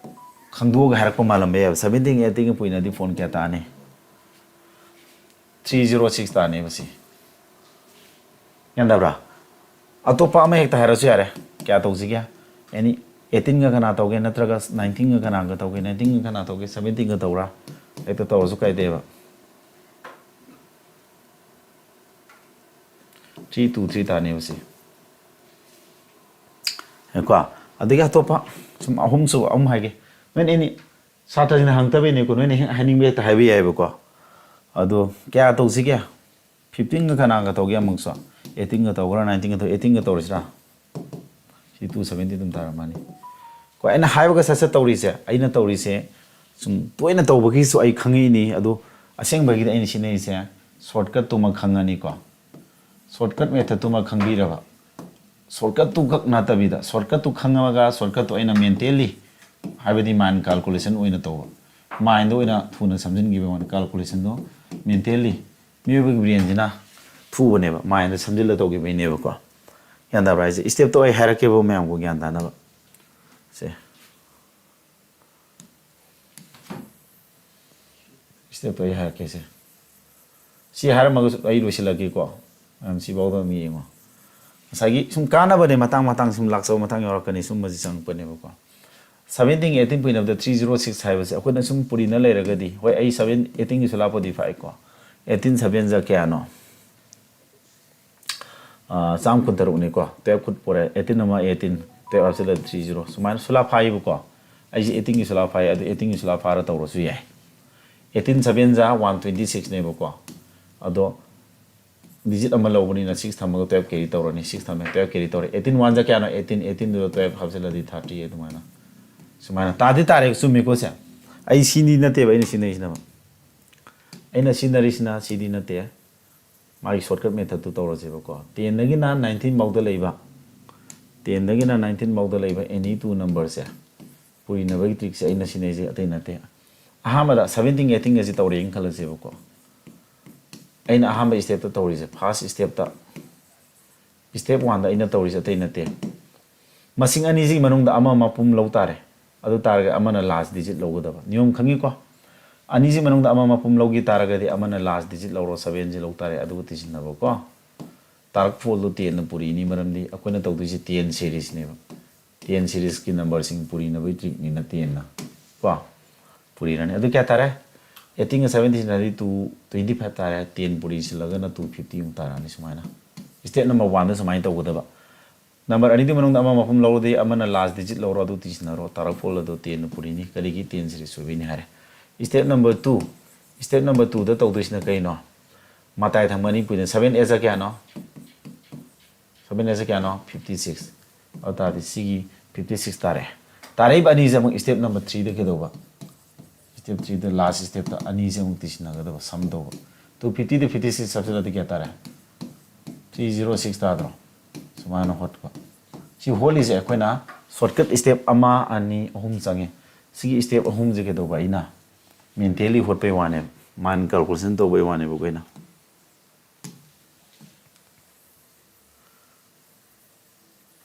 ꯈꯪꯗꯣꯛꯑꯒ ꯍꯥꯏꯔꯛꯄ ꯃꯥꯜꯂꯝꯕ ꯌꯥꯏꯕ꯫ Seventeenꯒ eighteenꯒ ꯄꯨꯏꯅꯗꯤ phone ꯀꯌꯥ ꯇꯥꯅꯤ? Three zero six ꯇꯥꯅꯦꯕ ꯁꯤ꯫ ꯒ꯭ꯌꯥꯟ ꯇꯥꯕ꯭ꯔꯥ? ꯑꯇꯣꯞꯄ ꯑꯃ ꯍꯦꯛꯇ ꯍꯥꯏꯔꯁꯨ ꯌꯥꯔꯦ꯫ ꯀꯌꯥ ꯇꯧꯁꯤꯒꯦ? Any eighteenꯒ ꯀꯅꯥ ꯇꯧꯒꯦ? ꯅꯠꯇ꯭ꯔꯒ nineteenꯒ ꯀꯅꯥꯒ ꯇꯧꯒꯦ? Nineteenꯒ ꯀꯅꯥ ꯇꯧꯒꯦ? Seventeenꯒ ꯇꯧꯔꯥ? ꯍꯦꯛꯇ ꯇꯧꯔꯁꯨ ꯀꯥꯏꯗꯦꯕ꯫ Three two three ꯇꯥꯅꯦꯕ ꯁꯤ꯫ ꯀꯣ, ꯑꯗꯒꯤ ꯑꯇꯣꯞꯄ ꯁꯨꯝ ꯑꯍꯨꯝꯁꯨ ꯑꯍꯨꯝ ꯍꯥꯏꯒꯦ꯫ ꯅꯣꯏꯅ any ꯁꯥꯇ꯭ꯔꯁꯤꯡꯅ ꯍꯪꯉꯛꯇꯕꯩꯅꯦꯀꯣ, ꯅꯣꯏꯅ ꯍꯦꯛ ꯍꯥꯏꯅꯤꯡꯕ ꯍꯦꯛꯇ ꯍꯥꯏꯕ ꯌꯥꯏꯕꯀꯣ꯫ ꯑꯗꯣ ꯀꯌꯥ ꯇꯧꯁꯤꯒꯦ? Fifteenꯒ ꯀꯅꯥꯒ ꯇꯧꯒꯦ ꯑꯃꯨꯛꯁꯨ? Eighteenꯒ ꯇꯧꯒ꯭ꯔꯥ, nineteenꯒ ꯇꯧ-, eighteenꯒ ꯇꯧꯔꯁꯤꯔꯥ? ꯁꯤ two seventy ꯑꯗꯨꯝ ꯇꯥꯔꯝꯃꯅꯤ꯫ ꯀꯣ, ꯑꯩꯅ ꯍꯥꯏꯕꯒ ꯁꯠ ꯁꯠ ꯇꯧꯔꯤꯁꯦ, ꯑꯩꯅ ꯇꯧꯔꯤꯁꯦ ꯁꯨꯝ ꯇꯣꯏꯅ ꯇꯧꯕꯒꯤꯁꯨ ꯑꯩ ꯈꯪꯉꯛꯏꯅꯤ꯫ ꯑꯗꯣ ꯑꯁꯦꯡꯕꯒꯤꯗꯤ ꯑꯩꯅ ꯁꯤꯖꯤꯟꯅꯔꯤꯁꯦ shortcutꯇꯨꯃ ꯈꯪꯉꯅꯤꯀꯣ꯫ Shortcut methodꯇꯨꯃ ꯈꯪꯕꯤꯔꯕ? Shortcutꯇꯨ ꯈꯛ ꯅꯠꯇꯕꯤꯗ, shortcutꯇꯨ ꯈꯪꯉꯒ shortcutꯇꯨ ꯑꯩꯅ mentally, ꯍꯥꯏꯕꯗꯤ mind calculation ꯑꯣꯏꯅ ꯇꯧꯕ, mindꯗ ꯑꯣꯏꯅ ꯊꯨꯅ ꯁꯝꯖꯤꯟꯈꯤꯕ ꯋꯥꯅꯤ꯫ Calculationꯗꯣ mentally, ꯃꯤꯑꯣꯏꯕꯒꯤ brainꯁꯤꯅ ꯊꯨꯕꯅꯦꯕ, mindꯗ ꯁꯝꯖꯤꯜꯂ ꯇꯧꯈꯤꯕꯩꯅꯦꯕꯀꯣ꯫ ꯒ꯭ꯌꯥꯟ ꯇꯥꯕ꯭ꯔꯥ ꯍꯥꯏꯁꯦ? Stepꯇꯣ ꯑꯩ ꯍꯥꯏꯔꯛꯀꯦꯕ ꯃꯌꯥꯝꯕꯨ ꯒ꯭ꯌꯥꯟ ꯇꯥꯅꯕ꯫ ꯁꯦ, stepꯇꯣ ꯑꯩ ꯍꯥꯏꯔꯛꯀꯦꯁꯦ꯫ ꯁꯤ ꯍꯥꯏꯔꯝꯃꯒꯁꯨ ꯑꯩ ꯂꯣꯏꯁꯤꯜꯂꯒꯦꯀꯣ꯫ ꯃꯌꯥꯝ ꯁꯤꯐꯥꯎꯗ ꯑꯗꯨꯝ ꯌꯦꯡꯉꯣ꯫ ꯉꯁꯥꯏꯒꯤ ꯁꯨꯝ ꯀꯥꯟꯅꯕꯅꯦ, ꯃꯇꯥꯡ ꯃꯇꯥꯡ ꯁꯨꯝ ꯂꯥꯛꯆꯕ ꯃꯇꯥꯡ ꯌꯥꯎꯔꯛꯀꯅꯤ, ꯁꯨꯝꯕꯁꯤ ꯆꯪꯉꯛꯄꯅꯦꯕꯀꯣ꯫ Seventeen eighteen ꯄꯨꯏꯅꯕꯗ three zero six ꯍꯥꯏꯕꯁꯦ ꯑꯩꯈꯣꯏꯅ ꯁꯨꯝ ꯄꯨꯔꯤꯅ ꯂꯩꯔꯒꯗꯤ, ꯍꯣꯏ, ꯑꯩ seven eighteenꯒꯤꯁꯨ ꯂꯥꯞꯄꯗꯤ ꯐꯥꯏꯀꯣ꯫ Eighteen seven ꯖ ꯀꯌꯥꯅꯣ? ꯑꯥ, ꯆꯥꯝ ꯀꯨꯟꯇꯔꯨꯛꯅꯤꯀꯣ, twelve ꯈꯨꯠ ꯄꯣꯔꯦ, eighteen ꯑꯃ eighteen, twelve ꯍꯥꯞꯆꯤꯜꯂ three zero, ꯁꯨꯃꯥꯏꯅ ꯁꯨꯂꯥ ꯐꯥꯏꯕꯀꯣ꯫ ꯑꯩꯁꯦ eighteenꯒꯤ ꯁꯨꯂꯥ ꯐꯥꯏ, ꯑꯗꯨ eighteenꯒꯤ ꯁꯨꯂꯥ ꯐꯥꯔ ꯇꯧꯔꯁꯨ ꯌꯥꯏ꯫ Eighteen seven ꯖ one twenty sixꯅꯦꯕꯀꯣ, ꯑꯗꯣ digit ꯑꯃ ꯂꯧꯕꯅꯤꯅ six ꯊꯝꯃꯒ twelve carry ꯇꯧꯔꯅꯤ, six ꯊꯝꯃꯦ, twelve carry ꯇꯧꯔꯦ꯫ Eighteen one ꯖ ꯀꯌꯥꯅꯣ? Eighteen, eighteenꯗꯨꯗ twelve ꯍꯥꯞꯆꯤꯜꯂꯗꯤ thirty ꯑꯗꯨꯃꯥꯏꯅ꯫ ꯁꯨꯃꯥꯏꯅ ꯇꯥꯗꯤ ꯇꯥꯔꯦ, ꯆꯨꯝꯃꯤꯀꯣ ꯁꯦ? ꯑꯩ ꯁꯤꯗꯤ ꯅꯠꯇꯦꯕ ꯑꯩꯅ ꯁꯤꯖꯤꯟꯅꯔꯤꯁꯤꯅ꯫ ꯑꯩꯅ ꯁꯤꯖꯤꯟꯅꯔꯤꯁꯤꯅ ꯁꯤꯗꯤ ꯅꯠꯇꯦ꯫ ꯃꯥꯒꯤ shortcut methodꯇꯨ ꯇꯧꯔꯁꯦꯕꯀꯣ꯫ Tenꯗꯒꯤꯅ nineteen ꯐꯥꯎꯗ ꯂꯩꯕ, tenꯗꯒꯤꯅ nineteen ꯐꯥꯎꯗ ꯂꯩꯕ any two numberꯁꯦ ꯄꯨꯔꯤꯅꯕꯒꯤ trickꯁꯦ ꯑꯩꯅ ꯁꯤꯖꯤꯟꯅꯩꯁꯦ ꯑꯇꯩ ꯅꯠꯇꯦ꯫ ꯑꯍꯥꯟꯕꯗ seventeen eighteenꯒꯁꯦ ꯇꯧꯔꯦꯅ ꯈꯜꯂꯁꯦꯕꯀꯣ꯫ ꯑꯩꯅ ꯑꯍꯥꯟꯕ stepꯇ ꯇꯧꯔꯤꯁꯦ, first stepꯇ, step oneꯗ ꯑꯩꯅ ꯇꯧꯔꯤꯁꯦ ꯑꯇꯩ ꯅꯠꯇꯦ꯫ ꯃꯁꯤꯡ ꯑꯅꯤꯁꯤꯒꯤ ꯃꯅꯨꯡꯗ ꯑꯃ ꯃꯄꯨꯝ ꯂꯧ ꯇꯥꯔꯦ꯫ ꯑꯗꯨ ꯇꯥꯔꯒꯗꯤ ꯑꯃꯅ last digit ꯂꯧꯒꯗꯕ꯫ ꯅꯤꯌꯣꯝ ꯈꯪꯉꯤꯀꯣ? ꯑꯅꯤꯁꯤ ꯃꯅꯨꯡꯗ ꯑꯃ ꯃꯄꯨꯝ ꯂꯧꯈꯤ ꯇꯥꯔꯒꯗꯤ ꯑꯃꯅ last digit ꯂꯧꯔꯣ, sevenꯁꯤ ꯂꯧ ꯇꯥꯔꯦ, ꯑꯗꯨꯒ ꯇꯤꯁꯤꯟꯅꯕꯀꯣ꯫ ꯇꯥꯔꯛ fourꯗꯣ tenꯅ ꯄꯨꯔꯤꯅꯤ, ꯃꯔꯝꯗꯤ ꯑꯩꯈꯣꯏꯅ ꯇꯧꯗꯣꯏꯁꯦ ten seriesꯅꯦꯕ꯫ Ten seriesꯀꯤ numberꯁꯤꯡ ꯄꯨꯔꯤꯅꯕꯒꯤ trickꯅꯤꯅ tenꯅ ꯀꯣ ꯄꯨꯔꯤꯔꯅꯤ꯫ ꯑꯗꯨ ꯀꯌꯥ ꯇꯥꯔꯦ? Eightꯒ sevenꯒ ꯇꯤꯁꯤꯟꯅꯔꯗꯤ two twenty five ꯇꯥꯔꯦ꯫ Ten ꯄꯨꯔꯤꯁꯤꯜꯂꯒꯅ two fifty ꯑꯃꯨꯛ ꯇꯥꯔꯛꯑꯅꯤ ꯁꯨꯃꯥꯏꯅ꯫ Step number oneꯗ ꯁꯨꯃꯥꯏꯅ ꯇꯧꯒꯗꯕ꯫ Number ꯑꯅꯤꯗꯨꯒꯤ ꯃꯅꯨꯡꯗ ꯑꯃ ꯃꯄꯨꯝ ꯂꯧꯔꯗꯤ ꯑꯃꯅ last digit ꯂꯧꯔꯣ, ꯑꯗꯨ ꯇꯤꯁꯤꯟꯅꯔꯣ꯫ ꯇꯥꯔꯛ fourꯗꯣ tenꯅ ꯄꯨꯔꯤꯅꯤ꯫ ꯀꯔꯤꯒꯤ? Ten series ꯑꯣꯏꯕꯩꯅꯤ ꯍꯥꯏꯔꯦ꯫ Step number two, step number twoꯗ ꯇꯧꯗꯣꯏꯁꯤꯅ ꯀꯩꯅꯣ? ꯃꯇꯥꯏ ꯊꯪꯕ ꯑꯅꯤ ꯄꯨꯔꯤꯅ seven eightꯁꯦ ꯀꯌꯥꯅꯣ? Seven eightꯁꯦ ꯀꯌꯥꯅꯣ? Fifty six꯫ ꯑꯗꯨ ꯇꯥꯔꯗꯤ ꯁꯤꯒꯤ fifty six ꯇꯥꯔꯦ꯫ ꯇꯥꯔꯛꯏꯕ ꯑꯅꯤꯁꯦ ꯑꯃꯨꯛ step number threeꯗ ꯀꯩꯗꯧꯕ? Step threeꯗ last stepꯇ ꯑꯅꯤꯁꯦ ꯑꯃꯨꯛ ꯇꯤꯁꯤꯟꯅꯒꯗꯕ, sum ꯇꯧꯕ꯫ Two fiftyꯗ fifty six ꯍꯥꯞꯆꯤꯜꯂꯗꯤ ꯀꯌꯥ ꯇꯥꯔꯦ? Three zero six ꯇꯥꯗ꯭ꯔꯣ? ꯁꯨꯃꯥꯏꯅ ꯍꯣꯠꯄ꯫ ꯁꯤ ꯍꯣꯠꯂꯤꯁꯦ ꯑꯩꯈꯣꯏꯅ shortcut step ꯑꯃ, ꯑꯅꯤ, ꯑꯍꯨꯝ ꯆꯪꯉꯦ꯫ ꯁꯤꯒꯤ step ꯑꯍꯨꯝꯁꯦ ꯀꯩꯗꯧꯕ? ꯑꯩꯅ mentally ꯍꯣꯠꯄꯩ ꯋꯥꯅꯦꯕ, mind calculation ꯇꯧꯕꯩ ꯋꯥꯅꯦꯕ ꯑꯩꯈꯣꯏꯅ꯫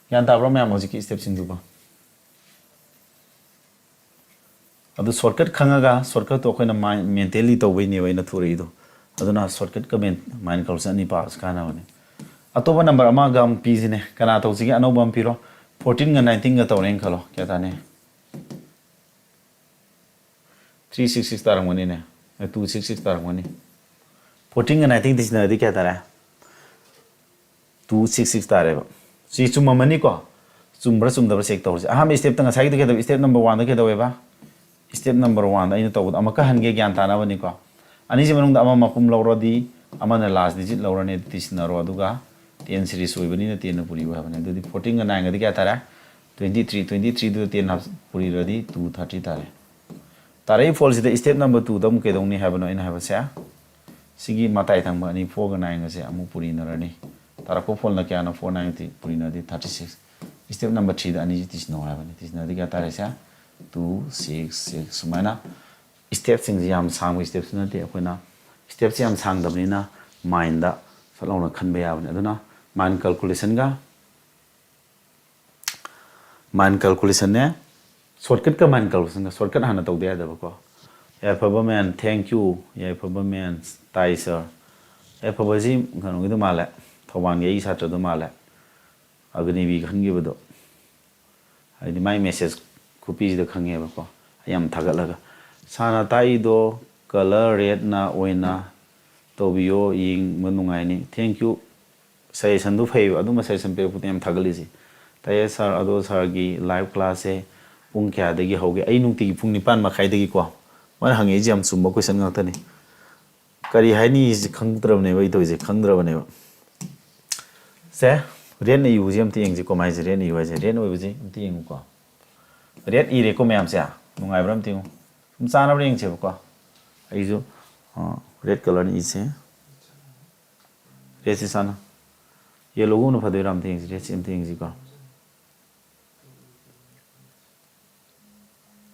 ꯒ꯭ꯌꯥꯟ ꯇꯥꯕ꯭ꯔꯣ ꯃꯌꯥꯝ ꯍꯧꯖꯤꯛꯀꯤ stepꯁꯤꯡꯗꯨꯕꯣ? ꯑꯗꯨ shortcut ꯈꯪꯉꯒ, shortcutꯇꯣ ꯑꯩꯈꯣꯏꯅ mind, mentally ꯇꯧꯕꯩꯅꯦꯕ ꯑꯩꯅ ꯊꯨꯔꯛꯏꯗꯣ꯫ ꯑꯗꯨꯅ shortcutꯀ mind calculation ꯑꯅꯤ ꯄꯥꯕꯁꯤ ꯀꯥꯟꯅꯕꯅꯦ꯫ ꯑꯇꯣꯞꯄ number ꯑꯃꯒ ꯑꯃꯨꯛ ꯄꯤꯁꯤꯅꯦ꯫ ꯀꯅꯥ ꯇꯧꯁꯤꯒꯦ? ꯑꯅꯧꯕ ꯑꯃ ꯄꯤꯔꯣ꯫ Fourteenꯒ nineteenꯒ ꯇꯧꯔꯦꯅ ꯈꯜꯂꯣ꯫ ꯀꯌꯥ ꯇꯥꯅꯤ? Three six six ꯇꯥꯔꯝꯒꯅꯤꯅꯦ꯫ Two six six ꯇꯥꯔꯝꯒꯅꯤ꯫ Fourteenꯒ nineteenꯒ ꯇꯤꯁꯤꯟꯅꯔꯗꯤ ꯀꯌꯥ ꯇꯥꯔꯦ? Two six six ꯇꯥꯔꯦꯕ꯫ ꯁꯤ ꯆꯨꯝꯃꯝꯃꯅꯤꯀꯣ? ꯆꯨꯝꯕ꯭ꯔꯥ ꯆꯨꯝꯗꯕ꯭ꯔꯥ check ꯇꯧꯔꯁꯦ꯫ ꯑꯍꯥꯟꯕ stepꯇ ꯉꯁꯥꯏꯒꯤꯗꯣ ꯀꯩꯗꯧꯕ? Step number oneꯗ ꯀꯩꯗꯧꯋꯦꯕ? Step number oneꯗ ꯑꯩꯅ ꯇꯧꯕꯗꯣ ꯑꯃꯨꯛꯀ ꯍꯟꯒꯦ ꯒ꯭ꯌꯥꯟ ꯇꯥꯅꯕꯅꯤꯀꯣ꯫ ꯑꯅꯤꯁꯤ ꯃꯅꯨꯡꯗ ꯑꯃ ꯃꯄꯨꯝ ꯂꯧꯔꯗꯤ ꯑꯃꯅ last digit ꯂꯧꯔꯅꯤ, ꯑꯗꯨ ꯇꯤꯁꯤꯟꯅꯔꯣ, ꯑꯗꯨꯒ ten series ꯑꯣꯏꯕꯅꯤꯅ tenꯅ ꯄꯨꯔꯤꯌꯨ ꯍꯥꯏꯕꯅꯤ꯫ ꯑꯗꯨꯗꯤ fourteenꯒ nineꯒꯗꯤ ꯀꯌꯥ ꯇꯥꯔꯦ? Twenty three꯫ Twenty threeꯗꯨꯗ ten ꯍꯥꯞ-, ꯄꯨꯔꯤꯔꯗꯤ two thirty ꯇꯥꯔꯦ꯫ ꯇꯥꯔꯛꯏ fourꯁꯤꯗ step number twoꯗ ꯑꯃꯨꯛ ꯀꯩꯗꯧꯅꯤ ꯍꯥꯏꯕꯅꯣ ꯑꯩꯅ ꯍꯥꯏꯕꯁꯦ? ꯁꯤꯒꯤ ꯃꯇꯥꯏ ꯊꯪꯕ ꯑꯅꯤ, fourꯒ nineꯒꯁꯦ ꯑꯃꯨꯛ ꯄꯨꯔꯤꯅꯔꯅꯤ꯫ ꯇꯥꯔꯛꯄ fourꯅ ꯀꯌꯥꯅꯣ? Four nine ꯇꯤ ꯄꯨꯔꯤꯅꯔꯗꯤ thirty six꯫ Step number threeꯗ ꯑꯅꯤꯁꯤ ꯇꯤꯁꯤꯟꯅꯧ ꯍꯥꯏꯕꯅꯤ꯫ ꯇꯤꯁꯤꯟꯅꯔꯗꯤ ꯀꯌꯥ ꯇꯥꯔꯦ ꯁꯦ? Two six six꯫ ꯁꯨꯃꯥꯏꯅ stepꯁꯤꯡꯁꯤ ꯌꯥꯝ ꯁꯥꯡꯕ stepꯁꯨ ꯅꯠꯇꯦ, ꯑꯩꯈꯣꯏꯅ ꯁ꯭ꯇꯦꯞꯁꯦ ꯌꯥꯝ ꯁꯥꯡꯗꯕꯅꯤꯅ ꯃꯥꯏꯟꯗ ꯁꯠ ꯂꯥꯎꯅ ꯈꯟꯕ ꯌꯥꯕꯅꯤ꯫ ꯑꯗꯨꯅ ꯃꯥꯏꯟ ꯀꯥꯜꯀꯨꯂꯦꯁꯟꯒ ꯃꯥꯏꯟ ꯀꯥꯜꯀꯨꯂꯦꯁꯟꯅꯦ꯫ ꯁꯣꯔꯠꯀꯠꯀ ꯃꯥꯏꯟ ꯀꯥꯜꯀꯨꯂꯦꯁꯟꯒ꯫ ꯁꯣꯔꯠꯀꯠ ꯍꯥꯟꯅ ꯇꯧꯗ ꯌꯥꯗꯕꯀꯣ꯫ ꯌꯥꯏꯐꯕ ꯃꯦꯟ, thank you꯫ ꯌꯥꯏꯐꯕ ꯃꯦꯟ, ꯇꯥꯏ ꯁꯥꯔ꯫ ꯌꯥꯏꯐꯕꯁꯤ ꯀꯩꯅꯣꯒꯤꯗꯣ ꯃꯥꯜꯂꯦ, ꯊꯧꯕꯥꯜꯒꯤ ꯑꯩꯒꯤ ꯁꯥꯇ꯭ꯔꯗꯣ ꯃꯥꯜꯂꯦ, ꯑꯒꯅꯤꯕꯤ ꯈꯟꯈꯤꯕꯗꯣ꯫ ꯍꯥꯏꯗꯤ ꯃꯥꯏ ꯃꯦꯁꯦꯖ ꯈꯨꯄꯤꯁꯤꯗ ꯈꯪꯉꯦꯕꯀꯣ꯫ ꯑꯩ ꯌꯥꯝ ꯊꯥꯒꯠꯂꯒ, "ꯁꯥꯔꯅ ꯇꯥꯛꯏꯗꯣ ꯀꯂꯔ ꯔꯦꯠꯅ ꯑꯣꯏꯅ ꯇꯧꯕꯤꯌꯣ, ꯌꯦꯡꯕ ꯅꯨꯡꯉꯥꯏꯅꯤ꯫ Thank you꯫ ꯁꯖꯦꯁꯟꯗꯨ ꯐꯩꯌꯦꯕ, ꯑꯗꯨꯝꯕ ꯁꯖꯦꯁꯟ ꯄꯤꯔꯛꯄꯗꯨ ꯌꯥꯝ ꯊꯥꯒꯠꯂꯤꯁꯦ꯫ ꯇꯥꯏꯌꯦ ꯁꯥꯔ, ꯑꯗꯣ ꯁꯥꯔꯒꯤ ꯂꯥꯏꯚ ꯀ꯭ꯂꯥꯁꯁꯦ ꯄꯨꯡ ꯀꯌꯥꯗꯒꯤ ꯍꯧꯒꯦ?" ꯑꯩ ꯅꯨꯡꯇꯤꯒꯤ ꯄꯨꯡ ꯅꯤꯄꯥꯟ ꯃꯈꯥꯏꯗꯒꯤꯀꯣ꯫ ꯃꯣꯏꯅ ꯍꯪꯉꯛꯏꯁꯦ ꯌꯥꯝ ꯆꯨꯝꯕ ꯀꯣꯏꯁꯟ ꯉꯥꯛꯇꯅꯤ꯫ ꯀꯔꯤ ꯍꯥꯏꯅꯤ ꯁꯤ ꯈꯪꯗ꯭ꯔꯕꯅꯦꯕ ꯑꯩ ꯇꯧꯔꯤꯁꯦ, ꯈꯪꯗ꯭ꯔꯕꯅꯦꯕ꯫ ꯁꯦ, ꯔꯦꯠꯅ ꯏꯕꯁꯦ ꯑꯝꯇ ꯌꯦꯡꯁꯤꯀꯣ, ꯃꯥꯏꯁꯦ ꯔꯦꯠꯅ ꯏꯌꯨ ꯍꯥꯏꯁꯦ, ꯔꯦꯠꯅ ꯑꯣꯏꯕꯁꯦ ꯑꯝꯇ ꯌꯦꯡꯉꯨꯀꯣ꯫ ꯔꯦꯠ ꯏꯔꯦꯀꯣ ꯃꯌꯥꯝꯁꯦ, ꯅꯨꯡꯉꯥꯏꯕ꯭ꯔꯥ ꯑꯝꯇ ꯌꯦꯡꯉꯨ꯫ ꯁꯨꯝ ꯆꯥꯅꯕ ꯌꯦꯡꯁꯦꯕꯀꯣ꯫ ꯑꯩꯁꯨ ꯔꯦꯠ ꯀꯂꯔꯅ ꯏꯁꯦ꯫ ꯔꯦꯠꯁꯤ ꯆꯥꯅ꯫ ꯌꯦꯜꯂꯣꯒꯨꯝꯕꯅ ꯐꯗꯣꯏꯔꯥ ꯑꯝꯇ ꯌꯦꯡꯁꯤ, ꯔꯦꯠꯁꯤ ꯑꯝꯇ ꯌꯦꯡꯁꯤꯀꯣ꯫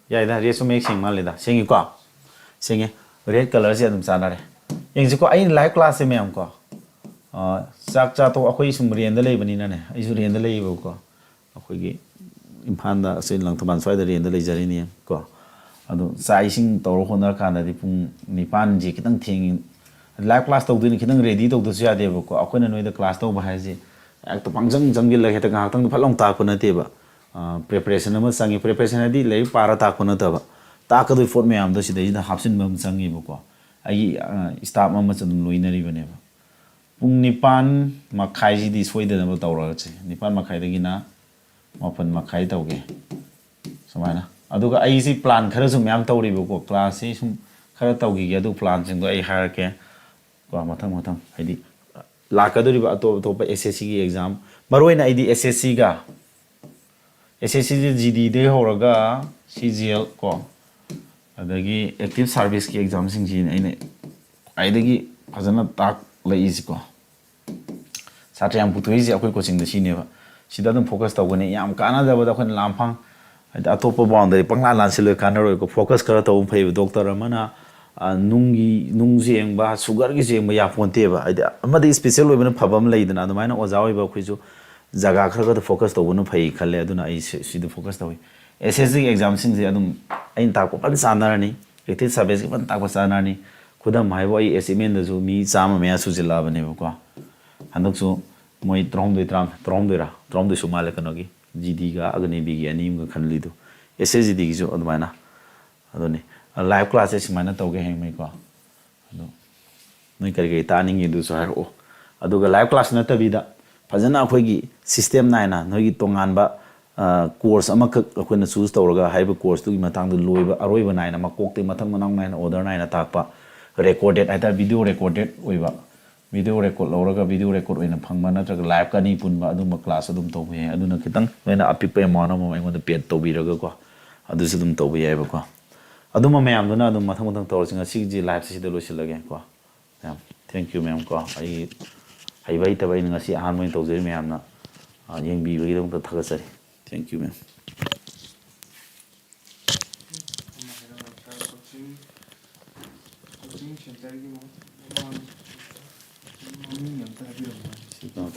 ꯌꯥꯏꯗ, ꯔꯦꯠꯁꯨ ꯃꯌꯦꯛ ꯁꯦꯡ ꯃꯥꯜꯂꯦꯗ꯫ ꯁꯦꯡꯉꯤꯀꯣ? ꯁꯦꯡꯉꯦ꯫ ꯔꯦꯠ ꯀꯂꯔꯁꯦ ꯑꯗꯨꯝ ꯆꯥꯟꯅꯔꯦ꯫ ꯌꯦꯡꯁꯤꯀꯣ, ꯑꯩ ꯂꯥꯏꯚ ꯀ꯭ꯂꯥꯁꯁꯦ ꯃꯌꯥꯝ ꯀꯣ, ꯑ, ꯆꯥꯛ ꯆꯥꯊꯣꯛ-, ꯑꯩꯈꯣꯏ ꯁꯨꯝ ꯔꯦꯟꯗ ꯂꯩꯕꯅꯤꯅꯅꯦ, ꯑꯩꯁꯨ ꯔꯦꯟꯗ ꯂꯩꯌꯦꯕꯀꯣ꯫ ꯑꯩꯈꯣꯏꯒꯤ ꯏꯝꯐꯥꯜꯗ, ꯑꯁꯤ ꯂꯪꯊꯕꯥꯜ ꯁ꯭ꯋꯥꯏꯗ ꯔꯦꯟꯗ ꯂꯩꯖꯔꯤꯅꯦ ꯀꯣ꯫ ꯑꯗꯣ ꯆꯥꯛ ꯏꯁꯤꯡ ꯇꯧꯔ ꯍꯣꯠꯅꯔꯀꯥꯟꯗꯗꯤ ꯄꯨꯡ ꯅꯤꯄꯥꯟꯁꯦ ꯈꯤꯇꯪ ꯊꯦꯡꯉꯤ꯫ ꯂꯥꯏꯚ ꯀ꯭ꯂꯥꯁ ꯇꯧꯗꯣꯏꯅꯤ, ꯈꯤꯇꯪ ꯔꯦꯗꯤ ꯇꯧꯗꯁꯨ ꯌꯥꯗꯦꯕꯀꯣ꯫ ꯑꯩꯈꯣꯏꯅ ꯅꯣꯏꯗ ꯀ꯭ꯂꯥꯁ ꯇꯧꯕ ꯍꯥꯏꯁꯦ ꯍꯦꯛꯇ ꯄꯪꯆꯪ ꯆꯪꯁꯤꯜꯂꯒ ꯍꯦꯛꯇ ꯉꯥꯏꯍꯥꯛꯇꯪꯗ ꯐꯠ ꯂꯥꯎ ꯇꯥꯛꯄ ꯅꯠꯇꯦꯕ꯫ ꯑ, ꯄ꯭ꯔꯤꯄꯔꯦꯁꯟ ꯑꯃ ꯆꯪꯉꯤ꯫ ꯄ꯭ꯔꯤꯄꯔꯦꯁꯟ ꯍꯥꯏꯗꯤ ꯂꯥꯏꯔꯤꯛ ꯄꯥꯔ ꯇꯥꯛꯄ ꯅꯠꯇꯕ, ꯇꯥꯛꯀꯗꯣꯏ ꯄꯣꯠ ꯃꯌꯥꯝꯗꯣ ꯁꯤꯗꯩꯁꯤꯗ ꯍꯥꯞꯆꯤꯟꯕ ꯑꯃ ꯆꯪꯉꯦꯕꯀꯣ꯫ ꯑꯩꯒꯤ, ꯑ, ꯁ꯭ꯇꯥꯐ ꯑꯃꯁꯨ ꯑꯗꯨꯝ ꯂꯣꯏꯅꯔꯤꯕꯅꯦꯕ꯫ ꯄꯨꯡ ꯅꯤꯄꯥꯟ ꯃꯈꯥꯏꯁꯤꯗꯤ ꯁꯣꯏꯗꯅꯕ ꯇꯧꯔꯁꯦ꯫ ꯅꯤꯄꯥꯟ ꯃꯈꯥꯏꯗꯒꯤꯅ ꯃꯥꯄꯟ ꯃꯈꯥꯏ ꯇꯧꯒꯦ ꯁꯨꯃꯥꯏꯅ꯫ ꯑꯗꯨꯒ ꯑꯩꯁꯤ ꯄ꯭ꯂꯥꯟ ꯈꯔꯁꯨ ꯃꯌꯥꯝ ꯇꯧꯔꯤꯕꯀꯣ, ꯀ꯭ꯂꯥꯁꯁꯤ ꯁꯨꯝ ꯈꯔ ꯇꯧꯈꯤꯒꯦ, ꯑꯗꯨ ꯄ꯭ꯂꯥꯟꯁꯤꯡꯗꯣ ꯑꯩ ꯍꯥꯏꯔꯛꯀꯦ ꯀꯣ, ꯃꯊꯪ ꯃꯊꯪ꯫ ꯍꯥꯏꯗꯤ ꯂꯥꯛꯀꯗꯧꯔꯤꯕ ꯑꯇꯣꯞ ꯑꯇꯣꯞꯄ ꯑꯦꯁ ꯑꯦꯁ ꯁꯤꯒꯤ ꯑꯦꯛꯖꯥꯝ, ꯃꯔꯨꯑꯣꯏꯅ ꯑꯩꯗꯤ ꯑꯦꯁ ꯑꯦꯁ ꯁꯤꯒ, ꯑꯦꯁ ꯑꯦꯁ ꯁꯤꯁꯦ ꯖꯤ ꯗꯤꯗꯒꯤ ꯍꯧꯔꯒ ꯁꯤ ꯖꯤ ꯑꯦꯜ ꯀꯣ, ꯑꯗꯒꯤ ꯑꯦꯛꯇꯤꯚ ꯁꯥꯔꯚꯤꯁꯀꯤ ꯑꯦꯛꯖꯥꯝꯁꯤꯡꯁꯤꯅꯤ ꯑꯩꯅ ꯈ꯭ꯋꯥꯏꯗꯒꯤ ꯐꯖꯅ ꯇꯥꯛꯂꯛꯏꯁꯤꯀꯣ꯫ ꯁꯥꯇ꯭ꯔ ꯌꯥꯝ ꯄꯨꯊꯣꯛꯏꯁꯦ ꯑꯩꯈꯣꯏ ꯀꯣꯆꯤꯡꯗ ꯁꯤꯅꯦꯕ꯫ ꯁꯤꯗ ꯑꯗꯨꯝ ꯐꯣꯀꯁ ꯇꯧꯒꯅꯤ꯫ ꯌꯥꯝ ꯀꯥꯟꯅꯗꯕꯗ ꯑꯩꯈꯣꯏꯅ ꯂꯥꯝꯐꯥꯡ, ꯍꯥꯏꯗꯤ ꯑꯇꯣꯞꯄ ꯕꯥꯎꯟꯗꯔꯤ ꯄꯪꯂꯥ ꯂꯥꯟꯁꯤꯜꯂꯒ ꯀꯥꯟꯅꯔꯣꯏꯀꯣ꯫ ꯐꯣꯀꯁ ꯈꯔ ꯇꯧꯕ ꯐꯩꯕ꯫ ꯗꯣꯛꯇꯔ ꯑꯃꯅ ꯅꯨꯡꯒꯤ ꯅꯨꯡꯁꯦ ꯌꯦꯡꯕ, ꯁꯨꯒꯔꯒꯤꯁꯦ ꯌꯦꯡꯕ ꯌꯥꯄꯣꯟꯇꯦꯕ꯫ ꯍꯥꯏꯗꯤ ꯑꯃꯗꯤ ꯏꯁꯄꯤꯁꯦꯜ ꯑꯣꯏꯕꯅ ꯐꯕ ꯑꯃ ꯂꯩꯗꯅ, ꯑꯗꯨꯃꯥꯏꯅ ꯑꯣꯖꯥ ꯑꯣꯏꯕ ꯑꯩꯈꯣꯏꯁꯨ ꯖꯒꯥ ꯈꯔ ꯈꯔꯗ ꯐꯣꯀꯁ ꯇꯧꯕꯅ ꯐꯩ ꯈꯜꯂꯦ꯫ ꯑꯗꯨꯅ ꯑꯩ ꯁꯤ- ꯁꯤꯗ ꯐꯣꯀꯁ ꯇꯧꯏ꯫ ꯑꯦꯁ ꯑꯦꯁ ꯁꯤꯒꯤ ꯑꯦꯛꯖꯥꯝꯁꯤꯡꯁꯦ ꯑꯗꯨꯝ ꯑꯩꯅ ꯇꯥꯛꯄ ꯐꯖꯅ ꯆꯥꯟꯅꯔꯅꯤ, ꯏꯂꯦꯛꯇꯤꯞ ꯁꯕꯖꯦꯛꯁꯦ ꯐꯖꯅ ꯇꯥꯛꯄ ꯆꯥꯟꯅꯔꯅꯤ꯫ ꯈꯨꯗꯝ ꯍꯥꯏꯕꯨ ꯑꯩ ꯑꯦꯁ ꯑꯦꯝ ꯑꯦꯟꯗꯁꯨ ꯃꯤ ꯆꯥꯝꯃ ꯃꯌꯥ ꯁꯨꯖꯜꯂꯛꯑꯕꯅꯦꯕꯀꯣ꯫ ꯍꯟꯗꯛꯁꯨ ꯃꯣꯏ ꯇꯔꯥꯍꯨꯝꯗꯣꯏ ꯇꯔꯥ ꯇꯔꯥꯍꯨꯝꯗꯣꯏꯔꯥ ꯇꯔꯥꯍꯨꯝꯗꯣꯏꯁꯨ ꯃꯥꯜꯂꯦ ꯀꯩꯅꯣꯒꯤ ꯖꯤ ꯗꯤꯒ ꯑꯒꯅꯤꯕꯤꯒꯤ ꯑꯅꯤ ꯑꯃꯒ ꯈꯜꯂꯤꯗꯣ꯫ ꯑꯦꯁ ꯑꯦꯁ ꯖꯤ ꯗꯤꯒꯤꯁꯨ ꯑꯗꯨꯃꯥꯏꯅ꯫ ꯑꯗꯨꯅꯤ ꯂꯥꯏꯚ ꯀ꯭ꯂꯥꯁꯁꯦ ꯁꯨꯃꯥꯏꯅ ꯇꯧꯒꯦ ꯍꯌꯦꯡꯉꯩꯀꯣ꯫ ꯑꯗꯣ ꯅꯣꯏ ꯀꯔꯤ ꯀꯔꯤ ꯇꯥꯅꯤꯡꯉꯤ ꯑꯗꯨꯁꯨ ꯍꯥꯏꯔꯛꯑꯣ꯫ ꯑꯗꯨꯒ ꯂꯥꯏꯚ ꯀ꯭ꯂꯥꯁ ꯅꯠꯇꯕꯤꯗ ꯐꯖꯅ ꯑꯩꯈꯣꯏꯒꯤ ꯁꯤꯁꯇꯦꯝ ꯅꯥꯏꯅ ꯅꯣꯏꯒꯤ ꯇꯣꯉꯥꯟꯕ ꯀꯣꯔꯁ ꯑꯃꯈꯛ ꯑꯩꯈꯣꯏꯅ ꯆꯨꯁ ꯇꯧꯔꯒ ꯍꯥꯏꯔꯤꯕ ꯀꯣꯔꯁꯇꯨꯒꯤ ꯃꯇꯥꯡꯗ ꯂꯣꯏꯕ ꯑꯔꯣꯏꯕ ꯅꯥꯏꯅ ꯃꯀꯣꯛꯇꯒꯤ ꯃꯊꯪ ꯃꯅꯥꯎ ꯅꯥꯏꯅ ꯑꯣꯔꯗꯔ ꯅꯥꯏꯅ ꯇꯥꯛꯄ, ꯔꯦꯀꯣꯔꯗꯦꯠ ꯍꯥꯏꯇꯥꯔꯦ, ꯚꯤꯗꯤꯑꯣ ꯔꯦꯀꯣꯔꯗꯦꯠ ꯑꯣꯏꯕ, ꯚꯤꯗꯤꯑꯣ ꯔꯦꯀꯣꯔꯗ ꯂꯧꯔꯒ ꯚꯤꯗꯤꯑꯣ ꯔꯦꯀꯣꯔꯗ ꯑꯣꯏꯅ ꯐꯪꯕ ꯅꯠꯇ꯭ꯔꯒ ꯂꯥꯏꯚꯀ ꯑꯅꯤ ꯄꯨꯟꯕ ꯑꯗꯨꯝꯕ ꯀ꯭ꯂꯥꯁ ꯑꯗꯨꯝ ꯇꯧꯕ ꯌꯥꯏ꯫ ꯑꯗꯨꯅ ꯈꯤꯇꯪ ꯅꯣꯏꯅ ꯑꯄꯤꯛꯄ ꯑꯦꯃꯥꯎꯟ ꯑꯃꯃꯝ ꯑꯩꯉꯣꯟꯗ ꯄꯦꯗ ꯇꯧꯕꯤꯔꯒꯀꯣ, ꯑꯗꯨꯁꯨ ꯑꯗꯨꯝ ꯇꯧꯕ ꯌꯥꯏꯕꯀꯣ꯫ ꯑꯗꯨꯝꯕ ꯃꯌꯥꯝꯗꯨꯅ ꯑꯗꯨꯝ ꯃꯊꯪ ꯃꯊꯪ ꯇꯧꯔꯁꯤ꯫ ꯉꯁꯤꯒꯤ ꯂꯥꯏꯚꯁꯦ ꯁꯤꯗ ꯂꯣꯏꯁꯤꯜꯂꯒꯦꯀꯣ꯫ ꯃꯌꯥꯝ, thank you ꯃꯌꯥꯝ ꯀꯣ꯫ ꯑꯩ ꯍꯩꯕ ꯍꯩꯇꯕ ꯑꯩꯅ ꯉꯁꯤ ꯑꯍꯥꯟꯕ ꯑꯣꯏꯅ ꯇꯧꯖꯔꯤ ꯃꯌꯥꯝꯅ, ꯑ, ꯌꯦꯡꯕꯤꯕꯒꯤꯗꯃꯛꯇ ꯊꯥꯒꯠꯆꯔꯤ꯫ Thank you ꯃꯌꯥꯝ꯫ ꯀꯣꯆꯤꯡ ꯀꯣꯆꯤꯡ ꯁꯦꯟꯇꯔꯒꯤ ꯃꯃꯤꯡ ꯑꯝꯇ ꯍꯥꯏꯕꯤꯔꯝꯃꯣ꯫